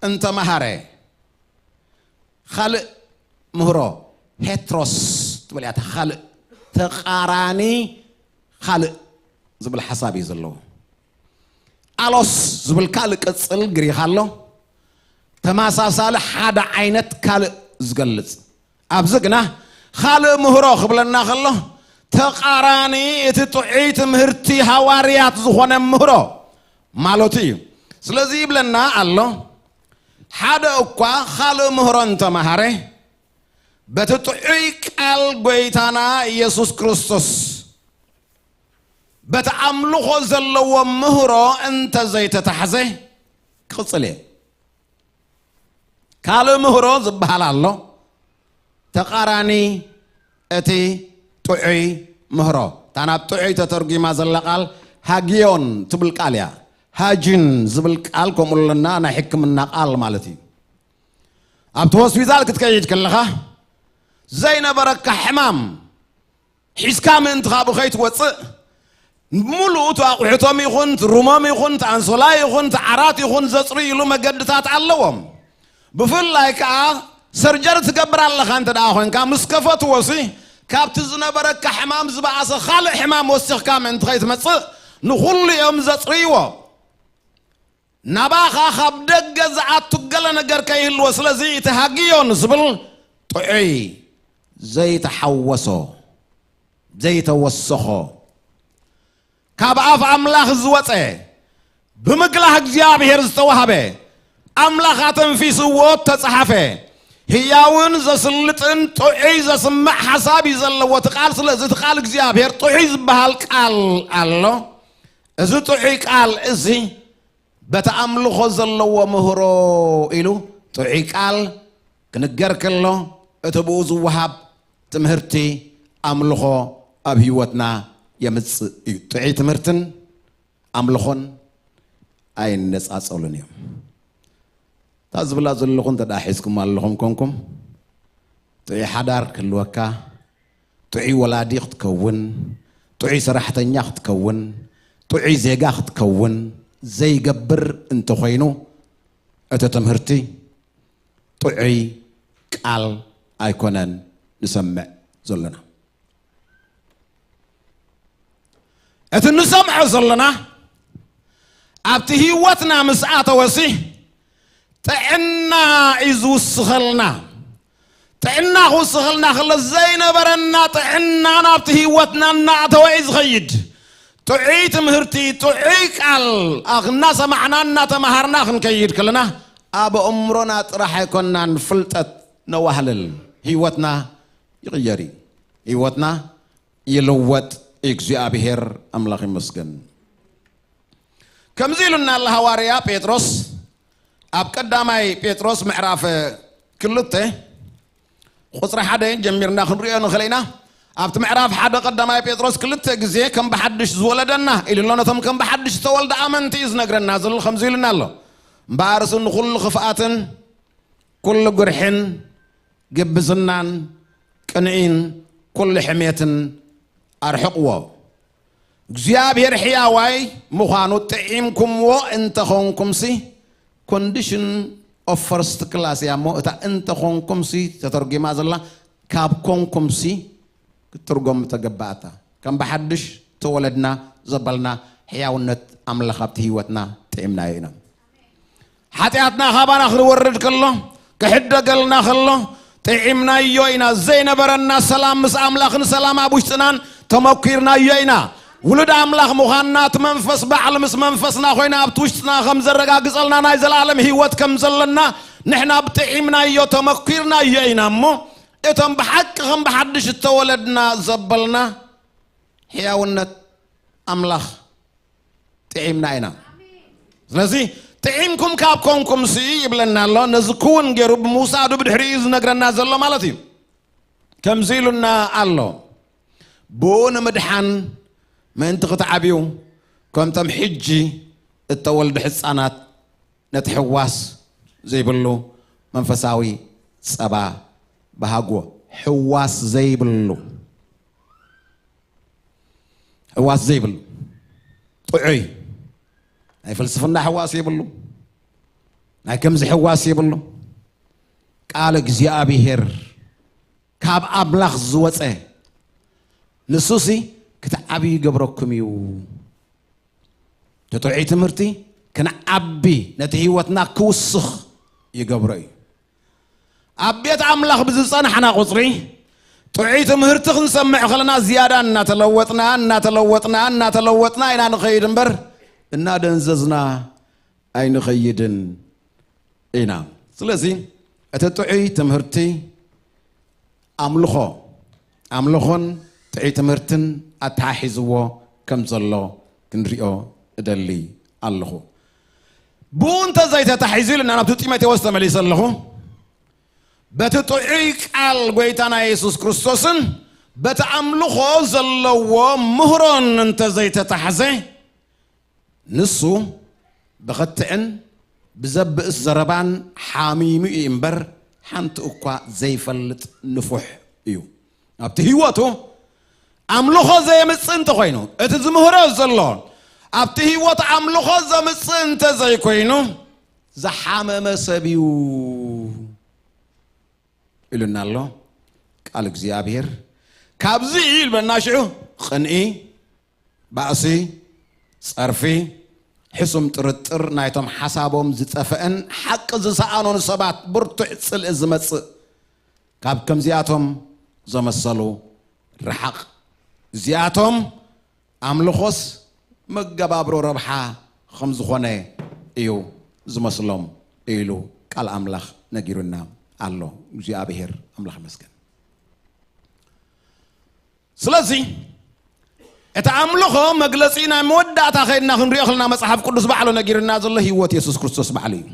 እንተመሃረ፣ ካልእ ምህሮ፣ ሄትሮስ ትብል እያ እታ ካልእ፣ ተቓራኒ ካልእ ዝብል ሓሳብ እዩ ዘለዎ። ኣሎስ ዝብል ካልእ ቅጽል ግሪኽ ኣሎ፣ ተመሳሳሊ ሓደ ዓይነት ካልእ ዝገልጽ። ኣብዚ ግና ካልእ ምህሮ ክብለና ከሎ፣ ተቓራኒ እቲ ጥዑይ ትምህርቲ ሃዋርያት ዝኾነ ምህሮ ማለቱ እዩ። ስለዚ ይብለና ኣሎ፣ ሓደ እኳ ካልእ ምህሮ እንተመሃረ፣ በቲ ጥዑይ ቃል ጐይታና ኢየሱስ ክርስቶስ፣ በቲ ኣምልኾ ዘለዎ ምህሮ እንተ ዘይተታሕዘ፣ ክቕጽል እየ። ካልእ ምህሮ ዝበሃል ኣሎ፣ ተቓራኒ እቲ ጥዑይ ምህሮ። እታ ናብ ጥዑይ ተተርጒማ ዘላ ቃል ሃጊዮን ትብል ቃል እያ። ሃጂን ዝብል ቃል ከምኡ ኣለና፣ ናይ ሕክምና ቃል ማለት እዩ። ኣብቲ ሆስፒታል ክትከይድ ከለኻ ዘይነበረካ ሕማም ሒዝካ ምእንቲ ካብኡ ከይትወፅእ፣ ሙሉእ እቲ ኣቑሑቶም ይኹን፣ እቲ ሩሞም ይኹን፣ እቲ ኣንሶላ ይኹን፣ እቲ ዓራት ይኹን ዘፅርይሉ መገድታት ኣለዎም። ብፍላይ ከዓ ሰርጀሪ ትገብር ኣለኻ እንተ ደኣ ኮይንካ፣ ምስ ከፈትዎሲ ካብቲ ዝነበረካ ሕማም ዝበኣሰ ካልእ ሕማም ወሲኽካ ምእንቲ ከይትመፅእ ንኹሉ እዮም ዘፅርይዎ። ናባኻ ካብ ደገ ዝኣቱ ገለ ነገር ከይህልዎ። ስለዚ እቲ ሃጊዮን ዝብል ጥዑይ ዘይተሓወሶ፣ ዘይተወሰኾ፣ ካብ ኣፍ ኣምላኽ ዝወጸ፣ ብምግላህ እግዚኣብሔር ዝተዋህበ፣ ኣምላኽ ኣተንፊስዎ እተጸሓፈ፣ ህያውን ዘስልጥን ጥዑይ ዘስምዕ ሓሳብ እዩ ዘለዎ እቲ ቃል። ስለዚ እቲ ቃል እግዚኣብሔር ጥዑይ ዝበሃል ቃል ኣሎ። እዚ ጥዑይ ቃል እዚ በቲ ኣምልኾ ዘለዎ ምህሮ ኢሉ ጥዑይ ቃል ክንገር ከሎ፣ እቲ ብኡ ዝወሃብ ትምህርቲ ኣምልኾ ኣብ ህይወትና የምጽእ እዩ። ጥዑይ ትምህርትን ኣምልኾን ኣይነጻጸሉን እዮም። እታ ዝብላ ዘለኹ እንተ ደኣ ሒዝኩም ኣለኹም ኮንኩም፣ ጥዑይ ሓዳር ክህልወካ፣ ጥዑይ ወላዲ ክትከውን፣ ጥዑይ ሰራሕተኛ ክትከውን፣ ጥዑይ ዜጋ ክትከውን ዘይገብር እንተኾይኑ፣ እቲ ትምህርቲ ጥዑይ ቃል ኣይኮነን ንሰምዕ ዘለና። እቲ ንሰምዖ ዘለና ኣብቲ ህይወትና ምስ ኣተወሲ ጥዕና እዩ ዝውስኸልና። ጥዕና ክውስኸልና ከሎ ዘይነበረና ጥዕና ናብቲ ህይወትና እናኣተወ እዩ ዝኸይድ። ጥዑይ ትምህርቲ፣ ጥዑይ ቃል እናሰማዕና እናተምሃርና ክንከይድ ከለና ኣብ ኣእምሮና ጥራሕ ኣይኮንናን ፍልጠት ነዋህልል። ህይወትና ይቕየር እዩ። ህይወትና ይልወጥ። እግዚኣብሔር ኣምላኽ ይመስገን። ከምዚ ኢሉና ኣሎ ሃዋርያ ጴጥሮስ ኣብ ቀዳማይ ጴጥሮስ ምዕራፍ ክልተ ቁጽሪ ሓደ ጀሚርና ክንሪኦ ንኽእል ኢና። ኣብቲ ምዕራፍ ሓደ ቀዳማይ ጴጥሮስ ክልተ ግዜ ከም ብሓድሽ ዝወለደና ኢሉ ኣሎ። ነቶም ከም ብሓድሽ ዝተወልደ ኣመንቲ እዩ ዝነግረና ዘሎ። ከምዚ ኢሉና ኣሎ፣ እምበኣርስ ንኹሉ ክፍኣትን ኩሉ ጉርሕን ግብዝናን ቅንኢን ኩሉ ሕሜትን ኣርሕቕዎ። እግዚኣብሔር ሕያዋይ ምዃኑ ጥዒምኩምዎ እንተኾንኩምሲ፣ ኮንዲሽን ኦፍ ፈርስት ክላስ እያ እሞ፣ እታ እንተኾንኩምሲ ተተርጒማ ዘላ ካብ ኮንኩምሲ ክትትርጎም ምተገባኣታ። ከም ብሓድሽ ተወለድና ዘበልና ሕያውነት ኣምላኽ ኣብቲ ህይወትና ጥዒምናዮ ኢና። ሓጢኣትና ካባና ክንወርድ ከሎ፣ ክሕደገልና ከሎ፣ ጥዒምናዮ ኢና። ዘይነበረና ሰላም ምስ ኣምላኽን ሰላም ኣብ ውሽጥናን ተመኲርናዮ ኢና። ውሉድ ኣምላኽ ምዃንና እቲ መንፈስ ባዕሉ ምስ መንፈስና ኮይና ኣብቲ ውሽጥና ከም ዘረጋግጸልና ናይ ዘለኣለም ህይወት ከም ዘለና ንሕና ብጥዒምናዮ ተመኲርናዮ ኢና እሞ፣ እቶም ብሓቂ ከም ብሓድሽ እተወለድና ዘበልና ሕያውነት ኣምላኽ ጥዒምና ኢና። ስለዚ ጥዒምኩም ካብ ኮንኩምሲ ይብለና ኣሎ። ነዚ ክውን ገይሩ ብምውሳዱ ብድሕሪኡ ዝነግረና ዘሎ ማለት እዩ። ከምዚ ኢሉና ኣሎ፣ ብኡ ንምድሓን ምእንቲ ክትዓብዩ፣ ከምቶም ሕጂ እተወልዱ ሕፃናት ነቲ ሕዋስ ዘይብሉ መንፈሳዊ ጸባ ብሃጎ ሕዋስ ዘይብሉ ሕዋስ ዘይብሉ ጥዑይ ናይ ፍልስፍና ሕዋስ የብሉ ናይ ከምዚ ሕዋስ የብሉ ቃል እግዚኣብሔር ካብ ኣምላኽ ዝወፀ ንሱሲ ክትዓብዩ ይገብረኩም እዩ ትጥዑይ ትምህርቲ ክንዓቢ ነቲ ህይወትና ክውስኽ ይገብሮ እዩ ኣብ ቤት ኣምላኽ ብዝጸናሕና ቁጽሪ ጥዑይ ትምህርቲ ክንሰምዕ ከለና ዝያዳ እናተለወጥና እናተለወጥና እናተለወጥና ኢና ንኸይድ እምበር እናደንዘዝና ኣይንኸይድን ኢና ስለዚ እቲ ጥዑይ ትምህርቲ ኣምልኾ ኣምልኾን ጥዑይ ትምህርትን ኣተሓሒዝዎ ከም ዘሎ ክንሪኦ እደሊ ኣለኹ ብኡ እንተ ዘይተታሒዙ ኢልና ናብቲ ጢሞቴዎስ ተመሊሰ ኣለኹ በቲ ጥዑይ ቃል ጎይታና የሱስ ክርስቶስን በቲ ኣምልኾ ዘለዎ ምህሮን እንተ ዘይተታሕዘ ንሱ ብኸትዕን ብዘብእስ ዘረባን ሓሚሙ እዩ እምበር ሓንቲ እኳ ዘይፈልጥ ንፉሕ እዩ ኣብቲ ህይወቱ ኣምልኾ ዘየምፅእ እንተኮይኑ እቲ ዝምህሮ ዘሎ ኣብቲ ህይወት ኣምልኾ ዘምፅእ እንተ ዘይኮይኑ ዝሓመመ ሰብ እዩ ኢሉና ኣሎ ቃል እግዚኣብሔር ካብዚ እዩ ኢልበና ሽዑ ቅንኢ ባእሲ ጸርፊ ሕሱም ጥርጥር ናይቶም ሓሳቦም ዝጠፈአን ሓቂ ዝሰኣኑን ሰባት ብርቱዕ ጽልኢ ዝመጽእ ካብ ከምዚኣቶም ዘመሰሉ ረሓቕ እዚኣቶም ኣምልኾስ መገባብሮ ረብሓ ከም ዝኾነ እዩ ዝመስሎም ኢሉ ቃል ኣምላኽ ነጊሩና ኣሎ እግዚኣብሔር ኣምላኽ መስገን ስለዚ እቲ ኣምልኾ መግለጺ ናይ መወዳእታ ከይድና ክንሪኦ ክልና መጽሓፍ ቅዱስ ባዕሉ ነጊርና ዘሎ ህይወት የሱስ ክርስቶስ ባዕሉ እዩ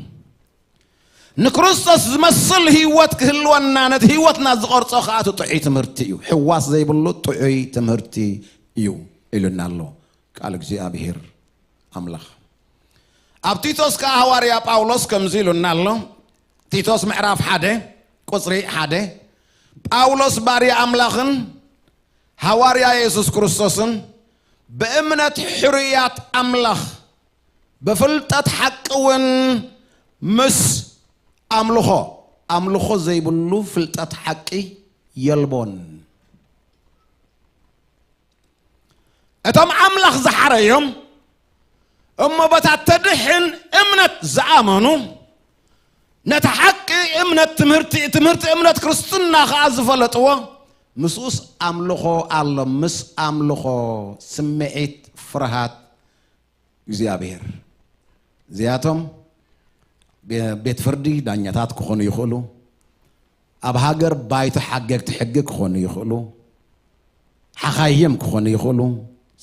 ንክርስቶስ ዝመስል ህይወት ክህልወና ነቲ ህይወትና ዝቐርጾ ከዓ እቲ ጥዑይ ትምህርቲ እዩ ሕዋስ ዘይብሉ ጥዑይ ትምህርቲ እዩ ኢሉና ኣሎ ቃል እግዚኣብሔር ኣምላኽ ኣብ ቲቶስ ከዓ ሃዋርያ ጳውሎስ ከምዚ ኢሉና ኣሎ ቲቶስ ምዕራፍ ሓደ ቁፅሪ ሓደ ጳውሎስ ባርያ ኣምላኽን ሃዋርያ የሱስ ክርስቶስን ብእምነት ሕሩያት ኣምላኽ ብፍልጠት ሓቂ እውን ምስ ኣምልኾ ኣምልኾ ዘይብሉ ፍልጠት ሓቂ የልቦን እቶም ኣምላኽ ዝሓረዮም እሞ በታ ተድሕን እምነት ዝኣመኑ ነቲ ሓቂ እምነት ትምህርቲ ትምህርቲ እምነት ክርስትና ከዓ ዝፈለጥዎ ምስኡስ ኣምልኾ ኣሎ ምስ ኣምልኾ ስምዒት ፍርሃት እግዚኣብሔር እዚኣቶም ቤት ፍርዲ ዳኛታት ክኾኑ ይኽእሉ ኣብ ሃገር ባይቶ ሓገግቲ ሕጊ ክኾኑ ይኽእሉ ሓኻይም ክኾኑ ይኽእሉ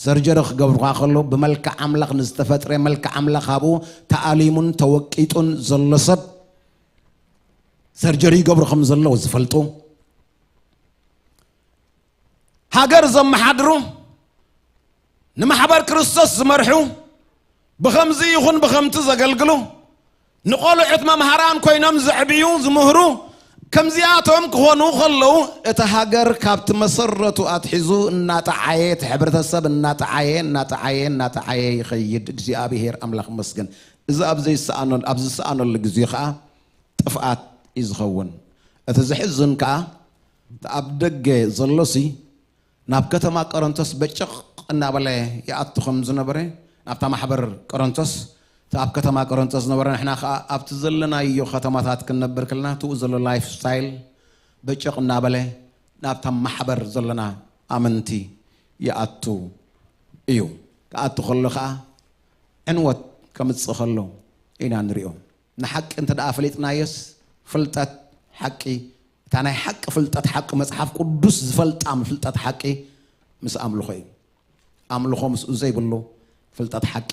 ሰርጀሪ ክገብሩካ ከሎ ብመልክዕ ኣምላኽ ንዝተፈጥረ መልክዕ ኣምላኽ ኣብኡ ተኣሊሙን ተወቂጡን ዘሎ ሰብ ሰርጀሪ ይገብሩ ከም ዘለዉ ዝፈልጡ ሃገር ዘመሓድሩ ንማሕበር ክርስቶስ ዝመርሑ ብኸምዚ ይኹን ብኸምቲ ዘገልግሉ ንቆልዑት መምሃራን ኮይኖም ዘዕብዩ ዝምህሩ ከምዚኣቶም ክኾኑ ከለዉ እቲ ሃገር ካብቲ መሰረቱ ኣትሒዙ እናጠዓየ እቲ ሕብረተሰብ እናጠዓየ እናጠዓየ እናጠዓየ ይኸይድ እግዚኣብሔር ኣምላኽ መስገን እዚ ኣብ ዘይሰኣነሉ ኣብ ዝሰኣነሉ ግዜ ከዓ ጥፍኣት እዩ ዝኸውን እቲ ዝሕዝን ከዓ እቲ ኣብ ደገ ዘሎሲ ናብ ከተማ ቆሮንቶስ በጭቕ እናበለ ይኣቱ ከም ዝነበረ ናብታ ማሕበር ቆሮንቶስ እቲ ኣብ ከተማ ቆሮንቶስ ዝነበረ ንሕና ከዓ ኣብቲ ዘለናዮ ከተማታት ክንነብር ከለና ትኡ ዘሎ ላይፍ ስታይል በጭቕ እናበለ ናብታ ማሕበር ዘለና ኣመንቲ ይኣቱ እዩ ክኣቱ ከሎ ከዓ ዕንወት ከምፅእ ከሎ ኢና ንሪኦ ንሓቂ እንተ ደኣ ፈሊጥናዮስ ፍልጠት ሓቂ እታ ናይ ሓቂ ፍልጠት ሓቂ መጽሓፍ ቅዱስ ዝፈልጣ ፍልጠት ሓቂ ምስ ኣምልኾ እዩ ኣምልኾ ምስኡ ዘይብሉ ፍልጠት ሓቂ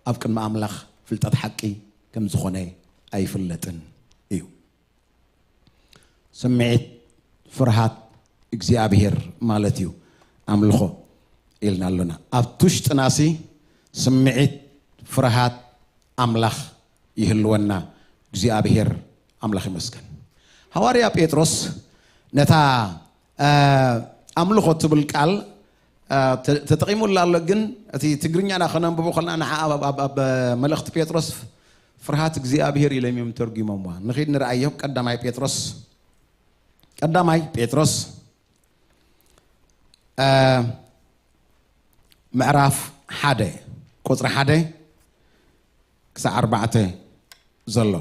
ኣብ ቅድሚ ኣምላኽ ፍልጠት ሓቂ ከም ዝኾነ ኣይፍለጥን እዩ ስምዒት ፍርሃት እግዚኣብሔር ማለት እዩ ኣምልኾ ኢልና ኣሎና ኣብቲ ውሽጥናሲ ስምዒት ፍርሃት ኣምላኽ ይህልወና እግዚኣብሔር ኣምላኽ ይመስገን። ሃዋርያ ጴጥሮስ ነታ ኣምልኾ ትብል ቃል ተጠቒሙላ ኣሎ። ግን እቲ ትግርኛና ከነንብቦ ከለና ንዓ ኣብ መልእኽቲ ጴጥሮስ ፍርሃት እግዚኣብሔር ኢሎም እዮም ተርጉሞምዋ። ንኺድ ንርኣዮ። ቀዳማይ ጴጥሮስ ቀዳማይ ጴጥሮስ ምዕራፍ ሓደ ቁፅሪ ሓደ ክሳዕ ኣርባዕተ ዘሎ።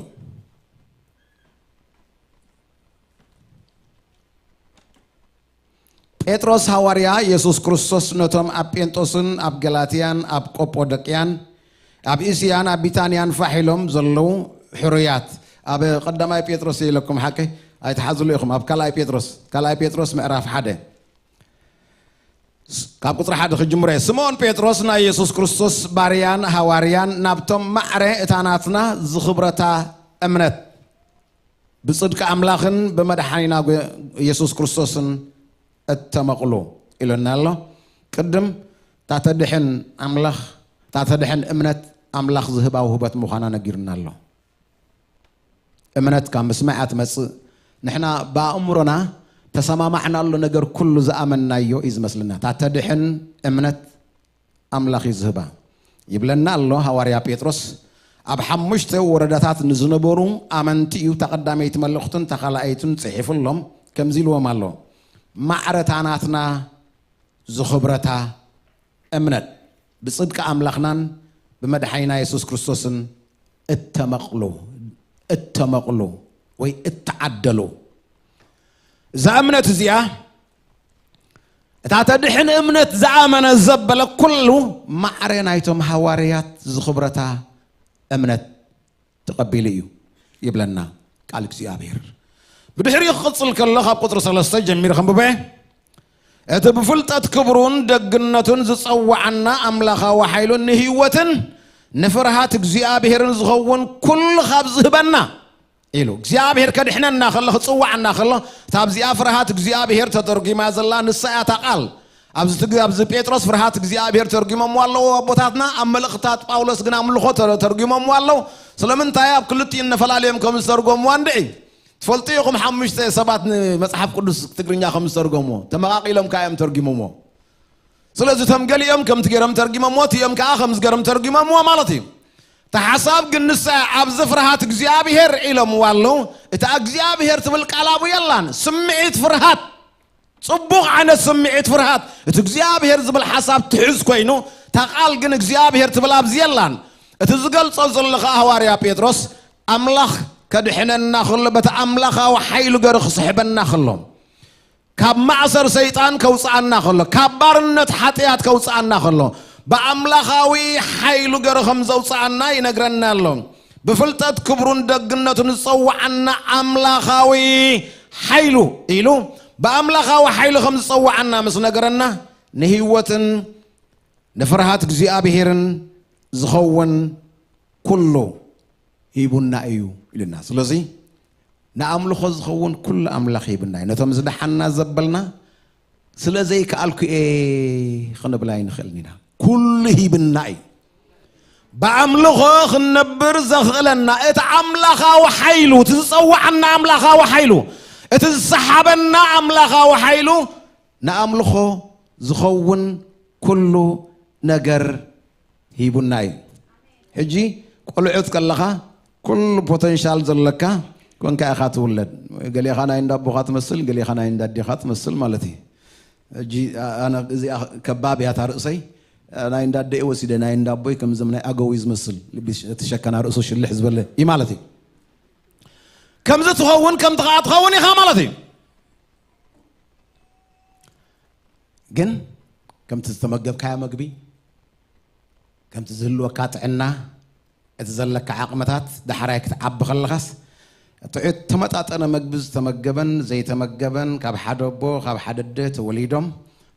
ጴጥሮስ ሃዋርያ የሱስ ክርስቶስ ነቶም ኣብ ጴንጦስን ኣብ ገላትያን ኣብ ቆጶዶቅያን ኣብ እስያን ኣብ ቢታንያን ፋሕ ኢሎም ዘለዉ ሕሩያት። ኣብ ቀዳማይ ጴጥሮስ ኢለኩም ሓቂ ኣይትሓዝሉ ኢኹም። ኣብ ካልኣይ ጴጥሮስ ካልኣይ ጴጥሮስ ምዕራፍ ሓደ ካብ ቁፅሪ ሓደ ክጅምሮ እየ። ስምኦን ጴጥሮስ ናይ የሱስ ክርስቶስ ባርያን ሃዋርያን ናብቶም ማዕረ እታ ናትና ዝኽብረታ እምነት ብጽድቂ ኣምላኽን ብመድሓኒና የሱስ ክርስቶስን እተመቕሉ ኢሉና ኣሎ። ቅድም ታተድሕን ኣምላኽ ታተድሕን እምነት ኣምላኽ ዝህባ ውህበት ምዃና ነጊሩና ኣሎ። እምነት ካብ ምስማዕ እያ ትመጽእ። ንሕና ብኣእምሮና ተሰማማዕናሉ ነገር ኩሉ ዝኣመንናዮ እዩ ዝመስልና። ታተድሕን እምነት ኣምላኽ እዩ ዝህባ ይብለና ኣሎ ሃዋርያ ጴጥሮስ። ኣብ ሓሙሽተ ወረዳታት ንዝነበሩ ኣመንቲ እዩ እታ ቀዳመይቲ መልእኽቱን እታ ካልኣይቱን ጽሒፉሎም። ከምዚ ኢልዎም ኣሎ፣ ማዕረታ ናትና ዝኽብረታ እምነት ብጽድቂ ኣምላኽናን ብመድሓኒና የሱስ ክርስቶስን እተመቕሉ እተመቕሉ ወይ እተዓደሉ እዛ እምነት እዚኣ እታ ተድሕን እምነት ዝኣመነ ዘበለ ኩሉ ማዕረ ናይቶም ሃዋርያት ዝኽብረታ እምነት ተቐቢሉ እዩ ይብለና ቃል እግዚኣብሔር። ብድሕሪኡ ክቕጽል ከሎ ካብ ቁጽሪ ሰለስተ ጀሚሩ ከንብበ። እቲ ብፍልጠት ክብሩን ደግነቱን ዝጸዋዓና ኣምላኻዊ ሓይሉ ንህይወትን ንፍርሃት እግዚኣብሔርን ዝኸውን ኩሉ ካብ ዝህበና ኢሉ እግዚኣብሔር ከድሕነና ከሎ ክጽዋዓና ከሎ እታ ኣብዚኣ ፍርሃት እግዚኣብሔር ተተርጒማ ዘላ ንሳ እያ እታ ቃል። ኣብዚ ትግ- ኣብዚ ጴጥሮስ ፍርሃት እግዚኣብሔር ተርጒሞምዋ ኣለዉ ኣቦታትና። ኣብ መልእኽታት ጳውሎስ ግን ኣምልኾ ተ- ተርጒሞምዋ ኣለዉ። ስለምንታይ ኣብ ክልቲኡ እነፈላለዮም ከም ዝተርጎምዋ እንድዒ ትፈልጡ ኢኹም። ሓሙሽተ ሰባት ንመጽሓፍ ቅዱስ ትግርኛ ከም ዝተርጎምዎ ተመቓቒሎም ከኣ እዮም ተርጒሞምዎ። ስለዚ እቶም ገሊኦም ከምቲ ገይሮም ተርጊሞምዎ እቲኦም ከዓ ከምዚ ገይሮም ተርጊሞምዎ ማለት እዩ። እቲ ሓሳብ ግን ንሳ ኣብዚ ፍርሃት እግዚኣብሔር ኢሎምዋ ኣለዉ። እታ እግዚኣብሔር ትብል ቃል ኣብኡ የላን። ስምዒት ፍርሃት፣ ጽቡቕ ዓይነት ስምዒት ፍርሃት፣ እቲ እግዚኣብሔር ዝብል ሓሳብ ትሕዝ ኮይኑ እታ ቃል ግን እግዚኣብሔር ትብል ኣብዚ የላን። እቲ ዝገልጾ ዘሎ ከዓ ሃዋርያ ጴጥሮስ ኣምላኽ ከድሕነና ከሎ በቲ ኣምላኻዊ ሓይሉ ገይሩ ክስሕበና ከሎ ካብ ማእሰር ሰይጣን ከውፅኣና ከሎ ካብ ባርነት ሓጢኣት ከውፅኣና ከሎ ብኣምላኻዊ ሓይሉ ገይሩ ከም ዘውፅኣና ይነግረና ኣሎ። ብፍልጠት ክብሩን ደግነቱን ዝፀዋዓና ኣምላኻዊ ሓይሉ ኢሉ ብኣምላኻዊ ሓይሉ ከም ዝፀዋዓና ምስ ነገረና ንህይወትን ንፍርሃት እግዚኣብሔርን ዝኸውን ኩሉ ሂቡና እዩ ኢሉና። ስለዚ ንኣምልኾ ዝኸውን ኩሉ ኣምላኽ ሂብና እዩ። ነቶም ዝደሓና ዘበልና ስለ ዘይከኣልኩ እየ ክንብል ኣይንኽእልን ኢና። ኩሉ ሂብና እዩ። ብኣምልኾ ክንነብር ዘኽእለና እቲ ኣምላኻዊ ሓይሉ፣ እቲ ዝጸዋዓና ኣምላኻዊ ሓይሉ፣ እቲ ዝሰሓበና ኣምላኻዊ ሓይሉ ንኣምልኾ ዝኸውን ኩሉ ነገር ሂቡና እዩ። ሕጂ ቆልዑት ከለኻ ኩሉ ፖተንሻል ዘለካ ኮንካ ኢኻ ትውለድ። ገሌኻ ናይ እንዳቦኻ ትመስል፣ ገሌኻ ናይ እንዳዴኻ ትመስል ማለት እዩ። ሕጂ ኣነ እዚኣ ከባብ እያ እታ ርእሰይ። ናይ እንዳደይ ወሲደ ናይ እንዳቦይ ከምዚ ናይ ኣገው እዩ ዝመስል። ልቢ እቲ ሸከና ርእሱ ሽልሕ ዝበለ እዩ ማለት እዩ። ከምዚ ትኸውን ከምቲ ኸዓ ትኸውን ኢኻ ማለት እዩ። ግን ከምቲ ዝተመገብካዮ መግቢ፣ ከምቲ ዝህልወካ ጥዕና፣ እቲ ዘለካ ዓቕምታት፣ ዳሕራይ ክትዓቢ ከለኻስ እቲ ተመጣጠነ መግቢ ዝተመገበን ዘይተመገበን ካብ ሓደ ኣቦ ካብ ሓደ ኣደ ተወሊዶም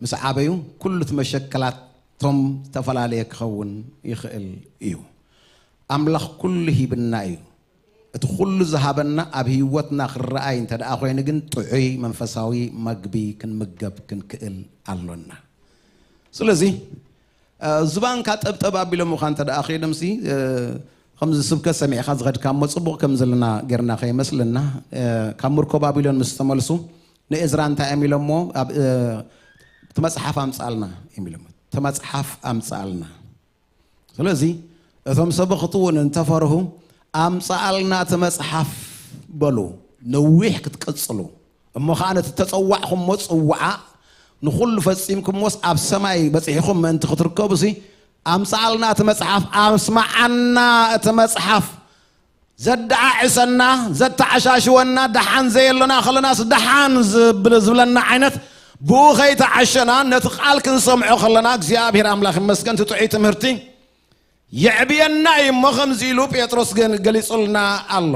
ምስ ዓበዩ ኩሉ እቲ መሸከላቶም ዝተፈላለየ ክኸውን ይኽእል እዩ። ኣምላኽ ኩሉ ሂብና እዩ። እቲ ኩሉ ዝሃበና ኣብ ህይወትና ክረኣይ እንተ ደኣ ኮይኑ ግን ጥዑይ መንፈሳዊ መግቢ ክንምገብ ክንክእል ኣሎና። ስለዚ እ፣ ዝባንካ ጠብጠብ ኣቢሎምኻ እንተ ደኣ ከይዶምሲ እ፣ ከምዚ ስብከት ሰሚዕካ ዝኸድካ እሞ ጽቡቕ ከም ዘለና ጌርና ከይመስልና፣ እ፣ ካብ ምርኮ ባቢሎን ምስ ተመልሱ ንእዝራ እንታይ እዮም ኢሎሞ? ኣብ፣ እ፣ እቲ መጽሓፍ ኣምጻልና እዮም ኢሎሞ። እቲ መጽሓፍ ኣምጻልና። ስለዚ እቶም ሰበኽቲ እውን እንተፈርሁ፣ ኣምጻልና እቲ መጽሓፍ በሉ። ነዊሕ ክትቅጽሉ እሞ ኸዓ ነቲ ተጸዋዕኹሞ ጽዋዓ ንኹሉ ፈጺምኩሞስ ኣብ ሰማይ በጺሕኹም ምእንቲ ክትርከቡሲ፣ ኣምጻልና እቲ መጽሓፍ፣ ኣስማዓና እቲ መጽሓፍ። ዘደዓዕሰና፣ ዘተዓሻሽወና፣ ደሓን ዘየለና ከለናስ ደሓን ዝብል-፣ ዝብለና ዓይነት፣ ብኡ ከይተዓሸና ነቲ ቃል ክንሰምዖ ከለና፣ እግዚኣብሔር ኣምላኽ ይመስገን፣ እቲ ጥዑይ ትምህርቲ የዕብየና እዩ እሞ፣ ከምዚ ኢሉ ጴጥሮስ ገ-፣ ገሊጹልና ኣሎ።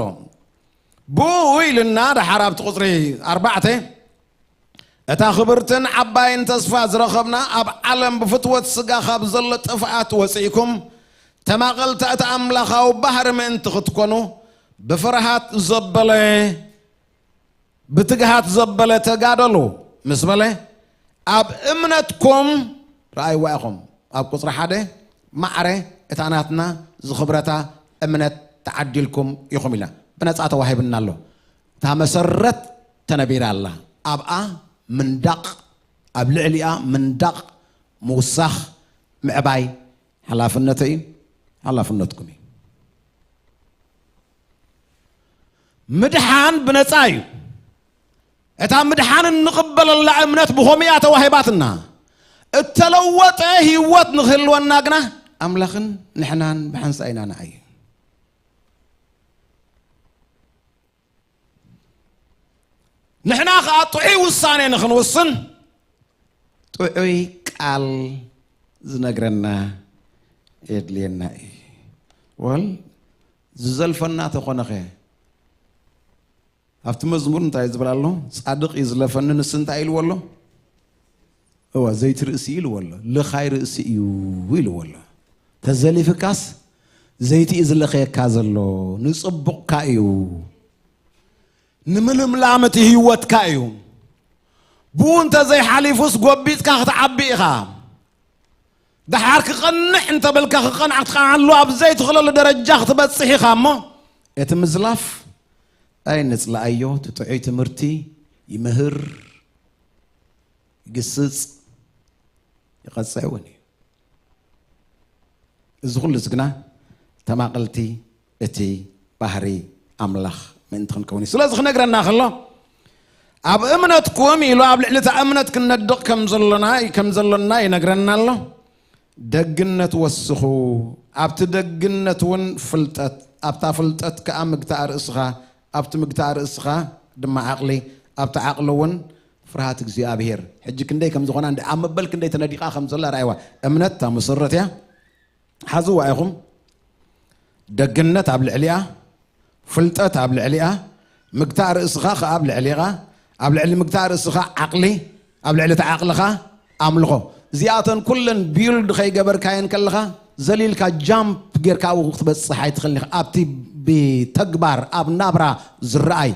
ብኡ ኢልና ደሓር ኣብቲ ቁጽሪ ኣርባዕተ፣ እታ ክብርትን ዓባይን ተስፋ ዝረኸብና፣ ኣብ ዓለም ብፍትወት ስጋ ካብ ዘሎ ጥፍኣት ወጺእኩም፣ ተማቐልታ እቲ ኣምላኻዊ ባህሪ ምእንቲ ክትኮኑ፣ ብፍርሃት ዘበለ፣ ብትግሃት ዘበለ ተጋደሉ ምስ በለ፣ ኣብ እምነትኩም ረኣይዋ ኢኹም። ኣብ ቁጽሪ ሓደ ማዕረ እታ ናትና ዝኽብረታ እምነት ተዓዲልኩም ኢኹም ኢልና። ብነጻ ተዋሂብና ኣሎ። እታ መሰረት ተነቢራ ኣላ። ኣብኣ ምንዳቕ፣ ኣብ ልዕሊኣ ምንዳቕ፣ ምውሳኽ፣ ምዕባይ ሓላፍነተይ እዩ፣ ሓላፍነትኩም እዩ። ምድሓን ብነጻ እዩ። እታ ምድሓን እንቕበለላ እምነት ብኸምኡ እያ ተዋሂባትና። እተለወጠ ህይወት ንክህልወና ግና ኣምላኽን ንሕናን ብሓንሳእ ኢና ንዓዪ። ንሕና ኸዓ ጥዑይ ውሳኔ ንኽንውስን ጥዑይ ቃል ዝነግረና የድልየና እዩ። ወል ዝዘልፈና ተኾነኸ፣ ኣብቲ መዝሙር እንታይ ዝብል ኣሎ? ጻድቕ ይዝለፈኒ፣ ንስ እንታይ ኢልዎ ኣሎ? እዋ፣ ዘይቲ ርእሲ እዩ ኢልዎ ኣሎ። ልኻይ ርእሲ እዩ ኢልዎ ኣሎ። ተዘሊፍካስ ዘይቲ እዩ ዝለኸየካ ዘሎ፣ ንጽቡቕካ እዩ። ንምልምላም እቲ ህይወትካ እዩ። ብኡ እንተ ዘይሓሊፉስ ጎቢጽካ ክትዓቢ ኢኻ። ደሓር ክቐንዕ እንተበልካ ክቐንዕ ክትቀንዓሉ ኣብ ዘይትኽእለሉ ደረጃ ክትበጽሕ ኢኻ እሞ፣ እቲ ምዝላፍ ኣይንጽላኣዮ። እቲ ጥዑይ ትምህርቲ ይምህር፣ ይግስጽ፣ ይቐጽዕ እውን እዩ። እዚ ኩሉ እዚ ግና ተማቐልቲ እቲ ባህሪ ኣምላኽ ምእንቲ ክንከውን እዩ። ስለዚ ክነግረና ከሎ፣ ኣብ እምነትኩም ኢሉ ኣብ ልዕሊ እታ እምነት ክንነድቕ ከም ዘሎና፣ ከም ዘሎና ይነግረና ኣሎ። ደግነት ወስኹ፣ ኣብቲ ደግነት እውን ፍልጠት፣ ኣብታ ፍልጠት ከኣ ምግታእ ርእስኻ፣ ኣብቲ ምግታእ ርእስኻ ድማ ዓቕሊ፣ ኣብቲ ዓቕሊ እውን ፍርሃት እግዚኣብሔር። ሕጂ ክንደይ ከም ዝኾና እንደ-፣ ኣብ መበል ክንደይ ተነዲቓ ከም ዘላ ረኣይዋ። እምነት እታ መሰረት እያ። ሓዝዋ ኢኹም። ደግነት ኣብ ልዕሊኣ፣ ፍልጠት ኣብ ልዕሊኣ፣ ምግታእ ርእስኻ ኸኣ ኣብ ልዕሊኻ፣ ኣብ ልዕሊ ምግታእ ርእስኻ ዓቕሊ፣ ኣብ ልዕሊ እቲ ዓቕልኻ ኣምልኾ። እዚኣተን ኩለን ቢልድ ከይገበርካየን ከለኻ፣ ዘሊልካ ጃምፕ ጌርካ ኣብኡ ክትበጽሕ ኣይትኽእልን ኢኻ። ኣብቲ ብተግባር፣ ኣብ ናብራ ዝረኣይ፣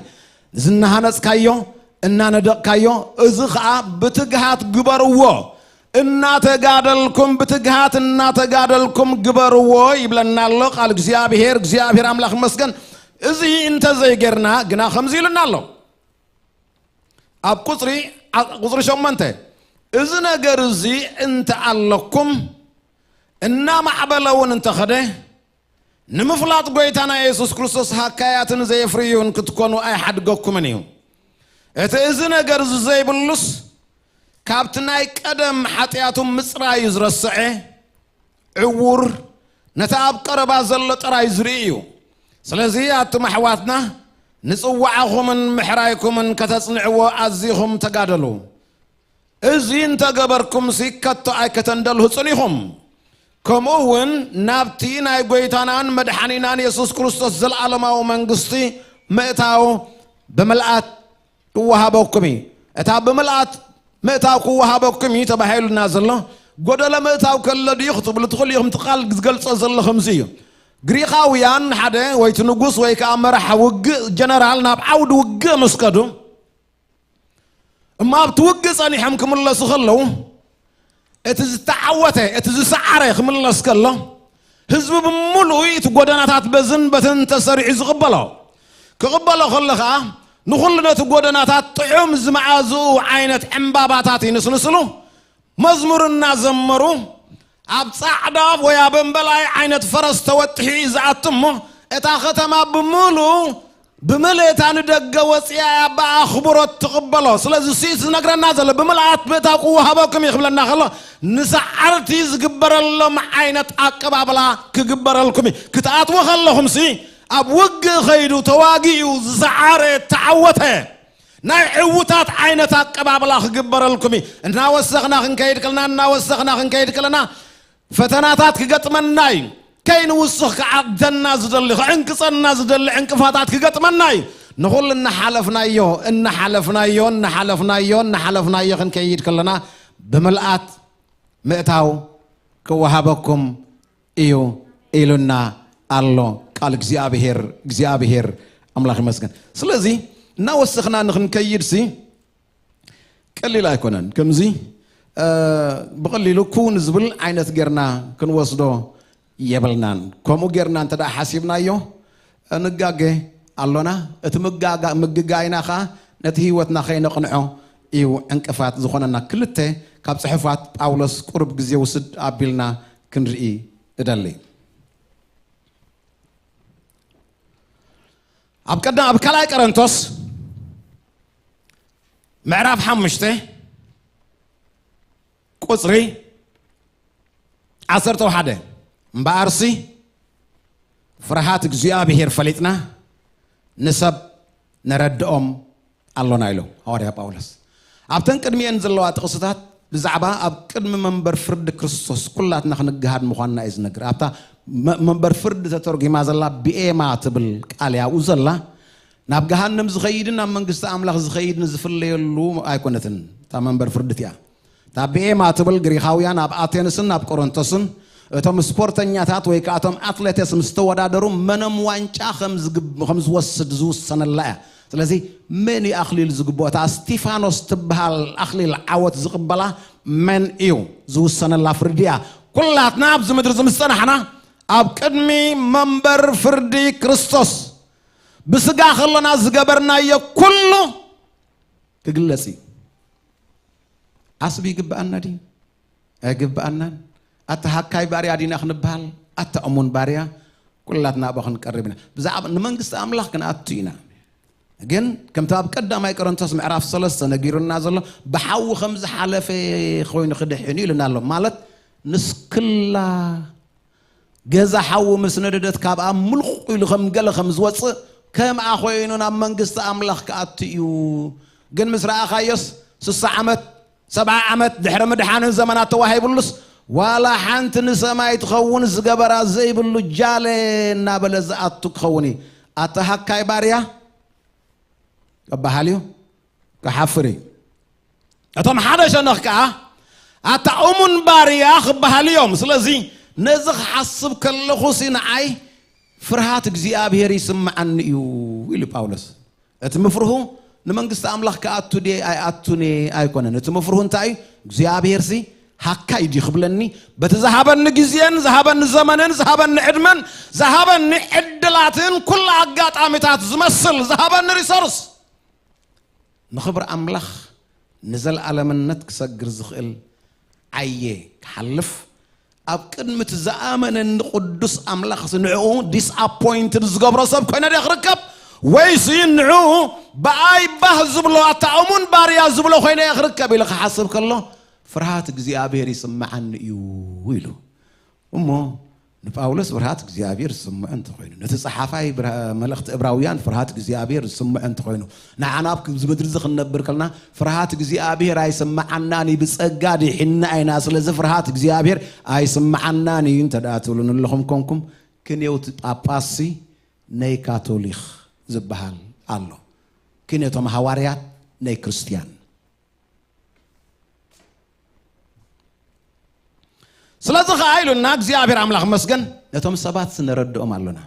ዝናሃነጽካዮ፣ እናነደቕካዮ፣ እዚ ኸኣ ብትግሃት ግበርዎ። እናተጋደልኩም፣ ብትግሃት እናተጋደልኩም ግበርዎ ይብለና ኣሎ ቃል እግዚኣብሔር። እግዚኣብሔር ኣምላኽ ይመስገን። እዚ እንተዘይጌርና ግና ከምዚ ኢሉና ኣሎ። ኣብ ቁጽሪ፣ ዓ-፣ ቁጽሪ ሸሞንተ፣ እዚ ነገር እዚ እንተ ኣለኩም፣ እናማዕበለ እውን እንተኸደ፣ ንምፍላጥ ጐይታና የሱስ ክርስቶስ ሃካያትን ዘየፍርዩን ክትኮኑ ኣይሓድገኩምን እዩ። እቲ እዚ ነገር እዚ ዘይብሉስ፣ ካብቲ ናይ ቀደም ሓጢኣቱ ምጽራይ እዩ ዝረስዐ፣ ዕዉር፣ ነቲ ኣብ ቀረባ ዘሎ ጥራይ ዝርኢ እዩ። ስለዚ ኣቱም ኣሕዋትና፣ ንጽዋዕኹምን ምሕራይኩምን ከተጽንዕዎ ኣዚኹም ተጋደሉ። እዚ እንተገበርኩምሲ ከቶ ኣይከተንደልሁጹን ኢኹም። ከምኡ እውን ናብቲ ናይ ጐይታናን መድሓኒናን የሱስ ክርስቶስ ዘለዓለማዊ መንግስቲ ምእታው ብምልኣት ክወሃበኩም እዩ። እታ ብምልኣት ምእታው ክወሃበኩም እዩ ተባሂሉና ዘሎ፣ ጎደሎ ምእታው ከሎ ድዩ ክትብሉ ትኽእሉ ኢኹም። እቲ ቃል ዝገልጾ ዘሎ ከምዚ እዩ። ግሪኻውያን ሓደ ወይ እቲ ንጉስ ወይ ከኣ መራሕ ውግእ ጀነራል ናብ ዓውዲ ውግእ ምስ ከዱ፣ እሞ ኣብቲ ውግእ ጸኒሖም ክምለሱ ከለዉ፣ እቲ ዝተዓወተ፣ እቲ ዝሰዓረ ክምለስ ከሎ፣ ህዝቢ ብምሉኡ እቲ ጎደናታት በዝን በትን ተሰሪዑ ዝቕበሎ። ክቕበሎ ከሎ ኸኣ ንኹሉ ነቲ ጎደናታት ጥዑም ዝመኣዝኡ ዓይነት ዕምባባታት ይንስንስሉ። መዝሙር እናዘመሩ ኣብ ጻዕዳ ወይ ኣብ እምበላይ ዓይነት ፈረስ ተወጢሑ እዩ ዝኣቱ እሞ፣ እታ ከተማ ብምሉኡ ብምልእታ ንደገ ወጺኣ እያ ብኣኽብሮት ትቕበሎ። ስለዚ እሱ እዩ ዝነግረና ዘሎ፣ ብምልኣት ምእታው ክወሃበኩም እዩ ክብለና ከሎ፣ ንሰዓርቲ ዝግበረሎም ዓይነት ኣቀባብላ ክግበረልኩም እዩ። ክትኣትዉ ከለኹምሲ ኣብ ውግእ ኸይዱ ተዋጊኡ ዝሰዓረ ተዓወተ። ናይ ዕዉታት ዓይነት ኣቀባብላ ክግበረልኩም እዩ። እናወሰኽና ክንከይድ ከለና፣ እናወሰኽና ክንከይድ ከለና ፈተናታት ክገጥመና እዩ። ከይንውስኽ ክዓብደና ዝደሊ፣ ክዕንቅጸና ዝደሊ ዕንቅፋታት ክገጥመና እዩ። ንኹሉ እናሓለፍናዮ፣ እናሓለፍናዮ፣ እናሓለፍናዮ፣ እናሓለፍናዮ ክንከይድ ከለና ብምልኣት ምእታው ክወሃበኩም እዩ ኢሉና ኣሎ ቃል እግዚኣብሔር። እግዚኣብሔር ኣምላኽ ይመስገን። ስለዚ እናወሰኽና ንኽንከይድሲ ቀሊል ኣይኮነን። ከምዚ እ፣ ብቐሊሉ ክውን ዝብል ዓይነት ጌርና ክንወስዶ የብልናን። ከምኡ ጌርና እንተ ደኣ ሓሲብናዮ፣ እ፣ ንጋገ ኣሎና። እቲ ምጋጋ-፣ ምግጋይና ኸኣ ነቲ ህይወትና ከይነቕንዖ እዩ ዕንቅፋት ዝኾነና። ክልተ ካብ ጽሑፋት ጳውሎስ ቁሩብ ግዜ ውስድ ኣቢልና ክንርኢ እደሊ። ኣብ ቀዳም፣ ኣብ ካልኣይ ቆሮንቶስ ምዕራፍ ሓሙሽተ ቁጽሪ ዓሰርተ ሓደ፣ እምበኣርሲ ፍርሃት እግዚኣብሔር ፈሊጥና ንሰብ ነረድኦም ኣሎና ኢሉ ሃዋርያ ጳውሎስ። ኣብተን ቅድሚኤን ዘለዋ ጥቕስታት ብዛዕባ ኣብ ቅድሚ መንበር ፍርዲ ክርስቶስ ኩላትና ክንገሃድ ምዃንና እዩ ዝነግር። ኣብታ መ-፣ መንበር ፍርዲ ተተርጒማ ዘላ ብኤማ ትብል ቃል እያ ኣብኡ ዘላ። ናብ ገሃነም ዝኸይድን ናብ መንግስቲ ኣምላኽ ዝኸይድን ዝፍለየሉ ኣይኮነትን። እታ መንበር ፍርዲ እቲኣ። እታ ብኤማ ትብል ግሪኻውያን ኣብ ኣቴንስን ኣብ ቆሮንቶስን እቶም ስፖርተኛታት ወይ ከኣ እቶም ኣትሌትስ ምስ ተወዳደሩ መነም ዋንጫ ከም ዝግብ-፣ ከም ዝወስድ ዝውሰነላ እያ። ስለዚ መን እዩ ኣኽሊል ዝግብኦ? እታ እስቲፋኖስ ትበሃል ኣኽሊል ዓወት ዝቕበላ መን እዩ? ዝውሰነላ ፍርዲ እያ። ኩላትና ኣብዚ ምድሪ እዚ ምስ ጸናሕና ኣብ ቅድሚ መንበር ፍርዲ ክርስቶስ ብስጋ ከለና ዝገበርናዮ ኩሉ ክግለጽ እዩ። ዓስቢ ይግብኣና ድዩ? ኣይግብኣናን። ኣታ ሃካይ ባርያ ዲና ክንበሃል፣ ኣታ እሙን ባርያ፣ ኩላትና ኣብኡ ክንቀርብ ኢና። ብዛዕባ ንመንግስቲ ኣምላኽ ክንኣቱ ኢና። ግን ከምቲ ኣብ ቀዳማይ ቆሮንቶስ ምዕራፍ ሰለስተ ነጊሩና ዘሎ፣ ብሓዊ ከም ዝሓለፈ ኮይኑ ክድሕን እዩ ኢሉና ኣሎ። ማለት ንስክላ ገዛ ሓዊ ምስ ነደደት ካብኣ ምልቑ ኢሉ ከም ገለ ከም ዝወጽእ፣ ከምኣ ኮይኑ ናብ መንግስቲ ኣምላኽ ክኣቱ እዩ። ግን ምስ ረኣኻዮስ፣ ስሳ ዓመት፣ ሰብዓ ዓመት ድሕሪ ምድሓንን ዘመናት ተዋሂቡሉስ፣ ዋላ ሓንቲ ንሰማይ ትኸውን ዝገበራ ዘይብሉ ጃለ እናበለ ዝኣቱ ክኸውን እዩ። ኣታ ሃካይ ባርያ፣ ክበሃል እዩ፣ ክሓፍር እዩ። እቶም ሓደ ሸነኽ ከኣ፣ ኣታ እሙን ባርያ ክበሃል እዮም። ስለዚ ነዚ ክሓስብ ከለኹሲ ንዓይ ፍርሃት እግዚኣብሔር ይስምዓኒ እዩ ኢሉ ጳውሎስ። እቲ ምፍርሁ ንመንግስቲ ኣምላኽ ክኣቱ ድየ ኣይኣቱን እየ ኣይኮነን። እቲ ምፍርሁ እንታይ እዩ? እግዚኣብሔርሲ ሃካይ ድዩ ክብለኒ? በቲ ዝሃበኒ ግዜን ዝሃበኒ ዘመንን ዝሃበኒ ዕድመን ዝሃበኒ ዕድላትን ኩሉ ኣጋጣሚታት ዝመስል ዝሃበኒ ሪሶርስ ንኽብሪ ኣምላኽ ንዘለኣለምነት ክሰግር ዝኽእል ዓየ ክሓልፍ፣ ኣብ ቅድሚ እቲ ዝኣመነኒ ቅዱስ ኣምላኽሲ ንዕኡ ዲስኣፖይንትድ ዝገብሮ ሰብ ኮይነ ድየ ክርከብ? ወይሲ ንዕኡ ብኣይ ባህ ዝብሎ፣ ኣታ እሙን ባርያ ዝብሎ ኮይነ እየ ክርከብ ኢሉ ክሓስብ ከሎ፣ ፍርሃት እግዚኣብሔር ይስምዓኒ እዩ ኢሉ። እሞ ንጳውሎስ ፍርሃት እግዚኣብሔር ዝስምዖ እንተኾይኑ፣ ነቲ ጸሓፋይ ብራ-፣ መልእኽቲ ዕብራውያን ፍርሃት እግዚኣብሔር ዝስምዖ እንተኾይኑ፣ ንዓና ኣብ ክብዚ ምድሪ እዚ ክንነብር ከለና ፍርሃት እግዚኣብሔር ኣይስምዓናን እዩ፣ ብጸጋ ድሒንና ኢና፣ ስለዚ ፍርሃት እግዚኣብሔር ኣይስምዓናን እዩ እንተ ደኣ ትብሉኒ ኣለኹም ኮንኩም፣ ክንዮት ጳጳስሲ ናይ ካቶሊኽ ዝበሃል ኣሎ። ክንዮቶም ሃዋርያት ናይ ክርስትያን። ስለዚ ኸዓ ኢሉና እግዚኣብሔር ኣምላኽ መስገን፣ ነቶም ሰባት ነረድኦም ኣሎና።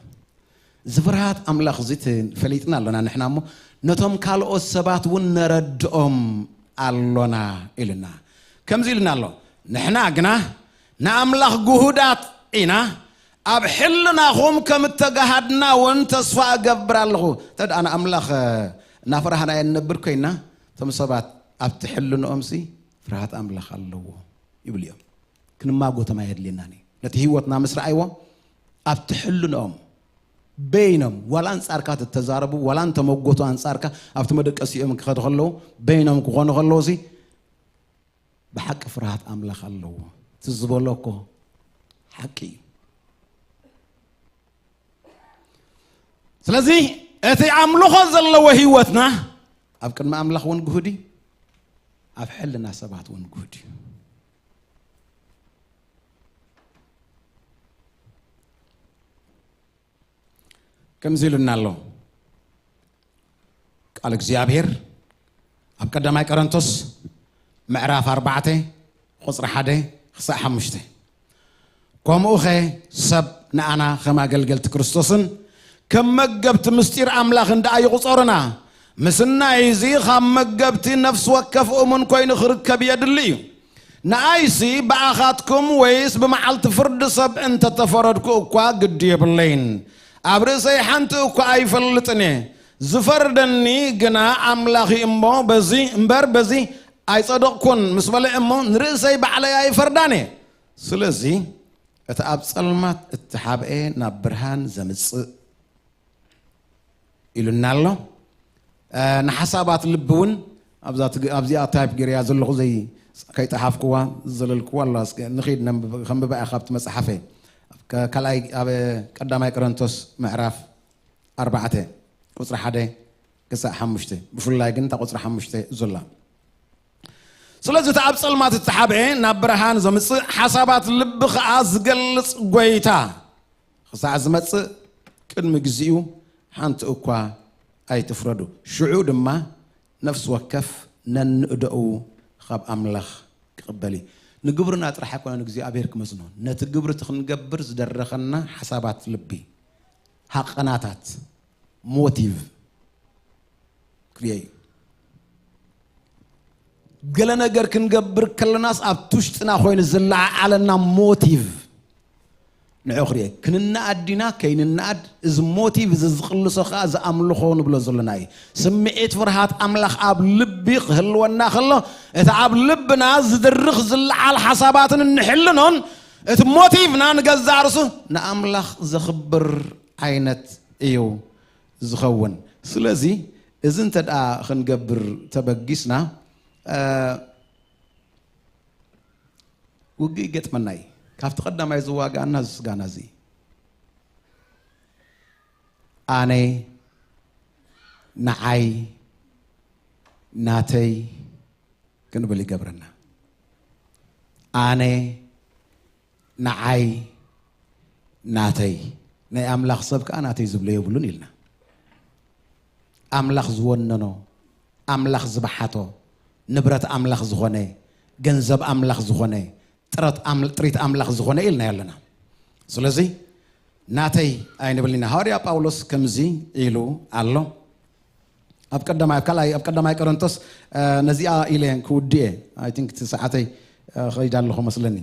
እዚ ፍርሃት ኣምላኽ እዚ ተ-፣ ፈሊጥና ኣሎና ንሕና እሞ፣ ነቶም ካልኦት ሰባት እውን ነረድኦም ኣሎና ኢሉና። ከምዚ ኢሉና ኣሎ፣ ንሕና ግና ንኣምላኽ ግሁዳት ኢና፣ ኣብ ሕልናኹም ከም እተጋሃድና እውን ተስፋ እገብር ኣለኹ። እንተ ደኣ ንኣምላኽ እናፈራህናዮ እንነብር ኮይና፣ እቶም ሰባት ኣብቲ ሕልንኦምሲ ፍርሃት ኣምላኽ ኣለዎ ይብሉ እዮም። ክንማጎቶም ኣየድልየናን እዩ። ነቲ ህይወትና ምስ ረኣይዎ ኣብቲ ሕልንኦም በይኖም ዋላ ኣንጻርካ ተተዛረቡ፣ ዋላ እንተመጎቱ ኣንጻርካ ኣብቲ መደቀሲኦም ክኸዱ ከለዉ፣ በይኖም ክኾኑ ከለዉ ሲ ብሓቂ ፍርሃት ኣምላኽ ኣለዎ። እቲ ዝበሎ እኮ ሓቂ እዩ። ስለዚ እቲ ኣምልኾ ዘለዎ ህይወትና ኣብ ቅድሚ ኣምላኽ እውን ግሁድ እዩ፣ ኣብ ሕልና ሰባት እውን ግሁድ እዩ። ከምዚ ኢሉና ኣሎ ቃል እግዚኣብሔር ኣብ ቀዳማይ ቆሮንቶስ ምዕራፍ ኣርባዕተ ቁጽሪ ሓደ ክሳዕ ሓሙሽተ። ከምኡኸ ሰብ ንኣና ከም ኣገልገልቲ ክርስቶስን ከም መገብቲ ምስጢር ኣምላኽን ደኣ ይቑጸሩና። ምስናይ እዚ ካብ መገብቲ ነፍሲ ወከፍ እሙን ኮይኑ ክርከብ የድሊ እዩ። ንኣይሲ ብኣኻትኩም ወይስ ብመዓልቲ ፍርዲ ሰብ እንተተፈረድኩ እኳ ግዲ የብለይን። ኣብ ርእሰይ ሓንቲ እኳ ኣይፈልጥን እየ። ዝፈርደኒ ግና ኣምላኽ እዩ እሞ በዚ እምበር በዚ ኣይጸደቕኩን ምስ በለ እሞ ንርእሰይ ባዕለይ ኣይፈርዳን እየ። ስለዚ እቲ ኣብ ጸልማት እተሓብኤ ናብ ብርሃን ዘምጽእ ኢሉና ኣሎ። እ፣ ንሓሳባት ልቢ እውን ኣብዛ ትግ-፣ ኣብዚኣ ታይፕ ገይረያ ዘለኹ ዘይ-፣ ከይጠሓፍኩዋ ዝዘለልኩዋ ኣሎ። እስከ ንኺድ ነንብብ-፣ ከንብባ እየ ካብቲ መጽሓፈይ። ከ-፣ ካልኣይ፣ ኣብ ቀዳማይ ቆሮንቶስ ምዕራፍ ኣርባዕተ ቁጽሪ ሓደ ክሳዕ ሓሙሽተ፣ ብፍላይ ግን እታ ቁጽሪ ሓሙሽተ ዘላ። ስለዚ እቲ ኣብ ጸልማት እተሓብኤ ናብ ብርሃን ዘምጽእ ሓሳባት ልቢ ኸኣ ዝገልጽ ጐይታ ክሳዕ ዝመጽእ ቅድሚ ግዜኡ ሓንቲ እኳ ኣይትፍረዱ። ሽዑ ድማ ነፍሲ ወከፍ ነንእደኡ ኻብ ኣምላኽ ክቕበል እዩ። ንግብርና ጥራሕ ኣይኮነን እግዚኣብሔር ክመዝኖ፣ ነቲ ግብሪ እቲ ክንገብር ዝደረኸና ሓሳባት ልቢ፣ ሃቐናታት፣ ሞቲቭ ክርእዮ እዩ። ገለ ነገር ክንገብር ከለናስ ኣብቲ ውሽጥና ኮይኑ ዝለዓዓለና ሞቲቭ ንዑ ክርእዮ። ክንነኣድ ዲና ከይንነኣድ፣ እዚ ሞቲቭ እዚ ዝቕልሶ ኸዓ እዚ ኣምልኾ ንብሎ ዘለና እዩ። ስምዒት ፍርሃት ኣምላኽ ኣብ ልቢ ክህልወና ከሎ፣ እቲ ኣብ ልብና ዝድርኽ ዝለዓል ሓሳባትን እንሕልኖን፣ እቲ ሞቲቭና ንገዛእ ርእሱ ንኣምላኽ ዘኽብር ዓይነት እዩ ዝኸውን። ስለዚ እዚ እንተ ደኣ ክንገብር ተበጊስና፣ እ፣ ውግእ ይገጥመና እዩ። ካብቲ ቀዳማይ ዝዋግኣና እዚ ስጋና እዚ እዩ። ኣነ፣ ንዓይ፣ ናተይ ክንብል ይገብረና። ኣነ፣ ንዓይ፣ ናተይ። ናይ ኣምላኽ ሰብ ከኣ ናተይ ዝብሎ የብሉን ኢልና። ኣምላኽ ዝወነኖ፣ ኣምላኽ ዝበሓቶ፣ ንብረት ኣምላኽ ዝኾነ፣ ገንዘብ ኣምላኽ ዝኾነ፣ ጥረት ኣም-፣ ጥሪት ኣምላኽ ዝኾነ ኢልናዮ ኣለና። ስለዚ ናተይ ኣይንብልን ኢና። ሃዋርያ ጳውሎስ ከምዚ ኢሉ ኣሎ። ኣብ ቀዳማይ፣ ኣብ ካልኣይ፣ ኣብ ቀዳማይ ቆሮንቶስ፣ እ፣ ነዚኣ ኢለ ክውድእ እየ። I think እቲ ሰዓተይ፣ እ፣ ኸይድ ኣለኹ መስለኒ።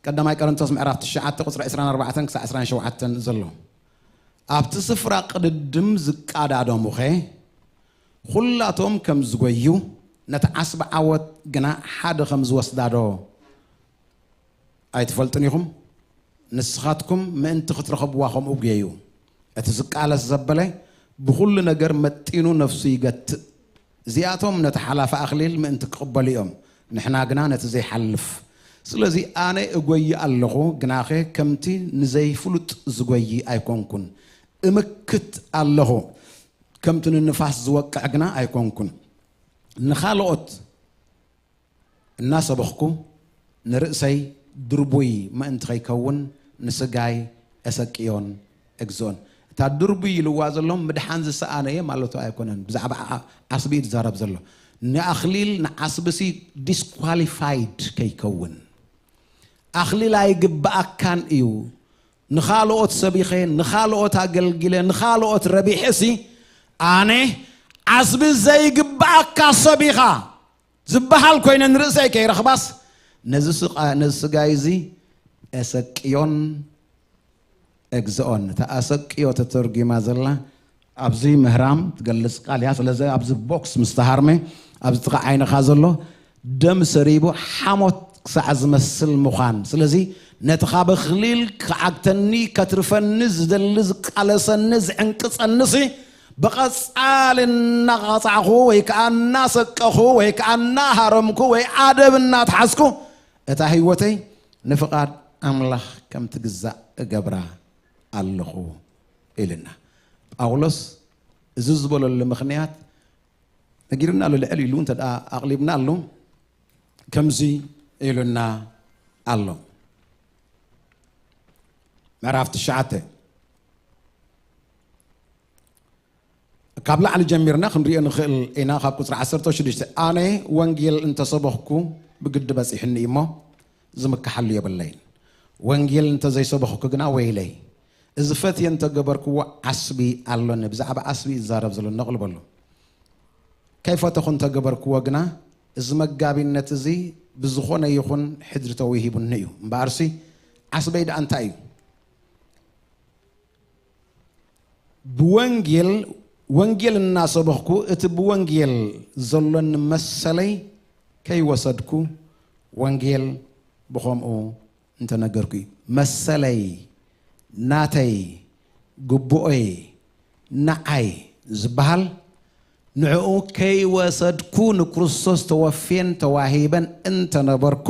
ቀዳማይ ቆሮንቶስ ምዕራፍ ትሽዓተ ቁጽሪ ዕስራን ኣርባዕተን ክሳዕ ዕስራን ሸውዓተን ዘሎ። ኣብቲ ስፍራ ቅድድም ዝቃዳደሙኸ ኹላቶም ከም ዝጎዩ፣ ነቲ ዓስቢ ዓወት ግና ሓደ ከም ዝወስዳዶ ኣይትፈልጡን ኢኹም? ንስኻትኩም ምእንቲ ክትረኽብዋ ኸምኡ ጒየዩ። እቲ ዝቃለስ ዘበለ ብኹሉ ነገር መጢኑ ነፍሱ ይገትእ። እዚኣቶም ነቲ ሓላፊ ኣኽሊል ምእንቲ ክቕበሉ እዮም፣ ንሕና ግና ነቲ ዘይሓልፍ። ስለዚ ኣነ እጎዪ ኣለኹ፣ ግናኸ ከምቲ ንዘይፍሉጥ ዝጎዪ ኣይኮንኩን። እምክት ኣለኹ፣ ከምቲ ንንፋስ ዝወቅዕ ግና ኣይኮንኩን። ንኻልኦት እናሰበኽኩ ንርእሰይ ድርቡይ ምእንቲ ኸይከውን ንስጋይ እሰቅዮን እግዝኦን። እታ ድርቡይ ኢልዋ ዘሎ ምድሓን ዝሰኣነ እየ ማለቱ ኣይኮነን። ብዛዕባ ዓ-፣ ዓስቢ እዩ ዝዛረብ ዘሎ። ንኣኽሊል ንዓስብሲ ዲስኳሊፋይድ ከይከውን። ኣኽሊል ኣይግብኣካን እዩ። ንኻልኦት ሰቢኸ፣ ንኻልኦት ኣገልጊለ፣ ንኻልኦት ረቢሐሲ ኣነ ዓስቢ ዘይግብኣካ ሰብ ኢኻ ዝበሃል ኮይነ ንርእሰይ ከይረኽባስ፣ ነዚ ስቓ-፣ ነዚ ስጋይ እዚ እሰቅዮን እግዝኦን። እታ ኣሰቅዮ ተተርጒማ ዘላ ኣብዚ ምህራም ትገልጽ ቃል እያ። ስለዚ ኣብዚ ቦክስ ምስ ተሃርመ ኣብዚ ጥቓ ዓይንኻ ዘሎ ደም ሰሪቡ ሓሞት ክሳዕ ዝመስል ምዃን። ስለዚ ነቲ ካብ ኣኽሊል ክዓግተኒ ከትርፈኒ ዝደሊ ዝቃለሰኒ ዝዕንቅጸኒሲ ብቐጻሊ እናቐጻዕኹ ወይ ከኣ እናሰቀኹ ወይ ከኣ እናሃረምኩ ወይ ኣደብ እናትሓዝኩ እታ ህይወተይ ንፍቓድ ኣምላኽ ከም ትግዛእ እገብራ ኣለኹ ኢልና። ጳውሎስ እዚ ዝበለሉ ምኽንያት ነጊርና ኣሎ። ልዕል ኢሉ እንተ ደኣ ኣቕሊብና ኣሎ ከምዚ ኢሉና ኣሎ። ምዕራፍ ትሽዓተ ካብ ላዕሊ ጀሚርና ክንሪኦ ንኽእል ኢና። ካብ ቁፅሪ ዓሰርተ ሽዱሽተ ኣነ ወንጌል እንተሰበኽኩ ብግዲ በፂሑኒ እዩ እሞ ዝምክሓሉ የብለይን። ወንጌል እንተዘይሰበኽኩ ግና ወይለይ፣ እዚ ፈትየ እንተገበርክዎ ዓስቢ ኣሎኒ። ብዛዕባ ዓስቢ ይዛረብ ዘሎ ነቕልበሉ። ከይፈተኹ እንተገበርክዎ ግና እዚ መጋቢነት እዚ ብዝኾነ ይኹን ሕድሪ ተወሂቡኒ እዩ። እምበኣርሲ ዓስበይ ደኣ እንታይ እዩ? ብወንጌል ወንጌል እናሰበኽኩ እቲ ብወንጌል ዘሎኒ መሰለይ ከይወሰድኩ ወንጌል ብኸምኡ እንተነገርኩ እዩ። መሰለይ፣ ናተይ፣ ግቡኦይ፣ ንዓይ ዝበሃል ንዕኡ ከይወሰድኩ ንክርስቶስ ተወፍየን ተዋሂበን እንተነበርኩ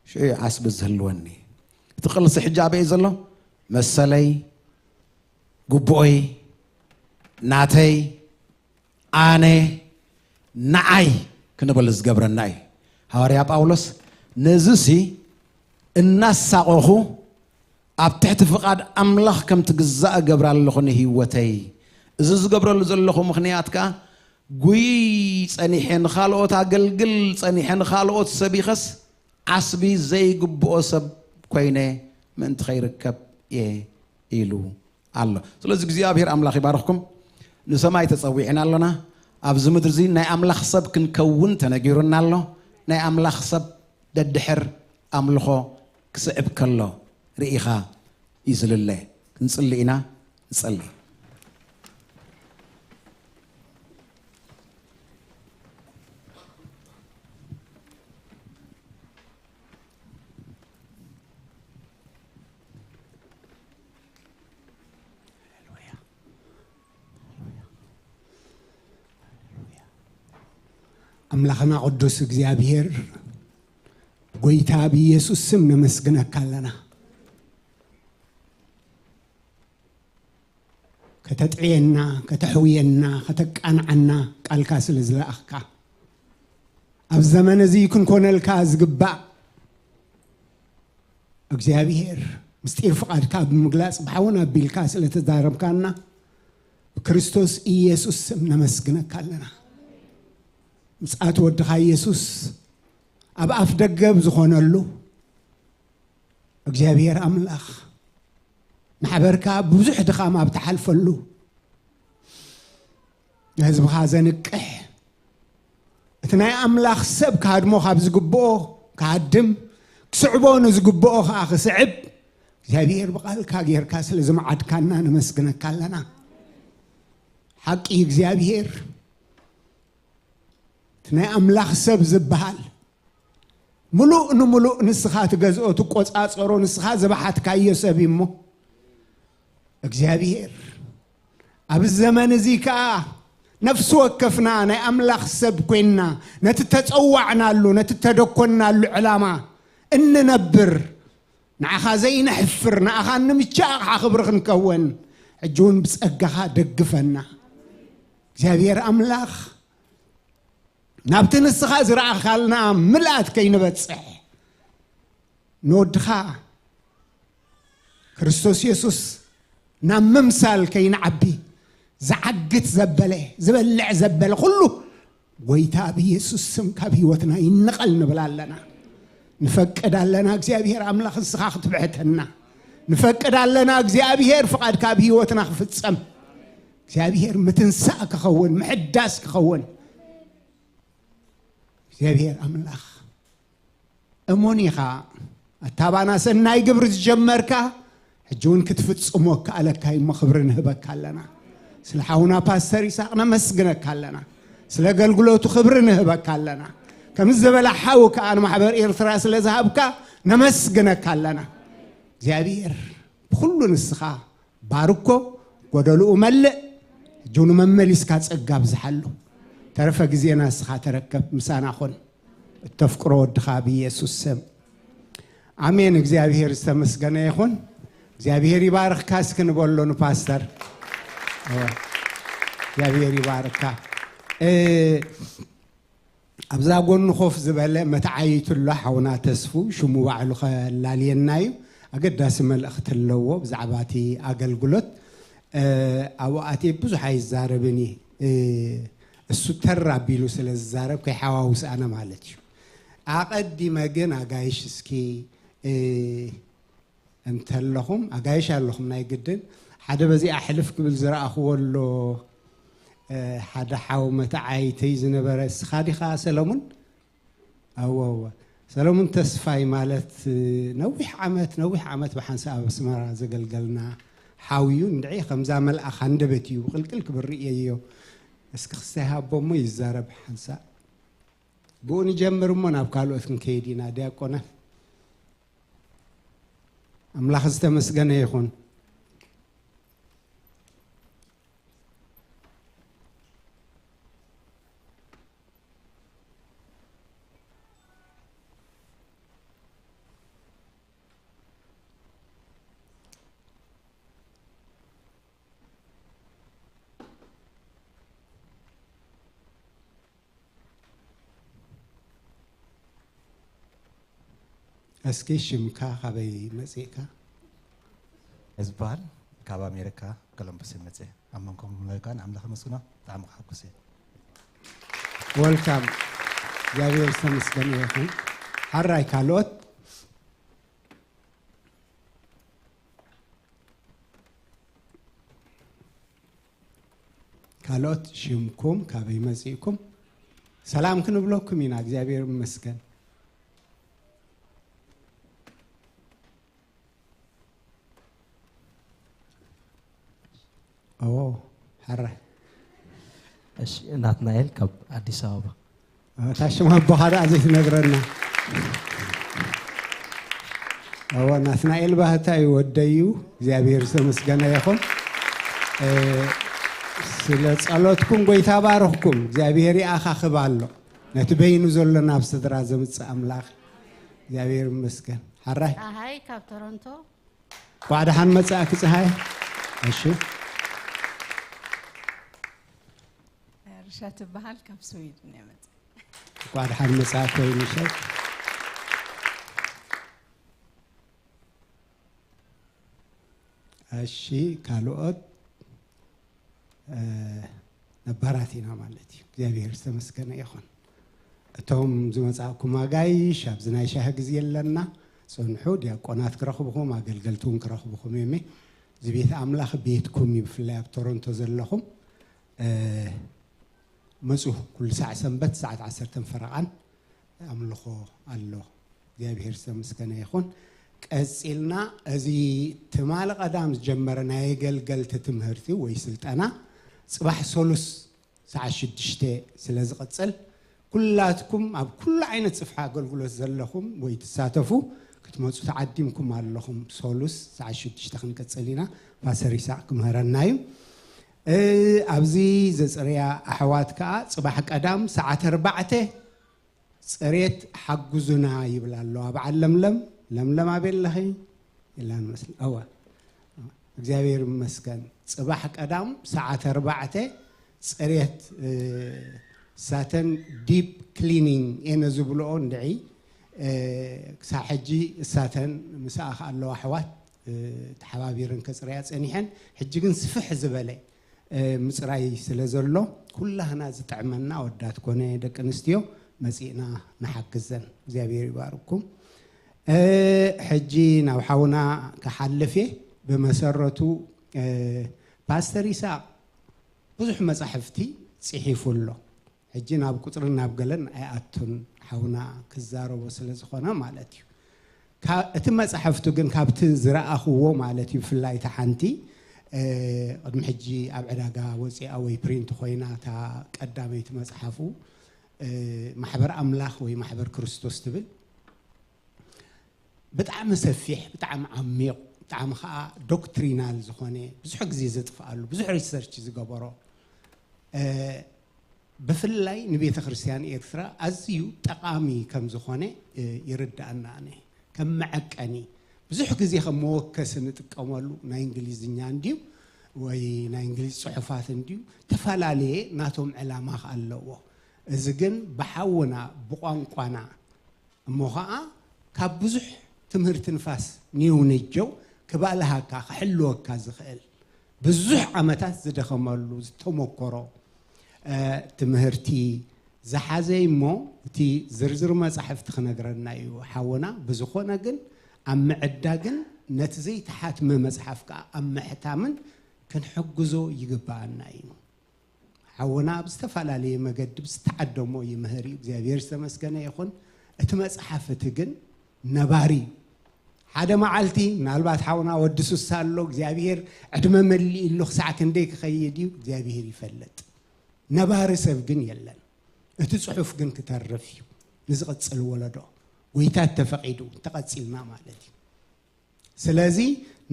ሽዑ ዓስቢ ዝህልወኒ። እቲ ቅልሲ ሕጂ ኣበይ ዘሎ? መሰለይ፣ ግቡኦይ፣ ናተይ፣ ኣነ፣ ንዓይ ክንብል ዝገብረና እዩ። ሃዋርያ ጳውሎስ ነዚሲ እናሳቐኹ ኣብ ትሕቲ ፍቓድ ኣምላኽ ከም ትግዛእ እገብር ኣለኹ ንህይወተይ። እዚ ዝገብረሉ ዘለኹ ምኽንያት ከኣ ጉይ ጸኒሐ ንኻልኦት ኣገልግል ጸኒሐ ንኻልኦት ሰቢኸስ ዓስቢ ዘይግብኦ ሰብ ኮይነ ምእንቲ ከይርከብ እየ ኢሉ ኣሎ። ስለዚ እግዚኣብሔር ኣምላኽ ይባርኽኩም። ንሰማይ ተጸዊዕና ኣለና። ኣብዚ ምድሪ እዚ ናይ ኣምላኽ ሰብ ክንከውን ተነጊሩና ኣሎ። ናይ ኣምላኽ ሰብ ደድሕር ኣምልኾ ክስዕብ ከሎ ርኢኻ እዩ ዝልለ። ክንጽሊ ኢና፣ ንጸሊ። ኣምላኽና ቅዱስ እግዚኣብሔር፣ ጎይታ ብኢየሱስ ስም ነመስግነካ ኣለና። ከተጥዕየና፣ ከተሕውየና፣ ከተቃንዓና ቃልካ ስለ ዝለኣኽካ፣ ኣብ ዘመን እዚ ክንኮነልካ ዝግባእ እግዚኣብሔር፣ ምስጢር ፍቓድካ ብምግላጽ ብሓውን ኣቢልካ ስለ ተዛረብካና፣ ብክርስቶስ ኢየሱስ ስም ነመስግነካ ኣለና። ምጽኣት ወድኻ ኢየሱስ ኣብ ኣፍ ደገ ኣብ ዝኾነሉ፣ እግዚኣብሔር ኣምላኽ፣ ማሕበርካ ብዙሕ ድኻም ኣብ ትሓልፈሉ፣ ንህዝብኻ ዘንቅሕ፣ እቲ ናይ ኣምላኽ ሰብ ክሃድሞ ካብ ዝግብኦ ክሃድም፣ ክስዕቦ ንዝግብኦ ኸዓ ክስዕብ፣ እግዚኣብሔር ብቓልካ ጌርካ ስለ ዝመዓድካና ነመስግነካ ኣለና። ሓቂ እግዚኣብሔር፣ እቲ ናይ ኣምላኽ ሰብ ዝበሃል፣ ምሉእ ንምሉእ ንስኻ ትገዝኦ፣ ትቆጻጸሮ፣ ንስኻ ዝባሓትካዮ ሰብ እዩ እሞ፣ እግዚኣብሔር፣ ኣብዚ ዘመን እዚ ከኣ ነፍሲ ወከፍና ናይ ኣምላኽ ሰብ ኮይንና፣ ነቲ ተጸዋዕናሉ፣ ነቲ ተደኮንናሉ ዕላማ እንነብር፣ ንዓኻ ዘይነሕፍር፣ ንኣኻ እንምቻእ ኣቕሓ ክብሪ ክንከውን፣ ሕጂ እውን ብጸጋኻ ደግፈና። እግዚኣብሔር ኣምላኽ፣ ናብቲ ንስኻ ዝረኣኻልና ምልኣት ከይንበጽሕ፣ ንወድኻ ክርስቶስ የሱስ ናብ ምምሳል ከይንዓቢ፣ ዝዓግት ዘበለ፣ ዝበልዕ ዘበለ ኩሉ፣ ጎይታ ብየሱስ ስም ካብ ህይወትና ይነቐል ንብል ኣለና። ንፈቅድ ኣለና እግዚኣብሔር ኣምላኽ ንስኻ ክትብሕተና። ንፈቅድ ኣለና እግዚኣብሔር ፍቓድካ ኣብ ህይወትና ክፍጸም። እግዚኣብሔር ምትንሳእ ክኸውን፣ ምሕዳስ ክኸውን። እግዚኣብሔር ኣምላኽ እሙን ኢኻ። ኣታ ባና ሰናይ ግብሪ ዝጀመርካ ሕጂ እውን ክትፍጽሞ እከኣለካ እዩ እሞ ክብሪ ንህበካ ኣለና። ስለ ሓውና ፓስተር ይስሐቅ ነመስግነካ ኣለና። ስለ ኣገልግሎቱ ክብሪ ንህበካ ኣለና። ከምዚ ዝበለ ሓው ከኣ ንማሕበር ኤርትራ ስለ ዝሃብካ ነመስግነካ ኣለና። እግዚኣብሔር ብኹሉ ንስኻ ባርኮ፣ ጎደልኡ መልእ። ሕጂ እውን መመሊስካ ጸጋ ኣብዝሓሉ። ተረፈ ግዜና ንስኻ ተረከብ፣ ምሳና ኹን። እተፍቅሮ ወድኻ ብኢየሱስ ስም። ኣሜን። እግዚኣብሔር ዝተመስገነ ይኹን። እግዚኣብሔር ይባርኽካ እስኪ ንበሎ ንፓስተር። እወ። እግዚኣብሔር ይባርኽካ። እ፣ ኣብዛ ጎኑ ኮፍ ዝበለ መተዓይቱ ኣሎ ሓውና ተስፉ፣ ሽሙ ባዕሉ ከላልየና እዩ። ኣገዳሲ መልእኽቲ ኣለዎ ብዛዕባ እቲ ኣገልግሎት። እ፣ ኣብኡ ኣትየ ብዙሕ ኣይዛረብን እየ። እ፣ እሱ ተር ኣቢሉ ስለ ዝዛረብ ከይሓዋውስ ኣነ ማለት እዩ። ኣቐዲመ ግን ኣጋይሽ እስኪ፣ እ፣ እንተለኹም፣ ኣጋይሽ ኣለኹም ናይ ግድን፣ ሓደ በዚኣ ሕልፍ ክብል ዝረኣኽዎ ኣሎ፣ እ፣ ሓደ ሓው መተዓይተይ ዝነበረ፣ እስኻ ዲኻ ሰለሙን? እወ፣ እወ። ሰለሙን ተስፋይ ማለት፣ እ፣ ነዊሕ ዓመት፣ ነዊሕ ዓመት ብሓንሳእ ኣብ ኣስመራ ዘገልገልና ሓው እዩ። እንድዒ ከምዛ መልኣኽ ሃንደበት እዩ፣ ብቕልቅል ክብል ርእየዮ። እስኪ ክስታይ ሃቦ እሞ ይዛረብ ሓንሳእ። ብኡ ንጀምር እሞ ናብ ካልኦት ክንከይድ ኢና። ዲያቆናት፣ ኣምላኽ ዝተመስገነ ይኹን። እስኪ ሽምካ ካበይ መጺእካ? ዝበሃል ካብ ኣሜሪካ ኮሎምበስ እየ መጽእ። ኣብ መንኩም ምእካን ኣምላኽ ኣመስግኖ። ብጣዕሚ ክሓጉስ እየ። ወልካም። እግዚኣብሔር ዝተመስገነ ይኹን። ሓራይ ካልኦት? ካልኦት ሽምኩም፣ ካበይ መጺእኩም? ሰላም ክንብለኩም ኢና። እግዚኣብሔር ይመስገን። ኦ፣ ሓራይ። እሺ፣ ናትናኤል ካብ ኣዲስ ኣበባ። እታ ሽም ኣቦኻ ደኣ ዘይትነግረና። እወ፣ ናትናኤል ባህታ እዩ፣ ወደይ እዩ። እግዚኣብሔር ዝተመስገነ ይኹን። እ፣ ስለ ጸሎትኩም ጎይታ ባርኽኩም። እግዚኣብሔር ይኣኻኽብ ኣሎ። ነቲ በይኑ ዘሎ ናብ ስድራ ዘምጽእ ኣምላኽ እግዚኣብሔር ይመስገን። ሓራይ። ጸሃይ ካብ ቶሮንቶ። እንኳዕ ደሓን መጻእኪ ጸሃይ። እሺ። ርሻ ትበሃል፣ ካብ ስዊድን እየ መጽእ። እንኳዕ ደሓን መጻእኪ ወይንሸት። እሺ፣ ካልኦት፣ እ፣ ነባራት ኢና ማለት እዩ። እግዚኣብሔር ዝተመስገነ ይኹን። እቶም ዝመጻእኩም ኣጋይሽ፣ ኣብዚ ናይ ሻሂ ግዜ ኣለና። ጽንሑ፣ ዲያቆናት ክረኽብኹም፣ ኣገልገልቲ እውን ክረኽብኹም እዮም። እዚ ቤት ኣምላኽ ቤትኩም እዩ፣ ብፍላይ ኣብ ቶሮንቶ ዘለኹም። እ፣ መጹ፣ ኩሉ ሳዕ ሰንበት ሰዓት ዓሰርተ ፈረቓን ኣምልኾ ኣሎ። እግዚኣብሔር ዝተመስገነ ይኹን። ቀጺልና፣ እዚ ትማሊ ቀዳም ዝጀመረ ናይ ኣገልገልቲ ትምህርቲ ወይ ስልጠና፣ ጽባሕ ሰሉስ ሰዓት ሽዱሽተ ስለ ዝቕጽል፣ ኩላትኩም ኣብ ኩሉ ዓይነት ጽፍሒ ኣገልግሎት ዘለኹም ወይ ትሳተፉ ክትመጹ ተዓዲምኩም ኣለኹም። ሰሉስ ሰዓት ሽዱሽተ ክንቅጽል ኢና። ፓስተር ይስሐቅ ክምህረና እዩ። እ፣ ኣብዚ ዘጽርያ ኣሕዋት ከኣ ጽባሕ ቀዳም ሰዓት ኣርባዕተ ጽሬት ሓጉዙና ይብል ኣሎ። ኣብ ዓል ለምለም፣ ለምለም ኣበይ ኣለኺ? ኢላ ንመስል። እወ። እግዚኣብሔር ይመስገን። ጽባሕ ቀዳም ሰዓት ኣርባዕተ ጽሬት፣ እ፣ ሳተን ዲፕ ክሊኒንግ እየን ዝብልኦ እንድዒ። እ፣ ክሳብ ሕጂ እሳተን ምስኣ ከኣ ኣለዋ ኣሕዋት፣ እ፣ ተሓባቢረን ከጽርያ ጸኒሐን። ሕጂ ግን ስፍሕ ዝበለ እ፣ ምጽራይ ስለ ዘሎ፣ ኩላህና ዝጥዕመና፣ ኣወዳት ኮነ ደቂ ኣንስትዮ፣ መጺእና ንሓግዘን። እግዚኣብሔር ይባርኩም። እ፣ ሕጂ ናብ ሓውና ክሓልፍ እየ። ብመሰረቱ፣ እ፣ ፓስተር ይስሐቅ ብዙሕ መጻሕፍቲ ጽሒፉ ኣሎ። ሕጂ ናብ ቁጽርን ናብ ገለን ኣይኣቱን፣ ሓውና ክዛረቦ ስለ ዝኾነ ማለት እዩ። እቲ መፅሓፍቱ ግን ካብቲ ዝረኣኽዎ ማለት እዩ፣ ብፍላይ እታ ሓንቲ ቅድሚ ሕጂ ኣብ ዕዳጋ ወፂኣ ወይ ፕሪንት ኮይና እታ ቀዳመይቲ መፅሓፉ ማሕበር ኣምላኽ ወይ ማሕበር ክርስቶስ ትብል፣ ብጣዕሚ ሰፊሕ፣ ብጣዕሚ ዓሚቕ፣ ብጣዕሚ ከዓ ዶክትሪናል ዝኾነ፣ ብዙሕ ግዜ ዘጥፍኣሉ፣ ብዙሕ ሪሰርች ዝገበሮ፣ ብፍላይ ንቤተ ክርስቲያን ኤርትራ ኣዝዩ ጠቓሚ ከም ዝኾነ ይርድኣና። ኣነ ከም መዐቀኒ፣ ብዙሕ ግዜ ከም መወከሲ ንጥቀመሉ፣ ናይ እንግሊዝኛ እንድዩ ወይ ናይ እንግሊዝ ጽሑፋት እንድዩ፣ ተፈላለየ ናቶም ዕላማ ኣለዎ። እዚ ግን ብሓውና ብቋንቋና እሞ ኸዓ ካብ ብዙሕ ትምህርቲ ንፋስ ኒው ነጀው ክባልሃካ ክሕልወካ ዝኽእል ብዙሕ ዓመታት ዝደኸመሉ ዝተሞከሮ ትምህርቲ ዝሓዘ እሞ እቲ ዝርዝር መጻሕፍቲ ክነግረና እዩ ሓወና። ብዝኾነ ግን ኣብ ምዕዳግን ነቲ ዘይተሓትመ መጽሓፍ ከዓ ኣብ ምሕታምን ክንሕግዞ ይግብኣና እዩ። ሓወና ኣብ ዝተፈላለየ መገዲ ብዝተዓደሞ ይምህር እዩ። እግዚኣብሔር ዝተመስገነ ይኹን። እቲ መጽሓፍ እቲ ግን ነባሪ እዩ። ሓደ መዓልቲ ምናልባት ሓውና ወዲ ሱሳ ኣሎ፣ እግዚኣብሔር ዕድመ መሊእሉ ክሳዕ ክንደይ ክኸይድ እዩ እግዚኣብሔር ይፈልጥ። ነባሪ ሰብ ግን የለን። እቲ ጽሑፍ ግን ክተርፍ እዩ ንዝቕጽል ወለዶ። ጎይታ ተፈቒዱ እንተቐጺልና ማለት እዩ። ስለዚ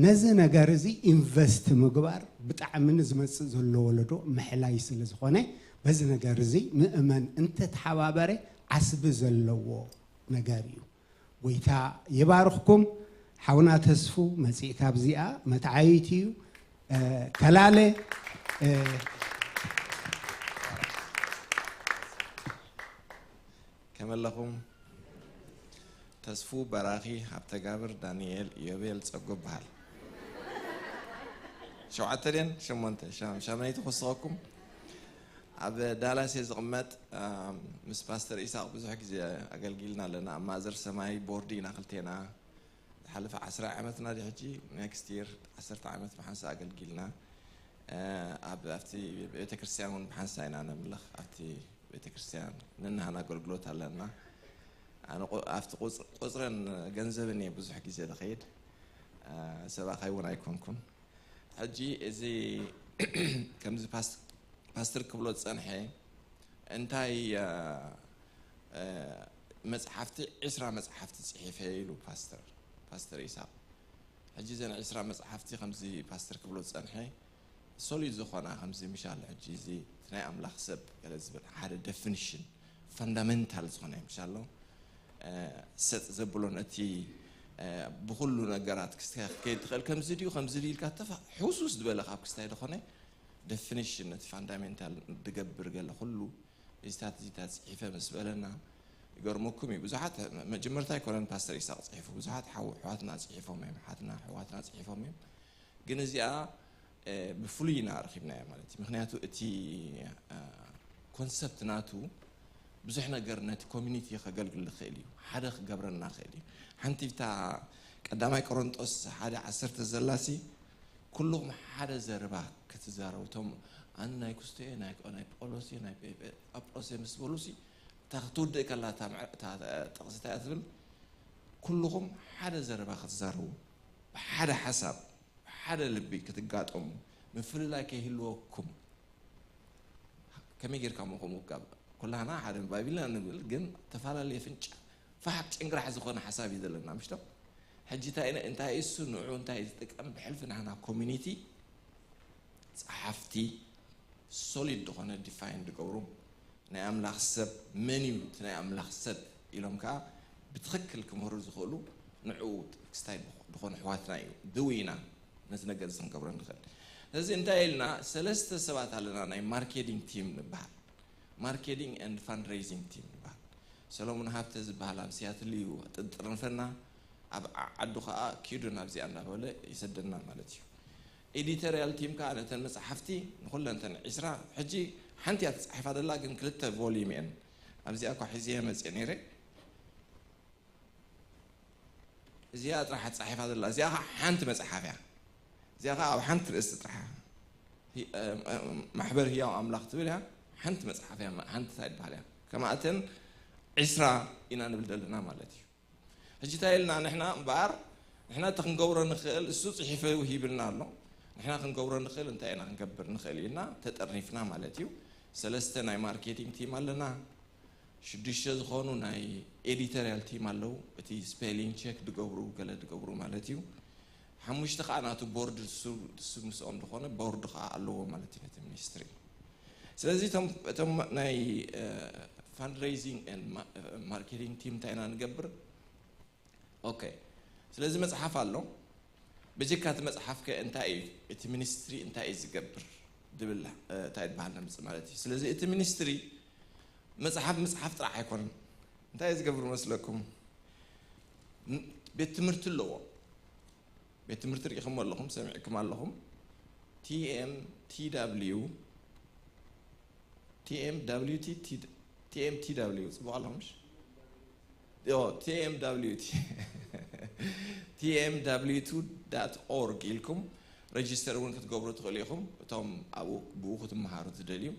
ነዚ ነገር እዚ ኢንቨስት ምግባር ብጣዕሚ ንዝመጽእ ዘሎ ወለዶ ምሕላይ ስለ ዝኾነ፣ በዚ ነገር እዚ ምእመን እንተተሓባበረ ዓስቢ ዘለዎ ነገር እዩ። ጎይታ ይባርኽኩም። ሓውና ተስፉ መጺእካ ኣብዚኣ መተዓይት እዩ። ተላለ ከመለኹም ተስፉ በራኺ ሃብተጋብር ዳንኤል ኢዮቤል ጸጉ እበሃል። ሸውዓተ ድየን ሸሞንተ ሻምናይቲ ክወስኸኩም። ኣብ ዳላስ እየ ዝቕመጥ። ምስ ፓስተር ኢሳቕ ብዙሕ ግዜ ኣገልጊልና ኣለና። ኣብ ማእዘር ሰማይ ቦርድ ኢና ክልቴና። ዝሓለፈ ዓስራ ዓመትና ድዩ ሕጂ? ኔክስት ይር ዓሰርተ ዓመት ብሓንሳእ ኣገልጊልና። ኣብ ኣብቲ ቤተክርስትያን እውን ብሓንሳእ ኢና ነምልኽ ኣብቲ ቤተክርስትያን ንንሃን ኣገልግሎት ኣለና። ኣነ ኣብቲ ቁፅረን ገንዘብን እየ ብዙሕ ግዜ ዝኸይድ። ሰባኻይ እውን ኣይኮንኩን። ሕጂ እዚ ከምዚ ፓስተር ክብሎ ዝፀንሐ እንታይ መፅሓፍቲ ዕስራ መፅሓፍቲ ፅሒፈ ኢሉ ፓስተር ፓስተር ኢሳቅ። ሕጂ እዘን ዕስራ መፅሓፍቲ ከምዚ ፓስተር ክብሎ ዝፀንሐ ሶሊድ ዝኾና ከምዚ ምሻል ሕጂ እዚ ናይ ኣምላኽ ሰብ ገለ ዝብል ሓደ ደፊኒሽን ፋንዳሜንታል ዝኾነ ምሻሎ ሰጥ ዘብሎ ነቲ ብኩሉ ነገራት ክትከይድ ትኽእል ከምዚ ድዩ ከምዚ ድዩ ኢልካ ተፋ ሕውሱስ ዝበለ ካብ ክስታይ ዝኾነ ደፊኒሽን ነቲ ፋንዳሜንታል ድገብር ገለ ኩሉ እዚታት እዚታት ፅሒፈ ምስ በለና ይገርመኩም እዩ። ብዙሓት መጀመርታ ኣይኮነን ፓስተር ኢሳቅ ፅሒፉ ብዙሓት ሓው ኣሕዋትና ፅሒፎም እዮም። ሓትና ኣሕዋትና ፅሒፎም እዮም። ግን እዚኣ ብፍሉይ ኢና ረኺብናዮ ማለት እዩ። ምክንያቱ እቲ ኮንሰፕት ናቱ ብዙሕ ነገር ነቲ ኮሚኒቲ ከገልግል ዝኽእል እዩ። ሓደ ክገብረና ክእል እዩ። ሓንቲ ብታ ቀዳማይ ቆሮንጦስ ሓደ ዓሰርተ ዘላሲ ኩልኹም ሓደ ዘረባ ክትዛረቡ እቶም ኣነ ናይ ኩስቶ እየ ናይ ናይ ጳውሎስ እየ ናይ ጳጳስ እየ ምስ በሉ ሲ እታ ክትውድእ ከላ እታ ጥቕሲ እንታይ እያ ትብል? ኩልኹም ሓደ ዘረባ ክትዛረቡ ብሓደ ሓሳብ ብሓደ ልቢ ክትጋጠሙ ምፍልላይ ከይህልወኩም ከመይ ጌርካ ሞ ከምኡ ካብ ኩላህና ሓደ ባቢልና ንብል ግን ተፈላለየ ፍንጫ ፋሕክ ጭንግራሕ ዝኾነ ሓሳብ እዩ ዘለና ምሽቶ ሕጂ እንታይ እንታይ እሱ ንዑ እንታይ ዝጥቀም ብሕልፊ ናህና ኮሚኒቲ ጸሓፍቲ ሶሊድ ዝኾነ ዲፋይን ዝገብሩ ናይ ኣምላኽ ሰብ መን እዩ እቲ ናይ ኣምላኽ ሰብ ኢሎም ከዓ ብትኽክል ክምህሩ ዝኽእሉ ንዕኡ ክስታይ ዝኾኑ ኣሕዋትና እዩ ድውይና ነዚ ነገር እዚ ክንገብሮ ንኽእል። ስለዚ እንታይ ኢልና ሰለስተ ሰባት ኣለና ናይ ማርኬቲንግ ቲም ንበሃል። ማርኬቲንግ ኤንድ ፋንድሬዚንግ ቲም ንበሃል። ሰሎሞን ሃብተ ዝበሃል ኣብ ሲያትል እዩ ጥንጥርንፈና ኣብ ዓዱ ከዓ ኪዱ ናብዚኣ እንዳበለ ይሰደና ማለት እዩ። ኤዲቶሪያል ቲም ከዓ ነተን መፅሓፍቲ ንኩለን ተን ዒስራ ሕጂ ሓንቲ እያ ተፃሒፋ ዘላ ግን ክልተ ቮሊም እየን ኣብዚኣ እኳ ሒዘ መፅእ ነይረ እዚኣ ጥራሕ ተፃሒፋ ዘላ እዚኣ ከዓ ሓንቲ መፅሓፍ እያ እዚኣ ከዓ ኣብ ሓንቲ ርእስቲ ጥራሕ ማሕበር ህያው ኣምላኽ ትብል እያ ሓንቲ መፅሓፍ እያ ሓንቲ እንታይ ትበሃል እያ ከማእተን ዒስራ ኢና ንብል ዘለና ማለት እዩ ሕጂ እንታይ ኢልና ንሕና እምበኣር፣ ንሕና እቲ ክንገብሮ ንኽእል፣ እሱ ጽሒፈ ሂብልና ኣሎ። ንሕና ክንገብሮ ንኽእል እንታይ ኢና ክንገብር ንኽእል ኢልና ተጠርኒፍና ማለት እዩ። ሰለስተ ናይ ማርኬቲንግ ቲም ኣለና። ሽዱሽተ ዝኾኑ ናይ ኤዲቶሪያል ቲም ኣለዉ። እቲ ስፔሊንግ ቸክ ዝገብሩ፣ ገለ ዝገብሩ ማለት እዩ። ሓሙሽተ ከዓ ናቱ ቦርድ፣ እሱ እሱ ምስኦም ዝኾነ ቦርድ ከዓ ኣለዎ ማለት እዩ ነቲ ሚኒስትሪ። ስለዚ እቶም እቶም ናይ ፋንድሬይዚንግ ማርኬቲንግ ቲም እንታይ ኢና ንገብር? ኦኬ። ስለዚ መጽሓፍ ኣሎ። ብጀካ እቲ መጽሓፍ ከ እንታይ እዩ? እቲ ሚኒስትሪ እንታይ እዩ ዝገብር? ዝብል እንታይ ዝበሃል ነምጽእ ማለት እዩ። ስለዚ እቲ ሚኒስትሪ መጽሓፍ ምጽሓፍ ጥራሕ ኣይኮነን። እንታይ እዩ ዝገብር መስለኩም? ን- ቤት ትምህርቲ ኣለዎ። ቤት ትምህርቲ ርኢኹም ኣለኹም፣ ሰሚዕኩም ኣለኹም። ቲኤም ቲዳብሊዩ፣ ቲኤም ዳብሊዩ ቲ፣ ቲኤም ቲዳብሊዩ፣ ጽቡቕ ኣለኹም ምሽ? ዮ፣ ቲኤም ዳብሊዩ ቲ፣ ቲኤም ዳብሊዩ ቱ ዳት ኦርግ ኢልኩም ረጅስተር እውን ክትገብሩ ትኽእሉ ኢኹም። እቶም ኣብኡ ብኡ ክትመሃሩ ትደልዩ፣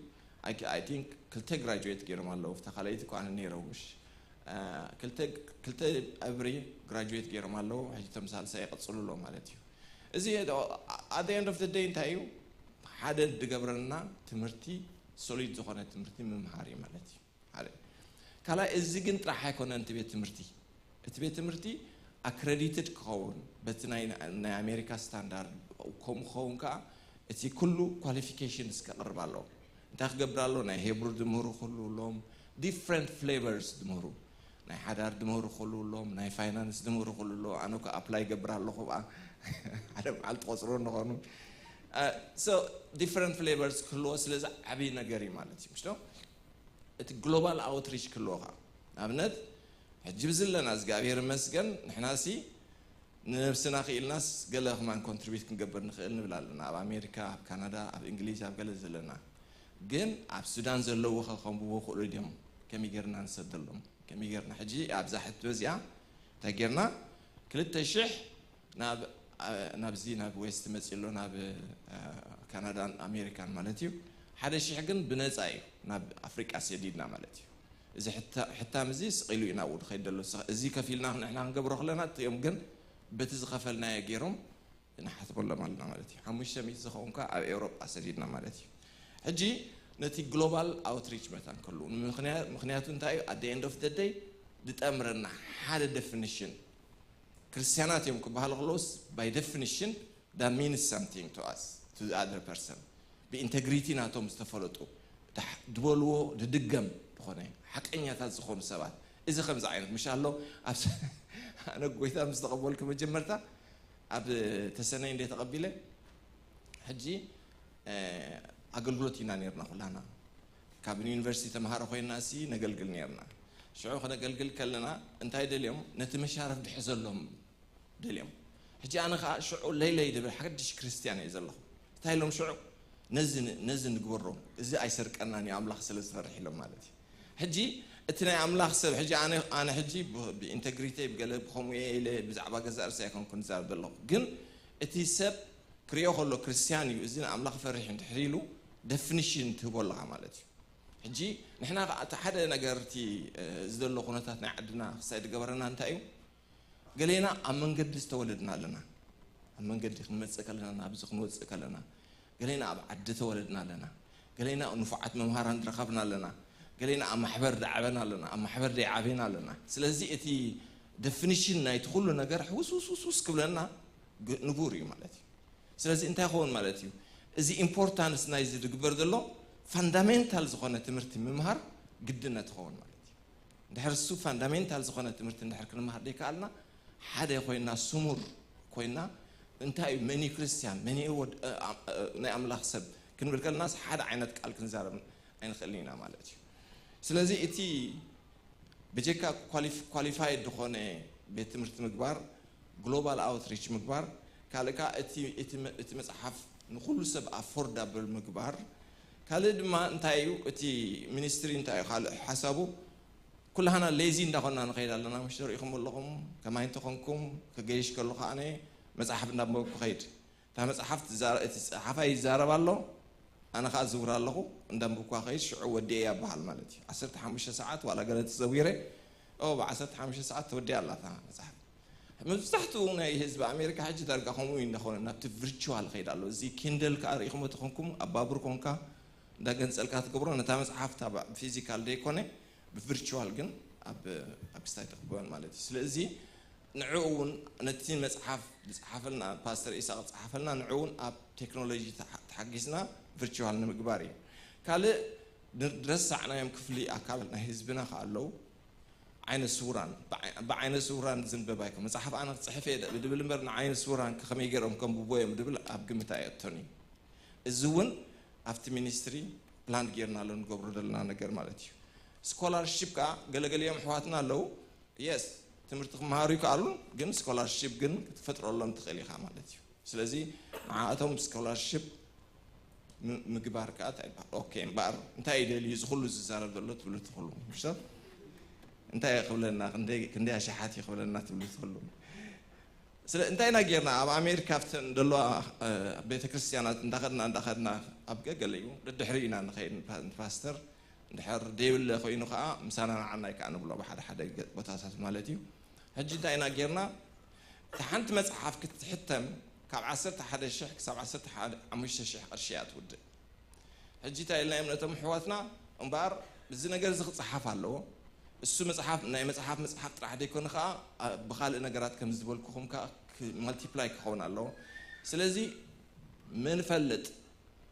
I think ክልተ ግራጁዌት ገይሮም ኣለዉ። ኣብታ ካልኣይቲ እኳ ኣነ ነይረው ምሽ? አ፣ ክልተ ክልተ እብሪ ግራጁዌት ገይሮም ኣለዉ። ሕጂ እቶም ሳልሳይ ይቕጽሉ ኣለዉ ማለት እዩ። እዚ at the end of the day እንታይ እዩ? ሓደ ዝገብረና ትምህርቲ፣ ሶሊድ ዝኾነ ትምህርቲ ምምሃር እዩ ማለት እዩ። ሓደ ካልኣይ፣ እዚ ግን ጥራሕ ኣይኮነን። እቲ ቤት ትምህርቲ እቲ ቤት ትምህርቲ ኣክረዲትድ ክኸውን በቲ ናይ ናይ ኣሜሪካ ስታንዳርድ፣ ከምኡ ክኸውን ከዓ እቲ ኩሉ ኳሊፊኬሽንስ ከቕርብ ኣለዎ። እንታይ ክገብር ኣለዎ? ናይ ሄብሩ ዝምህሩ ክህልዉ ኣለዎም፣ ዲፍረንት ፍሌቨርስ ዝምህሩ፣ ናይ ሓዳር ዝምህሩ ክህልዉ ኣለዎም፣ ናይ ፋይናንስ ዝምህሩ ክህልዉ ኣለዎ። ኣነ እኮ ኣፕላይ ይገብር ኣለኹ ብኣ ሓደ መዓልቲ ቆፅሮ ንኾኑ። ሶ ዲፍረንት ፍሌቨርስ ክህልዎ ስለዚ ዓብዪ ነገር እዩ ማለት እዩ፣ ምሽ ዶ? እቲ ግሎባል ኣውትሪች ክህልዎ ከዓ ንኣብነት ሕጂ ብዝለና እግዚኣብሔር ይመስገን ንሕና ሲ ንነብስና ክኢልናስ ገለ ከማን ኮንትሪቢዩት ክንገብር ንኽእል ንብል ኣለና። ኣብ ኣሜሪካ፣ ኣብ ካናዳ፣ ኣብ እንግሊዝ፣ ኣብ ገለ ዘለና ግን ኣብ ሱዳን ዘለዉ ከ ከንብቡ ክእሉ ድዮም? ከመይ ጌርና ንሰደሎም? ከመይ ጌርና ሕጂ ኣብዛ ሕቶ እዚኣ እንታይ ጌርና ክልተ ሽሕ ናብ ናብዚ ናብ ዌስት መፂ ኣሎ ናብ ካናዳን ኣሜሪካን ማለት እዩ። ሓደ ሽሕ ግን ብነፃ እዩ ናብ ኣፍሪቃ ሰዲድና ማለት እዩ። እዚ ሕታም እዚ ስቕ ኢሉ እዩ ናብኡ ዝኸይድ ዘሎ። እዚ ከፊልና ንሕና ክንገብሮ ከለና እቲኦም ግን በቲ ዝኸፈልናዮ ገይሮም ንሓስበሎም ኣለና ማለት እዩ። ሓሙሽተ ሚእቲ ዝኸውን ከ ኣብ ኤውሮጳ ሰዲድና ማለት እዩ። ሕጂ ነቲ ግሎባል ኣውትሪች መታን ከሉ ምክንያቱ እንታይ እዩ? At the end of the day ዝጠምረና ሓደ ደፊኒሽን ክርስቲያናት እዮም ክበሃሉ ከለውስ by definition that means something to us, to the other person. ብኢንተግሪቲ ናቶም ዝተፈለጡ ዝበልዎ ዝድገም ዝኾነ ሓቀኛታት ዝኾኑ ሰባት። እዚ ከምዚ ዓይነት ምሽ ኣሎ። ኣብ ኣነ ጎይታ ምስ ተቐበልኩ መጀመርታ ኣብ ተሰነይ እንደ ተቐቢለ ሕጂ ኣገልግሎት ኢና ነርና ኩላና። ካብ ዩኒቨርሲቲ ተምሃሮ ኮይና ሲ ነገልግል ነርና። ሽዑ ክነገልግል ከለና እንታይ ደልዮም ነቲ መሻረፍ ድሕዘሎም ደልዮም። ሕጂ ኣነ ከዓ ሽዑ ለይለይ ድብል ሓድሽ ክርስትያን እየ ዘለኹ። እንታይ ኢሎም ሽዑ ነዚ ንግበሮ፣ እዚ ኣይሰርቀናን እዩ ኣምላኽ ስለ ዝፈርሕ ኢሎም ማለት እዩ። ሕጂ እቲ ናይ ኣምላኽ ሰብ ሕጂ ኣነ ሕጂ ብኢንተግሪቲ ብገለ ብከምኡ እየ ኢለ ብዛዕባ ገዛእ ርእሲ ኣይኮንኩን ዝዛረብ ዘለኹ፣ ግን እቲ ሰብ ክሪኦ ከሎ ክርስትያን እዩ፣ እዚ ንኣምላኽ ፈሪሕ እንድሕር ኢሉ ደፍኒሽን ትህቦ ኣለኻ ማለት እዩ። ሕጂ ንሕና ከዓ እቲ ሓደ ነገር እቲ እዚ ዘሎ ኩነታት ናይ ዓድና ክሳይ ዝገበረና እንታይ እዩ? ገሌና ኣብ መንገዲ ዝተወለድና ኣለና። ኣብ መንገዲ ክንመፅእ ከለና ናብዚ ክንወፅእ ከለና ገሌና ኣብ ዓዲ ተወለድና ኣለና። ገሌና ንፉዓት መምሃራን ዝረኸብና ኣለና። ገሌና ኣብ ማሕበር ዝዓበና ኣለና፣ ኣብ ማሕበር ዘይዓበና ኣለና። ስለዚ እቲ ደፊኒሽን ናይቲ ኩሉ ነገር ሕውስውስውስ ክብለና ንቡር እዩ ማለት እዩ። ስለዚ እንታይ ይኸውን ማለት እዩ? እዚ ኢምፖርታንስ ናይዚ ዝግበር ዘሎ ፋንዳሜንታል ዝኾነ ትምህርቲ ምምሃር ግድነት ይኸውን ማለት እዩ። እንድሕር እሱ ፋንዳሜንታል ዝኾነ ትምህርቲ እንድሕር ክንምሃር ዘይከኣልና ሓደ ኮይና ስሙር ኮይና እንታይ እዩ መኒ ክርስቲያን መኒ ናይ ኣምላኽ ሰብ ክንብል ከለናስ ሓደ ዓይነት ቃል ክንዛረብ ኣይንኽእልን ኢና ማለት እዩ። ስለዚ እቲ ብጀካ ኳሊፋይድ ዝኾነ ቤት ትምህርቲ ምግባር፣ ግሎባል ኣውትሪች ምግባር፣ ካልእ ከዓ እቲ መፅሓፍ ንኩሉ ሰብ ኣፎርዳብል ምግባር፣ ካልእ ድማ እንታይ እዩ እቲ ሚኒስትሪ እንታይ እዩ ካልእ ሓሳቡ? ኩላህና ሌዚ እንዳኾንና ንኸይድ ኣለና። ምሽ ሪኢኹም ኣለኹም ከማይ እንተኾንኩም ክገይሽ ከለኹ ኣነ መፅሓፍ እንዳንበብኩ ኸይድ እታ መፅሓፍ እቲ ፀሓፋይ ይዛረብ ኣሎ ኣነ ከዓ ዝውር ኣለኹ እንዳንብብኳ ኸይድ ሽዑ ወዲኤ እያ በሃል ማለት እዩ። ዓሰርተ ሓሙሽተ ሰዓት ዋላ ገለ ተዘዊረ ብ ዓሰርተ ሓሙሽተ ሰዓት ተወዲኣ ኣላ እታ መፅሓፍ። መብዛሕትኡ ናይ ህዝቢ ኣሜሪካ ሕጂ ዳርጋ ከምኡ እዩ እንዳኾነ ናብቲ ቪርቹዋል ኸይድ ኣሎ። እዚ ኪንደል ከዓ ርኢኹሞ ተኾንኩም ኣብ ባቡር ኮንካ እንዳገንጸልካ ትገብሮ ነታ መጽሓፍ ታባዕ ፊዚካል ደይኮነ ብቪርቹዋል ግን ኣብ ኣብ ክሳይ ተኽብበን ማለት እዩ። ስለዚ ንዕኡ እውን ነቲ መጽሓፍ ዝጸሓፈልና ፓስተር ኢሳቅ ዝጸሓፈልና ንዕኡ እውን ኣብ ቴክኖሎጂ ተሓ- ተሓጊዝና ቪርቹዋል ንምግባር እዩ። ካልእ ዝረሳዕናዮም ክፍሊ ኣካል ናይ ህዝብና ከ ኣለዉ። ዓይነ ስውራን ብዓይ- ብዓይነ ስውራን ዝንበብ ኣይኮ መጽሓፍ ኣነ ክጽሕፍ እየ ዝብል እምበር ንዓይነ ስውራን ከመይ ገይሮም ከንብቦ እዮም ዝብል ኣብ ግምት ኣየእቶን እዩ። እዚ እውን ኣብቲ ሚኒስትሪ ፕላን ጌርና ኣሎ ንገብሮ ዘለና ነገር ማለት እዩ። ስኮላርሽፕ ከዓ ገለገሊኦም ኣሕዋትና ኣለዉ። የስ ትምህርቲ ክመሃሩ ይከኣሉ፣ ግን ስኮላርሽፕ ግን ክትፈጥረሎም ትኽእል ኢኻ ማለት እዩ። ስለዚ ንዓኣቶም ስኮላርሽፕ ም- ምግባር ከዓ እንታይ ይበሃል? ኦኬ እምበኣር እንታይ እዩ ደልዩ እዚ ኩሉ ዝዛረብ ዘሎ ትብሉ ትኽእሉ ምሽቶ እንታይ እዩ ክብለና ክንደይ ክንደይ ኣሽሓት እዩ ክብለና ትብሉ ትኽእሉ። ስለ እንታይ ኢና ጌርና ኣብ ኣሜሪካ ኣብተን ዘለዋ ቤተ ክርስቲያናት እንዳኸድና እንዳኸድና ኣብ ገገለ እዩ ድድሕሪ ኢና ንኸይድ ንፓ- ንፓስተር እንድሕር ደይብለ ኮይኑ ከዓ ምሳና ንዓናይ ከዓ ንብሎ ብሓደ ሓደ ገ- ቦታታት ማለት እዩ። ሕጂ እንታይ ኢና ጌርና እታ ሓንቲ መፅሓፍ ክትሕተም ካብ ዓሰርተ ሓደ ሽሕ ክሳብ ዓሰርተ ሓሙሽተ ሽሕ ቅርሺ እያ ትውድእ። ሕጂ እንታይ ኢልናዮም ነቶም ኣሕዋትና እምበኣር እዚ ነገር እዚ ክፀሓፍ ኣለዎ። እሱ መፅሓፍ ናይ መፅሓፍ መፅሓፍ ጥራሕ ዘይኮነ ከዓ ኣ- ብካልእ ነገራት ከም ዝበልኩኹም ከዓ ክ- ማልቲፕላይ ክኸውን ኣለዎ። ስለዚ ምንፈልጥ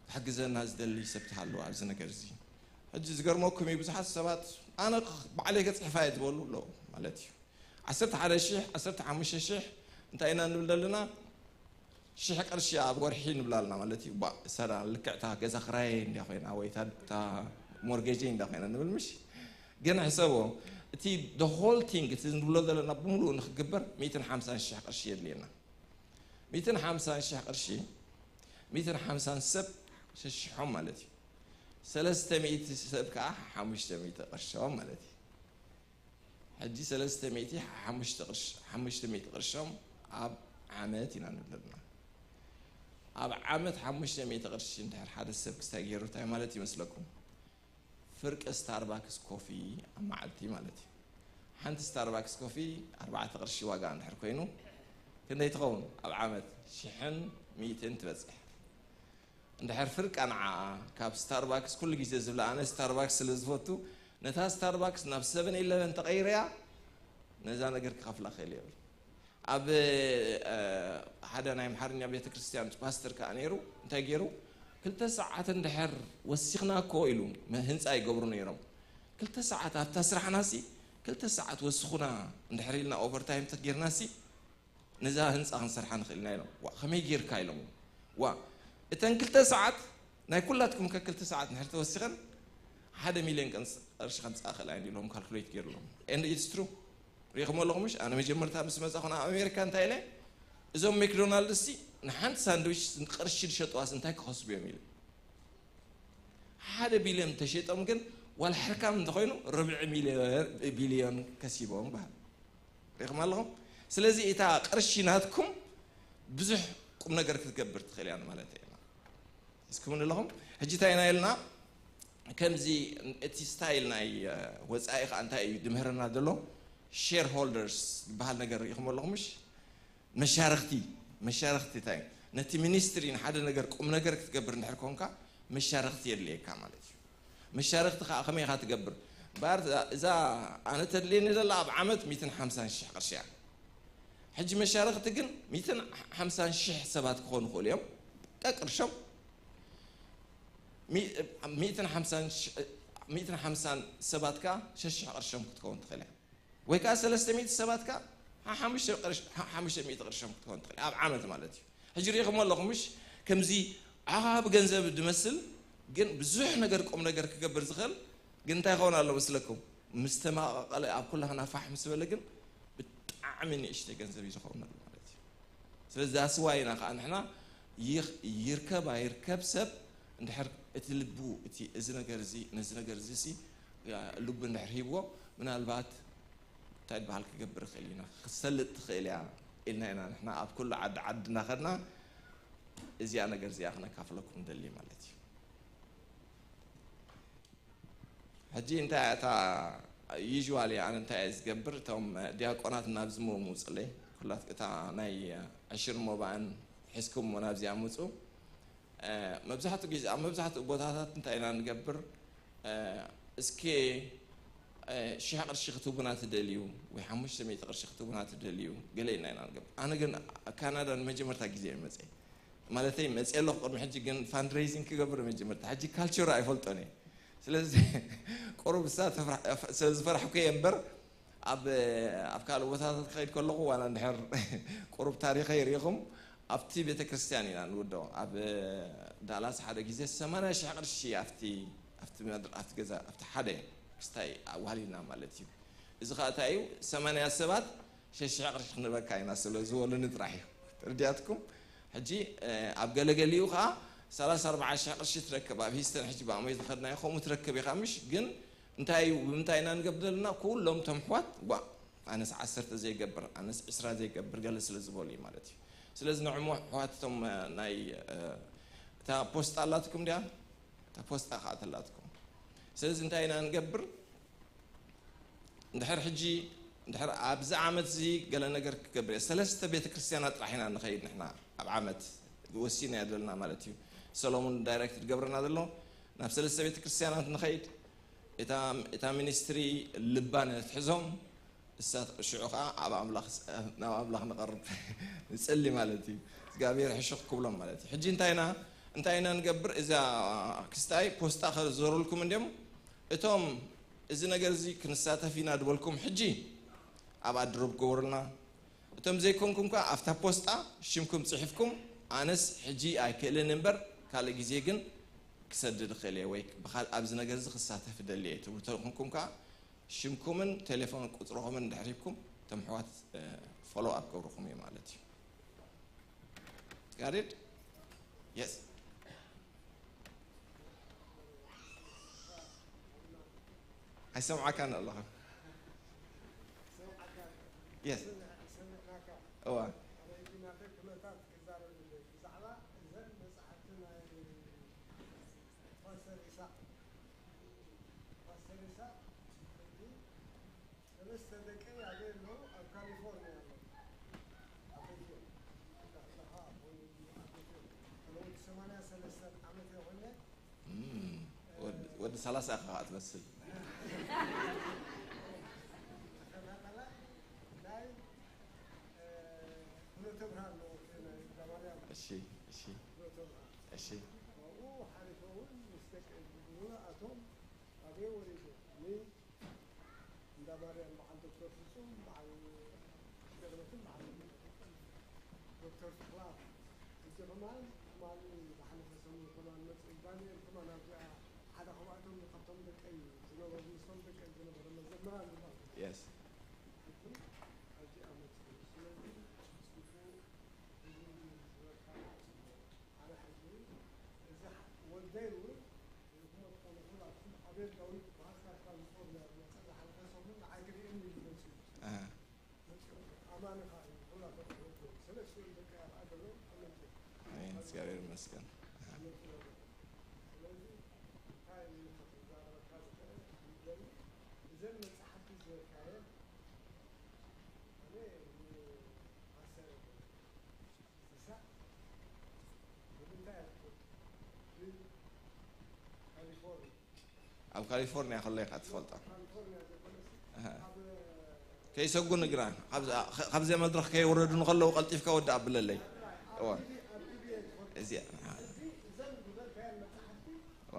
ክሕግዘና ዝደሊ ሰብ ትሃለዎ ኣብዚ ነገር እዚ። ሕጂ ዝገርመኩም እዩ ብዙሓት ሰባት ኣነ ክ- ባዕለይ ከፅሕፋ እየ ዝበሉ ኣለዉ ማለት እዩ። ዓሰርተ ሓደ ሽሕ ዓሰርተ ሓሙሽተ ሽሕ እንታይ ኢና ንብል ዘለና ሽሕ ቅርሺ ኣብ ወርሒ ንብላልና ማለት እዩ። ባ እሳዳ ልክዕታ ገዛ ክራይ እንዳ ኮይና ወይ እታ እታ ሞርጌጅ እንዳ ኮይና ንብል ምሽ ግን ሕሰቦ እቲ ሆል ቲንግ እቲ ንብሎ ዘለና ብምሉኡ ንክግበር ሚእትን ሓምሳን ሽሕ ቅርሺ የድልየና። ሚእትን ሓምሳን ሽሕ ቅርሺ ሚእትን ሓምሳን ሰብ ሸሽሖም ማለት እዩ። ሰለስተ ሚእቲ ሰብ ከዓ ሓሙሽተ ሚእቲ ቅርሾም ማለት እዩ። ሕጂ ሰለስተ ሚእቲ ሓሙሽተ ቅርሽ ሓሙሽተ ሚእቲ ቅርሾም ኣብ ዓመት ኢና ንብለና። ኣብ ዓመት ሓሙሽተ ሚእቲ ቅርሺ እንድሕር ሓደ ሰብ ክስታይ ገይሩ እንታይ ማለት ይመስለኩም? ፍርቂ ስታርባክስ ኮፊ ኣብ መዓልቲ ማለት እዩ። ሓንቲ ስታርባክስ ኮፊ ኣርባዕተ ቅርሺ ዋጋ እንድሕር ኮይኑ ክንደይ ትኸውን? ኣብ ዓመት ሽሕን ሚእትን ትበፅሕ። እንድሕር ፍርቃ ንዓኣ ካብ ስታርባክስ ኩሉ ግዜ ዝብላ ኣነ ስታርባክስ ስለ ዝፈቱ ነታ ስታርባክስ ናብ ሰቨን ኢለቨን ተቐይረያ ነዛ ነገር ክኸፍላ ክእል እየ። ኣብ ሓደ ናይ ኣምሓርኛ ቤተ ክርስቲያን ፓስተር ከዓ ነይሩ እንታይ ገይሩ ክልተ ሰዓት እንድሕር ወሲኽና እኮ ኢሉ ህንፃ ይገብሩ ነይሮም። ክልተ ሰዓት ኣብታ ስራሕና ሲ ክልተ ሰዓት ወስኹና እንድሕር ኢልና ኦቨርታይም ተጌርና ሲ ነዛ ህንፃ ክንሰርሓ ንኽእል ኢና ኢሎም። ዋ ከመይ ጌርካ ኢሎም። ዋ እተን ክልተ ሰዓት ናይ ኩላትኩም ከ ክልተ ሰዓት ንድሕር ተወሲኸን ሓደ ሚልዮን ቅርሺ ከምፅኣ ክእላ እየን ኢሎም ካልኩሌት ገይርሎም። And it's true። ሪኢኹም ኣለኹም ምሽ? ኣነ መጀመርታ ምስ መፃኹ ናብ ኣሜሪካ እንታይ ኢለ እዞም ሜክዶናልድስ ሲ ንሓንቲ ሳንድዊች ቅርሺ ዝሸጥዋስ እንታይ ክኸስቡ እዮም ኢለ። ሓደ ቢልዮን ተሸጦም ግን ዋላ ሕርካም እንተኾይኑ ርብዒ ሚልዮን ቢልዮን ከሲቦም በሃል። ሪኢኹም ኣለኹም። ስለዚ እታ ቅርሺ ናትኩም ብዙሕ ቁም ነገር ክትገብር ትኽእል እያ ማለት እየ። እስኩም ኣለኹም። ሕጂ እንታይ ኢና ኢልና ከምዚ እቲ ስታይል ናይ ወፃኢ ከዓ እንታይ እዩ ድምህረና ዘሎ? ሼር ሆልደርስ ዝበሃል ነገር ሪኢኹም ኣለኹም ምሽ? መሻርክቲ መሻርክቲ እንታይ እዩ? ነቲ ሚኒስትሪ ንሓደ ነገር ቁም ነገር ክትገብር እንድሕር ኮንካ መሻርክቲ የድልየካ ማለት እዩ። መሻርክቲ ከዓ ከመይ ኢኻ ትገብር? እምበኣር እዛ ኣነ ተድልየኒ ዘላ ኣብ ዓመት ሚእትን ሓምሳን ሽሕ ቅርሺ እያ። ሕጂ መሻርክቲ ግን ሚእትን ሓምሳን ሽሕ ሰባት ክኾኑ ይኽእሉ እዮም። ቀቅርሾም ሚእትን ሓምሳን ሰባት ከዓ ሸሽሕ ቅርሾም ክትከውን ትኽእል እያ። ወይ ከዓ ሰለስተ ሚእቲ ሰባት ከዓ ሓሙሽተ ሚእቲ ቅርሾም ክትኮን ትኽእል ኣብ ዓመት ማለት እዩ። ሕጂ ሪኢኹም ኣለኹም ምሽ? ከምዚ ዓብ ገንዘብ ዝመስል ግን ብዙሕ ነገር ቁም ነገር ክገብር ዝኽእል ግን እንታይ ይኸውን ኣሎ መስለኩም? ምስ ተማቐቐለ ኣብ ኩላህና ፋሕ ምስ በለ ግን ብጣዕሚ ንእሽተይ ገንዘብ እዩ ዝኸውን ኣሎ ማለት እዩ። ስለዚ that's why ኢና ከዓ ንሕና ይኽ- ይርከብ ኣይርከብ ሰብ እንድሕር እቲ ልቡ እቲ እዚ ነገር እዚ ነዚ ነገር እዚ ሲ ልቡ እንድሕር ሂብዎ ምናልባት እንታይ ዝበሃል ክገብር ይኽእል ኢና ክሰልጥ ትኽእል እያ ኢልና ኢና ንሕና ኣብ ኩሉ ዓዲ ዓዲ እናኸድና እዚኣ ነገር እዚኣ ክነካፍለኩም ንደሊ ማለት እዩ። ሕጂ እንታይ እታ ዩዥዋሊ ኣነ እንታይ እየ ዝገብር እቶም ዲያቆናት እናብዚ ምውፅለይ ላት እታ ናይ ዕሽር ሞባእን ሒዝኩም ናብዚኣ ምፁ። መብዛሕትኡ ግዜ ኣብ መብዛሕትኡ ቦታታት እንታይ ኢና ንገብር? እስኪ ሽሕ ቅርሺ ክትቡና ትደልዩ ወይ ሓሙሽተ ሚእቲ ቅርሺ ክትቡና ትደልዩ ገለ ኢና ኢና ንገብር። ኣነ ግን ካናዳ ንመጀመርታ ግዜ እየ መፅእ። ማለተይ መፅእ ኣለኹ ቅድሚ ሕጂ ግን ፋንድሬይዚንግ ክገብር መጀመርታ ሕጂ ካልቸር ኣይፈልጦን እየ። ስለዚ ቁሩብ እሳ ስለ ዝፈራሕኩ እየ እምበር ኣብ ኣብ ካልእ ቦታታት ክኸይድ ከለኹ ዋላ እንድሕር ቁሩብ ታሪኸይ ርኢኹም ኣብቲ ቤተ ክርስቲያን ኢና ንውደኦ። ኣብ ዳላስ ሓደ ግዜ ሰማንያ ሽሕ ቅርሺ ኣብቲ ኣብቲ መድር ኣብቲ ገዛ ኣብቲ ሓደ ክስታይ ኣዋህሊና ማለት እዩ። እዚ ኸዓ እንታይ እዩ ሰማንያ ሰባት ሽሕ ቅርሺ ክንበካ ኢና ስለ ዝበሉኒ ጥራሕ እዩ። ተረዲኣትኩም? ሕጂ ኣብ ገለገሊኡ ኸዓ ሰላሳ ኣርባዓ ሽሕ ቅርሺ ትረክብ ኣብ ሂስተን ሕጂ ብኣሞይ ዝኸድናዮ ከምኡ ትረክብ ኢኻ ምሽ ግን እንታይ እዩ ብምንታይ ኢና ንገብር ዘለና ኩሎም ቶም ኣሕዋት ጓ ኣነስ ዓሰርተ ዘይገብር ኣነስ ዕስራ ዘይገብር ገለ ስለ ዝበሉ እዩ ማለት እዩ። ስለዚ ንዕሞ ኣሕዋት እቶም ናይ እታ ፖስጣ ኣላትኩም ድያ? እታ ፖስጣ ከዓ ተላትኩም። ስለዚ እንታይ ኢና ንገብር? እንድሕር ሕጂ እንድሕር ኣብዚ ዓመት እዚ ገለ ነገር ክገብር እየ ሰለስተ ቤተ ክርስቲያናት ጥራሕ ኢና ንኸይድ ንሕና ኣብ ዓመት ወሲና ዘለና ማለት እዩ። ሰሎሙን ዳይሬክት ዝገብረና ዘሎ ናብ ሰለስተ ቤተ ክርስቲያናት ንኸይድ እታ እታ ሚኒስትሪ ልባ ነትሕዞም እሳ ሽዑ ከዓ ኣብ ኣምላኽ ናብ ኣምላኽ ንቐርብ ንጸሊ ማለት እዩ። እግዚኣብሔር ሕሹኽ ክብሎም ማለት እዩ። ሕጂ እንታይ ኢና እንታይ ኢና ንገብር እዛ ክስታይ ፖስጣ ከዘሩልኩም እንዲም እቶም እዚ ነገር እዚ ክንሳተፍ ኢና ዝበልኩም ሕጂ ኣብ ኣድሮብ ገበሩልና። እቶም ዘይኮንኩም ከኣ ኣብታ ፖስጣ ሽምኩም ጽሒፍኩም ኣነስ ሕጂ ኣይክእልን እምበር ካልእ ግዜ ግን ክሰድድ እኽእል እየ ወይ ብኻል ኣብዚ ነገር እዚ ክሳተፍ እደሊ እየ ትብሉ ተኾንኩም ከኣ ሽምኩምን ቴሌፎን ቁጽርኹምን እንድሕር ሂብኩም እቶም ኣሕዋት ፎሎ ኣፕ ክገብርኹም እዩ ማለት እዩ። Got it? Yes. ኣይሰምዓካን ኣለኹ። የስ። እዋ። ሰለስተ ደቀይ ኣበይ ኣለዉ? ኣብ ካሊፎርኒያ ኣለዉ። ኣብ ቤት እዮም። ኣነ ወዲ ሰማንያ ሰለስተ ዓመት እየ ኮይነ። እም፣ ወዲ፣ ወዲ ሰላሳ ኢኻ ትመስል። ተኸታተላ ናይ፣ እ፣ ፍኖተ ብርሃን ኣለዎ፣ ናይ እንዳ ማርያም እሺ፣ እሺ፣ ፍኖተ ብርሃን። እሺ። ካብኡ ሓሊፈ እውን ምስ ደቂ ሙሉ ኣቶም ኣበይ ወሪደ? ኒ እንዳ ማርያም በዓል ዶክተር ፍጹም፣ በዓል ገብረትን በዓል ዶክተር ተኽላ። ሕጂ ከማን ትማሊ ዝሓለፈ ሰሙን ከማን መፅእ ዳንኤል ከማን ኣብዚኣ ሓደ ካብኣቶም ካብቶም ደቀይ ዝነበሩ ምስቶም ደቀይ ዝነበረ መዘምራን ዝበሃሉ። የስ። ሕጂ ኣብዚኣ መፅእ። ስለዚ ፅቡቅ ህዝቢ ዝበልካ ኣነ ሕጂ እዚ ወደይ እውን ኣሜን፣ እግዚኣብሔር ይመስገን። ኣብ ካሊፎርኒያ ከሎ ኢኻ ትፈልጦ። ኣሃ። ከይሰጉ ንግራ። ካብዛ-፣ ካብዚኣ መድረኽ ከይወረዱ ንከለዉ ቀልጢፍካ ወዲ ኣብለለይ። እዋ። እዚኣ። እዋ።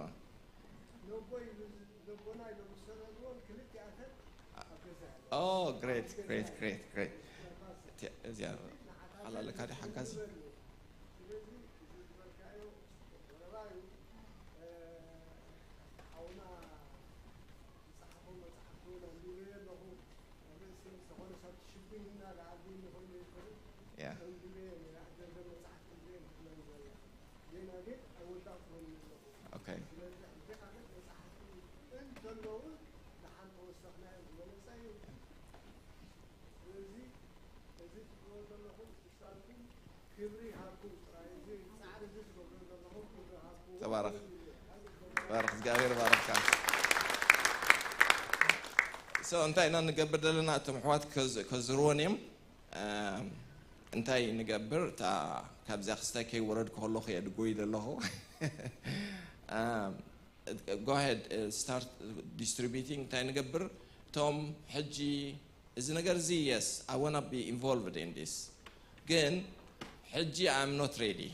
ኦ፣ ግሬት፣ ግሬት፣ ግሬት፣ ግሬት። እቲኣ፣ እዚኣ። ኣላለካ ዲ ሓጋዚ? ያ። ኦኬ። ተባረኽ። ተባረኽ፣ እግዚኣብሔር ይባርኽካ። So፣ እንታይ ኢና ንገብር ዘለና? እቶም ኣሕዋት ከዝ-፣ ከዝርዎን እዮም። እንታይ ንገብር? እታ ካብዚኣ ክስታይ ከይወረድኩ ከለኹ እየ ድጎይ ዘለኹ። Go ahead, start distributing. እንታይ ንገብር? እቶም ሕጂ እዚ ነገር እዚ፣ yes, I wanna be involved in this, ግን ሕጂ I'm not ready፣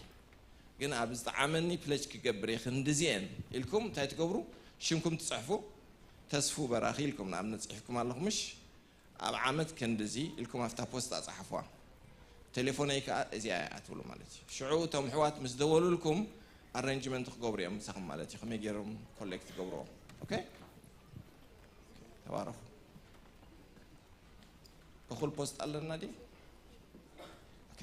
ግን ኣብ ዝጠዓመኒ ፕለጅ ክገብር እየ ክንድዚኤን ኢልኩም እንታይ ትገብሩ? ሽምኩም ትፅሕፉ። ተስፉ በራኺ ኢልኩም ንኣብነት ፅሒፍኩም ኣለኹም፣ ምሽ? ኣብ ዓመት ክንድዚ ኢልኩም ኣብታ ፖስት ኣፅሓፍዋ። ቴሌፎነይ ከዓ እዚኣ እያ ትብሉ ማለት እዩ። ሽዑ እቶም ኣሕዋት ምስ ደወሉልኩም ኣሬንጅመንት ክገብሩ እዮም ምሳኹም ማለት እዩ፣ ከመይ ገይሮም ኮሌክት ክገብርዎ። ኦኬ፣ ተባረኹ። እኹል ፖስት ኣለና ድዩ? ኦኬ።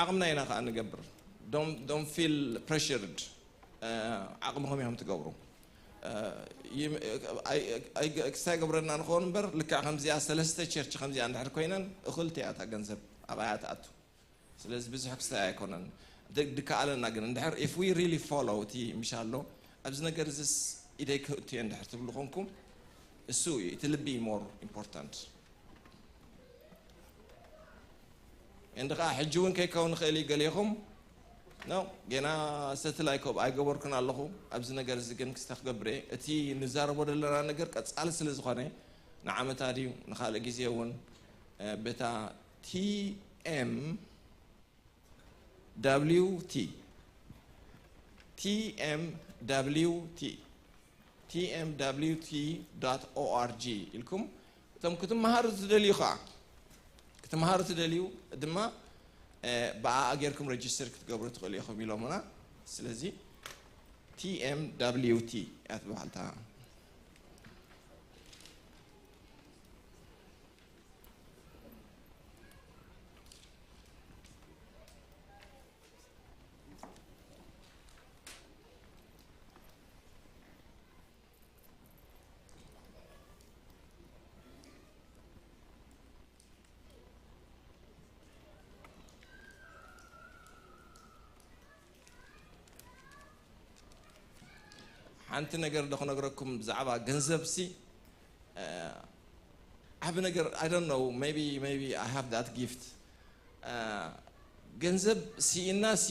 ዓቕምና ኢና ከዓ ንገብር። Don't feel pressured. ዓቕምኹም ኢኹም ትገብሩ። ክስታይ ገብረና ንኸውን እምበር፣ ልክዕ ከምዚኣ ሰለስተ ቸርች ከምዚኣ እንድሕር ኮይነን እኹልቲ እያ እታ ገንዘብ ኣብኣ እያ ትኣቱ። ስለዚ ብዙሕ ክስታይ ኣይኮነን። ድከኣለና ግን እንድሕር፣ if we really follow እቲ ምሻሎ ኣብዚ ነገር እዚስ ኢደይ ክእቱ እየ እንድሕር ትብሉ ኮንኩም፣ እሱ እዩ እቲ ልቢ more important። እንዲ ከዓ ሕጂ እውን ከይከውን ይኽእል እዩ። ገሊኹም ኖ፣ ጌና ሰትል ኣይኮብ ኣይገበርኩን ኣለኹ። ኣብዚ ነገር እዚ ግን ክስተ ክገብር እየ። እቲ ንዛረቦ ዘለና ነገር ቀጻሊ ስለ ዝኾነ ንዓመታ ድዩ ንኻልእ ግዜ እውን በታ ቲኤም ቲ ኤም ደብሊው ቲ፣ ቲ ኤም ደብሊው ቲ ዶት ኦ ኣር ጂ ኢልኩም እቶም ክትመሃሩ ትደልዩ ከዓ፣ ክትመሃሩ ትደልዩ ድማ ብኣኣ ጌርኩም ሬጅስተር ክትገብሩ ትኽእሉ ኢኹም ኢሎምና። ስለዚ ቲ ኤም ደብሊው ቲ እያ ትበሃል እታ። ሓንቲ ነገር ዶ ክነግረኩም ብዛዕባ ገንዘብ ሲ ዓቢ ነገር፣ I don't know, maybe maybe I have that gift። ገንዘብ ሲኢና ሲ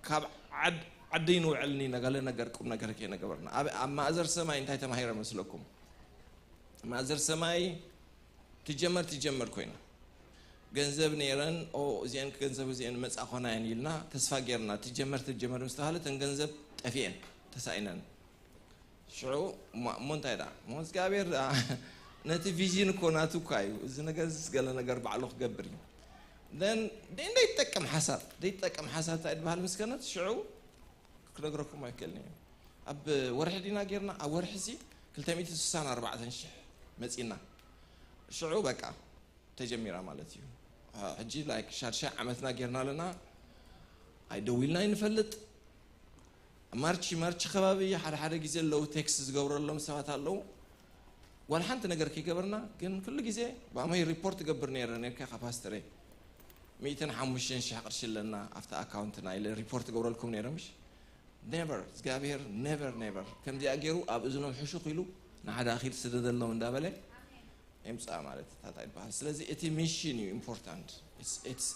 ካብ ዓድ ዓደይ ንውዕልኒ ነገለ ነገር ቁም ነገር ከይነገበርና ኣብ ኣብ ማእዘር ሰማይ እንታይ ተማሂረ መስለኩም? ማእዘር ሰማይ ትጀመር ትጀመር ኮይና ገንዘብ ነይረን፣ ኦ እዚአን ገንዘብ እዚአን መጻ ኮና እየን ኢልና ተስፋ ጌርና፣ ትጀመር ትጀመር ምስ ተባህለ እተን ገንዘብ ጠፊአን ተሳኢነን። ሽዑ እሞ እንታይ ደኣ እሞ እግዚኣብሔር ደኣ ነቲ ቪዥን እኮ ናቱ እኳ እዩ፣ እዚ ነገር እዚ ገለ ነገር ባዕሉ ክገብር እዩ። ን ዘይጠቅም ሓሳብ ዘይጠቅም ሓሳብ እንታይ ዝበሃል ምስከነት ሽዑ ክነግረኩም ኣይክእልን እዩ። ኣብ ወርሒ ዲና ጌርና ኣብ ወርሒ ሲ ክልተ ሚእቲ ስሳን ኣርባዕተን ሽሕ መጺና ሽዑ በቃ ተጀሚራ ማለት እዩ። ሕጂ ላይክ ሻድሻይ ዓመትና ጌርና ኣለና። ኣይደዊልና ይንፈልጥ። ማርች ማርች ከባቢ ሓደ ሓደ ግዜ ኣለዉ ቴክስት ዝገብረሎም ሰባት ኣለዉ። ዋላ ሓንቲ ነገር ከይገበርና ግን ኩሉ ግዜ ብኣመይ ሪፖርት ገብር ነይረ ነርካ ካብ ፓስተረ ሚእትን ሓሙሽተን ሽሕ ቅርሺ ኣለና ኣብቲ ኣካውንትና ኢለ ሪፖርት ገብረልኩም ነይረ ምሽ? ኔቨር እግዚኣብሔር ኔቨር ኔቨር ከምዚኣ ገይሩ ኣብ እዝኖም ሕሹኽ ኢሉ ንሓደ ኣኺል ስደደሎም እንዳበለ ይምፃእ ማለት ታታ ይበሃል። ስለዚ እቲ ሚሽን እዩ ኢምፖርታንት።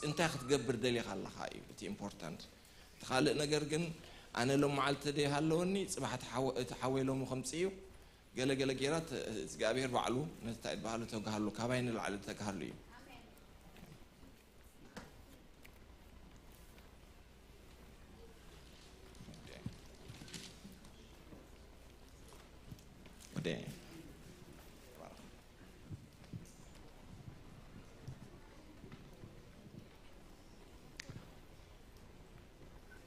እንታይ ክትገብር ደሊኻ ኣለኻ እዩ እቲ ኢምፖርታንት። እቲ ካልእ ነገር ግን ኣነ ሎም መዓልቲ ደይ ሃለወኒ ፅባሕ እቲ ሓወ- እቲ ሓወይ ሎሚ ከምፅእ እዩ ገለ ገለ ገይራ ተ- እግዚኣብሔር ባዕሉ ነቲ እንታይ ዝበሃሉ ተጋሃሉ ካባይ ንላዕሊ ተጋሃሉ እዩ።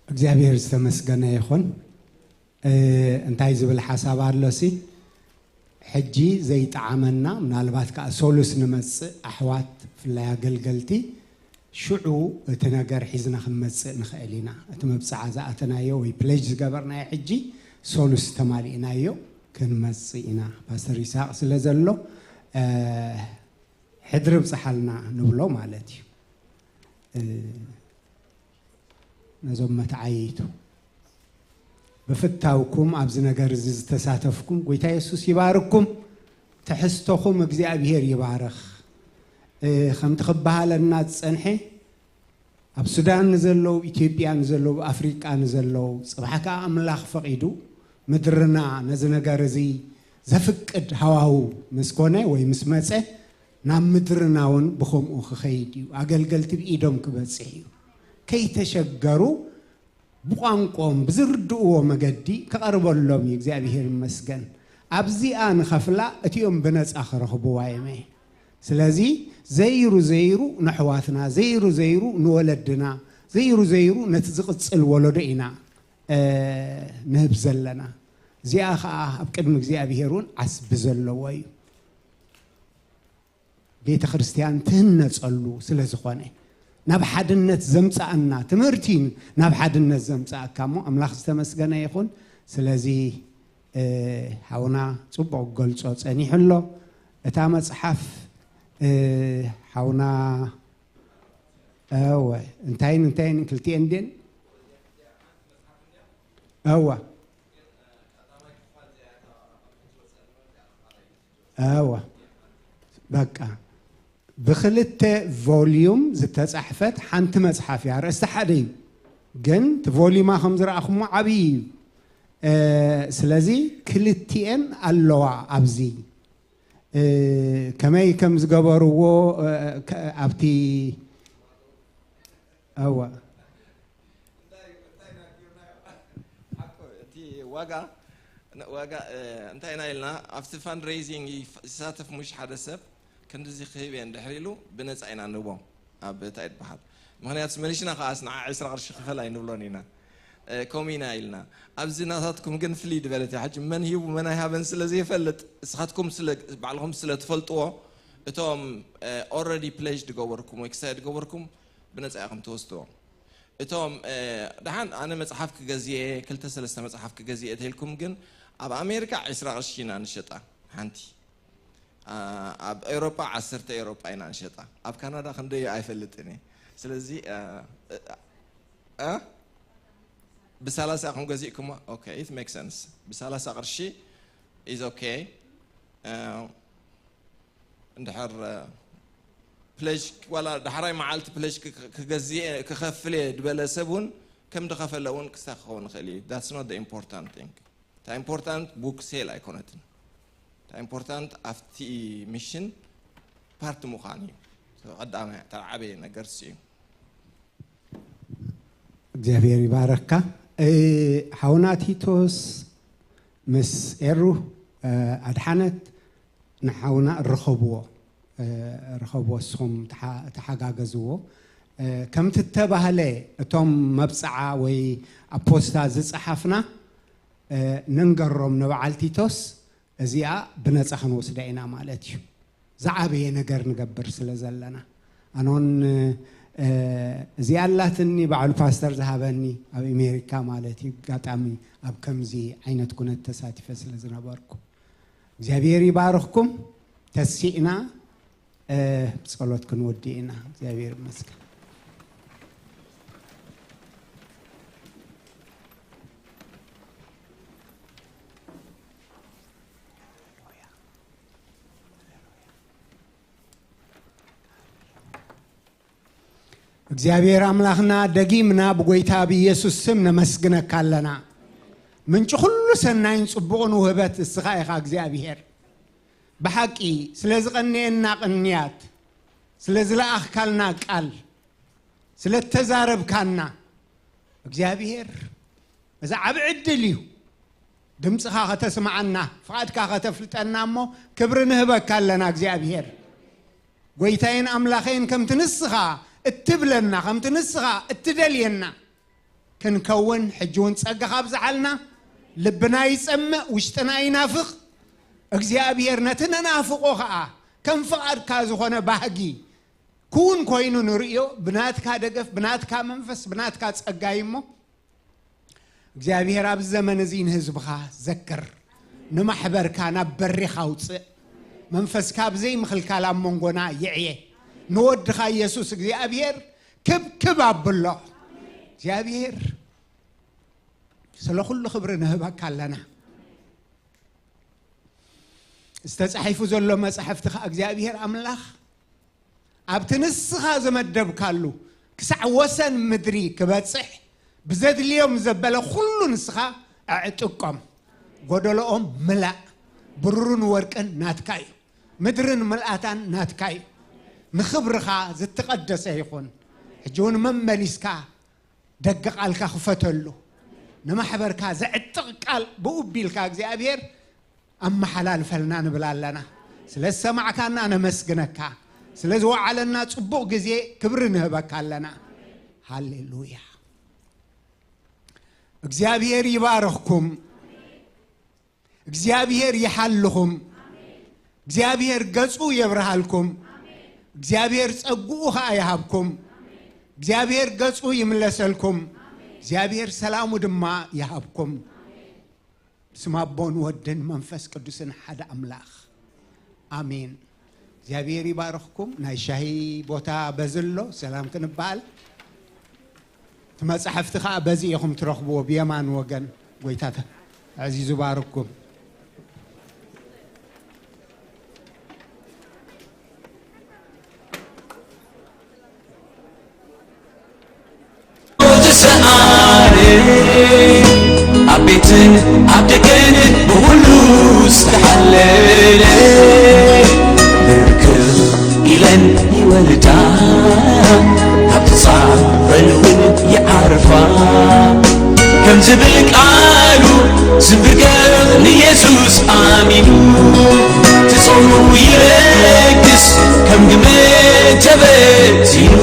እግዚኣብሔር ዝተመስገነ ይኹን። እንታይ ዝብል ሓሳብ ኣሎሲ ሕጂ ዘይጠዓመና ምናልባት ከዓ ሶሉስ ንመፅእ ኣሕዋት ብፍላይ ኣገልገልቲ ሽዑ እቲ ነገር ሒዝና ክንመፅእ ንኽእል ኢና። እቲ መብፅዓ ዝኣተናዮ ወይ ፕሌጅ ዝገበርናዮ ሕጂ ሶሉስ ተማሊእናዮ ክንመፅእ ኢና። ፓስተር ይስሐቅ ስለ ዘሎ ሕድሪ ብፅሓልና ንብሎ ማለት እዩ። ነዞም መተዓየይቱ ብፍታውኩም ኣብዚ ነገር እዚ ዝተሳተፍኩም ጎይታ የሱስ ይባርኩም። ትሕዝቶኹም እግዚኣብሔር ይባርኽ። እ፣ ከምቲ ክበሃለና ዝጸንሐ ኣብ ሱዳን ንዘለዉ፣ ኢትዮጵያ ንዘለዉ፣ ኣፍሪቃ ንዘለዉ፣ ጽባሕ ከኣ ኣምላኽ ፈቒዱ ምድርና ነዚ ነገር እዚ ዘፍቅድ ሃዋሁ ምስ ኮነ ወይ ምስ መጸ ናብ ምድርና እውን ብኸምኡ ክኸይድ እዩ። ኣገልገልቲ ብኢዶም ክበጽሕ እዩ። ከይተሸገሩ ብቋንቋኦም ብዝርድእዎ መገዲ ክቐርበሎም እዩ። እግዚኣብሔር ይመስገን። ኣብዚኣ ንኸፍላ እቲኦም ብነጻ ክረኽብዋ እዮም። ስለዚ ዘይሩ ዘይሩ ንኣሕዋትና፣ ዘይሩ ዘይሩ ንወለድና፣ ዘይሩ ዘይሩ ነቲ ዝቕጽል ወለዶ ኢና፣ እ፣ ንህብ ዘለና። እዚኣ ኸኣ ኣብ ቅድሚ እግዚኣብሔር እውን ዓስቢ ዘለዎ እዩ። ቤተ ክርስቲያን ትህነጸሉ ስለ ዝኾነ፣ ናብ ሓድነት ዘምጽኣና ትምህርቲ እዩ፣ ናብ ሓድነት ዘምጽኣካ እሞ ኣምላኽ ዝተመስገነ ይኹን። ስለዚ፣ እ፣ ሓውና ጽቡቕ ክገልጾ ጸኒሑ ኣሎ። እታ መጽሓፍ፣ እ፣ ሓውና፣ እወ፣ እንታይን እንታይን ክልቲኤን ድየን? እወ። እወ። በቃ። ብክልተ ቮልዩም ዝተጻሕፈት ሓንቲ መጽሓፍ እያ። ኣርእስቲ ሓደ እዩ። ግን እቲ ቮልዩማ ከም ዝረኣኹሞ ዓብዪ እዩ። እ፣ ስለዚ ክልቲኤን ኣለዋ ኣብዚ። እ፣ ከመይ ከም ዝገበርዎ፣ እ፣ ከ-፣ ኣብቲ፣ እወ። እቲ ዋጋ፣ ዋጋ፣ እ፣ እንታይ ኢና ኢልና፣ ኣብቲ ፋንድሬይዚንግ ይፍ-፣ ይሳተፍ፣ ሙሽ ሓደ ሰብ ክንድዚ ክህብ እየ እንድሕር ኢሉ ብነጻ ኢና ንህቦ። ኣብ እንታይ ይበሃል? ምኽንያቱ መሊሽና ከኣስ ንዓ ዕስራ ቅርሺ ክፈል ኣይንብሎን ኢና። እ፣ ከምኡ ኢና ኢልና። ኣብዚ ናታትኩም ግን ፍልይ ዝበለት እያ። ሕጂ መን ሂቡ መን ኣይሃበን ስለ ዘይፈልጥ፣ እስኻትኩም ስለ፣ ባዕልኹም ስለ ትፈልጥዎ፣ እቶም፣ እ፣ ኦልረዲ ፕሌጅ ዝገበርኩም ወይ ክሳይ ዝገበርኩም ብነጻ ኢኹም ትወስድዎ። እቶም፣ እ፣ ደሓን ኣነ መጽሓፍ ክገዝእ እየ፣ ክልተ ሰለስተ መጽሓፍ ክገዝእ እየ ተልኩም ግን ኣብ ኣሜሪካ ዕስራ ቅርሺ ኢና ንሸጣ ሓንቲ። ኣ-፣ ኣብ ኤውሮጳ ዓሰርተ ኤውሮጳ ኢና ንሸጣ። ኣብ ካናዳ ክንደይ ኣይፈልጥን እየ። ስለዚ፣ እ፣ እ፣ እ፣ ብሰላሳ ኢኹም ገዚእኩሞ፣ ኦኬ፣ it makes sense። ብሰላሳ ቅርሺ is okay። እ፣ እንድሕር፣ እ፣ ፕሌጅ ዋላ ዳሕራይ መዓልቲ ፕሌጅ ክክ-፣ ክገዝእ እየ፣ ክኸፍል እየ ዝበለ ሰብ እውን ከም ዝኸፈለ እውን ክስታ ክኸውን ይኽእል እዩ። That's not the important thing። እታ ኢምፖርታንት ቡክ ሴል ኣይኮነትን። እታ ኢምፖርታንት ኣብቲ ሚሽን ፓርቲ ምዃን እዩ። ቀዳማይ፣ እታ ዓበየ ነገር እሱ እዩ። እግዚኣብሔር ይባረካ። እ፣ ሓውና ቲቶስ ምስ ኤሩ፣ እ፣ ኣድሓነት ንሓውና ርኸብዎ፣ እ፣ ርኸብዎ፣ ንስኹም ተሓ-፣ ተሓጋገዝዎ። እ፣ ከምቲ እተባህለ እቶም መብጽዓ ወይ ኣብ ፖስታ ዝጸሓፍና፣ እ፣ ንንገሮም ንበዓል ቲቶስ፣ እዚኣ ብነጻ ክንወስዳ ኢና ማለት እዩ። ዝዓበየ ነገር ንገብር ስለ ዘለና። ኣነ እውን፣ እ፣ እዚኣ ኣላትኒ፣ በዓሉ ፓስተር ዝሃበኒ ኣብ ኣሜሪካ ማለት እዩ። ኣጋጣሚ ኣብ ከምዚ ዓይነት ኩነት ተሳቲፈ ስለ ዝነበርኩ። እግዚኣብሔር ይባርኽኩም። ተሲእና፣ እ፣ ብጸሎት ክንወዲ ኢና። እግዚኣብሔር ይመስገን። እግዚኣብሔር ኣምላኽና፣ ደጊምና ብጎይታ ብኢየሱስ ስም ነመስግነካ ኣለና። ምንጪ ኩሉ ሰናይን ጽቡቕን ውህበት እስኻ ኢኻ እግዚኣብሔር። ብሓቂ ስለ ዝቐነየና ቅንያት፣ ስለ ዝለኣኽካልና ቃል፣ ስለ እተዛረብካና እግዚኣብሔር፣ እዚ ዓቢ ዕድል እዩ። ድምፅኻ ከተስምዓና፣ ፍቓድካ ከተፍልጠና እሞ ክብሪ ንህበካ ኣለና እግዚኣብሔር። ጎይታዬን ኣምላኸይን፣ ከምቲ ንስኻ እትብለና፣ ከምቲ ንስኻ እትደልየና ክንከውን ሕጂ እውን ጸጋኻ ኣብዝሓልና። ልብና ይጸምእ፣ ውሽጥና ይናፍቕ። እግዚኣብሔር ነቲ ነናፍቖ ኸኣ ከም ፍቓድካ ዝኾነ ባህጊ ክውን ኮይኑ ንርእዮ። ብናትካ ደገፍ፣ ብናትካ መንፈስ፣ ብናትካ ጸጋ እዩ እሞ እግዚኣብሔር ኣብዚ ዘመን እዚ ንህዝብኻ ዘክር፣ ንማሕበርካ ናብ በሪኻ ኣውፅእ። መንፈስካ ብዘይ ምኽልካል ኣብ መንጎና ይዕየ። ንወድኻ ኢየሱስ እግዚኣብሔር ክብ ክብ ኣብሎ። እግዚኣብሔር ስለ ኩሉ ክብሪ ንህበካ ኣለና። ዝተጻሒፉ ዘሎ መጻሕፍቲ ኸኣ እግዚኣብሔር ኣምላኽ ኣብቲ ንስኻ ዝመደብካሉ ክሳዕ ወሰን ምድሪ ክበጽሕ ብዘድልዮም ዘበለ ኩሉ ንስኻ ኣዕጥቆም፣ ጎደሎኦም ምላእ። ብሩርን ወርቅን ናትካ እዩ፣ ምድርን ምልኣታን ናትካ እዩ። ንኽብርኻ ዝተቐደሰ ይኹን። ሕጂ እውን መመሊስካ ደገ ቃልካ ክፈተሉ፣ ንማሕበርካ ዘዕጥቕ ቃል ብኡ ቢልካ እግዚኣብሔር ኣመሓላልፈልና ንብል ኣለና። ስለ ዝሰማዕካና ነመስግነካ። ስለ ዝወዓለና ጽቡቕ ግዜ ክብሪ ንህበካ ኣለና። ሃሌሉያ። እግዚኣብሔር ይባርኽኩም። እግዚኣብሔር ይሓልኹም። እግዚኣብሔር ገጹ የብርሃልኩም። እግዚኣብሔር ጸግኡ ኸኣ ይሃብኩም። እግዚኣብሔር ገጹ ይምለሰልኩም። እግዚኣብሔር ሰላሙ ድማ ይሃብኩም። ስም ኣቦን ወድን መንፈስ ቅዱስን ሓደ ኣምላኽ ኣሜን። እግዚኣብሔር ይባርኽኩም። ናይ ሻሂ ቦታ በዚ ኣሎ፣ ሰላም ክንበሃል። እቲ መጻሕፍቲ ኸኣ በዚ ኢኹም ትረኽብዎ፣ ብየማን ወገን። ጎይታ ተ-፣ ኣዕዚዙ ባርኩም። ዝሰኣነ ኣብ ቤትን ኣብ ደገን ብኹሉ ዝተሓለለ ብርክኽ ኢለን ይወልዳ ካብ ተጻረን እውን ይዓርፋ ከም ዝብል ቃሉ ዝብርክኽ ንየሱስ ኣሚኑ ትጾሙ ይለግስ ከም ግመ ተበቲኑ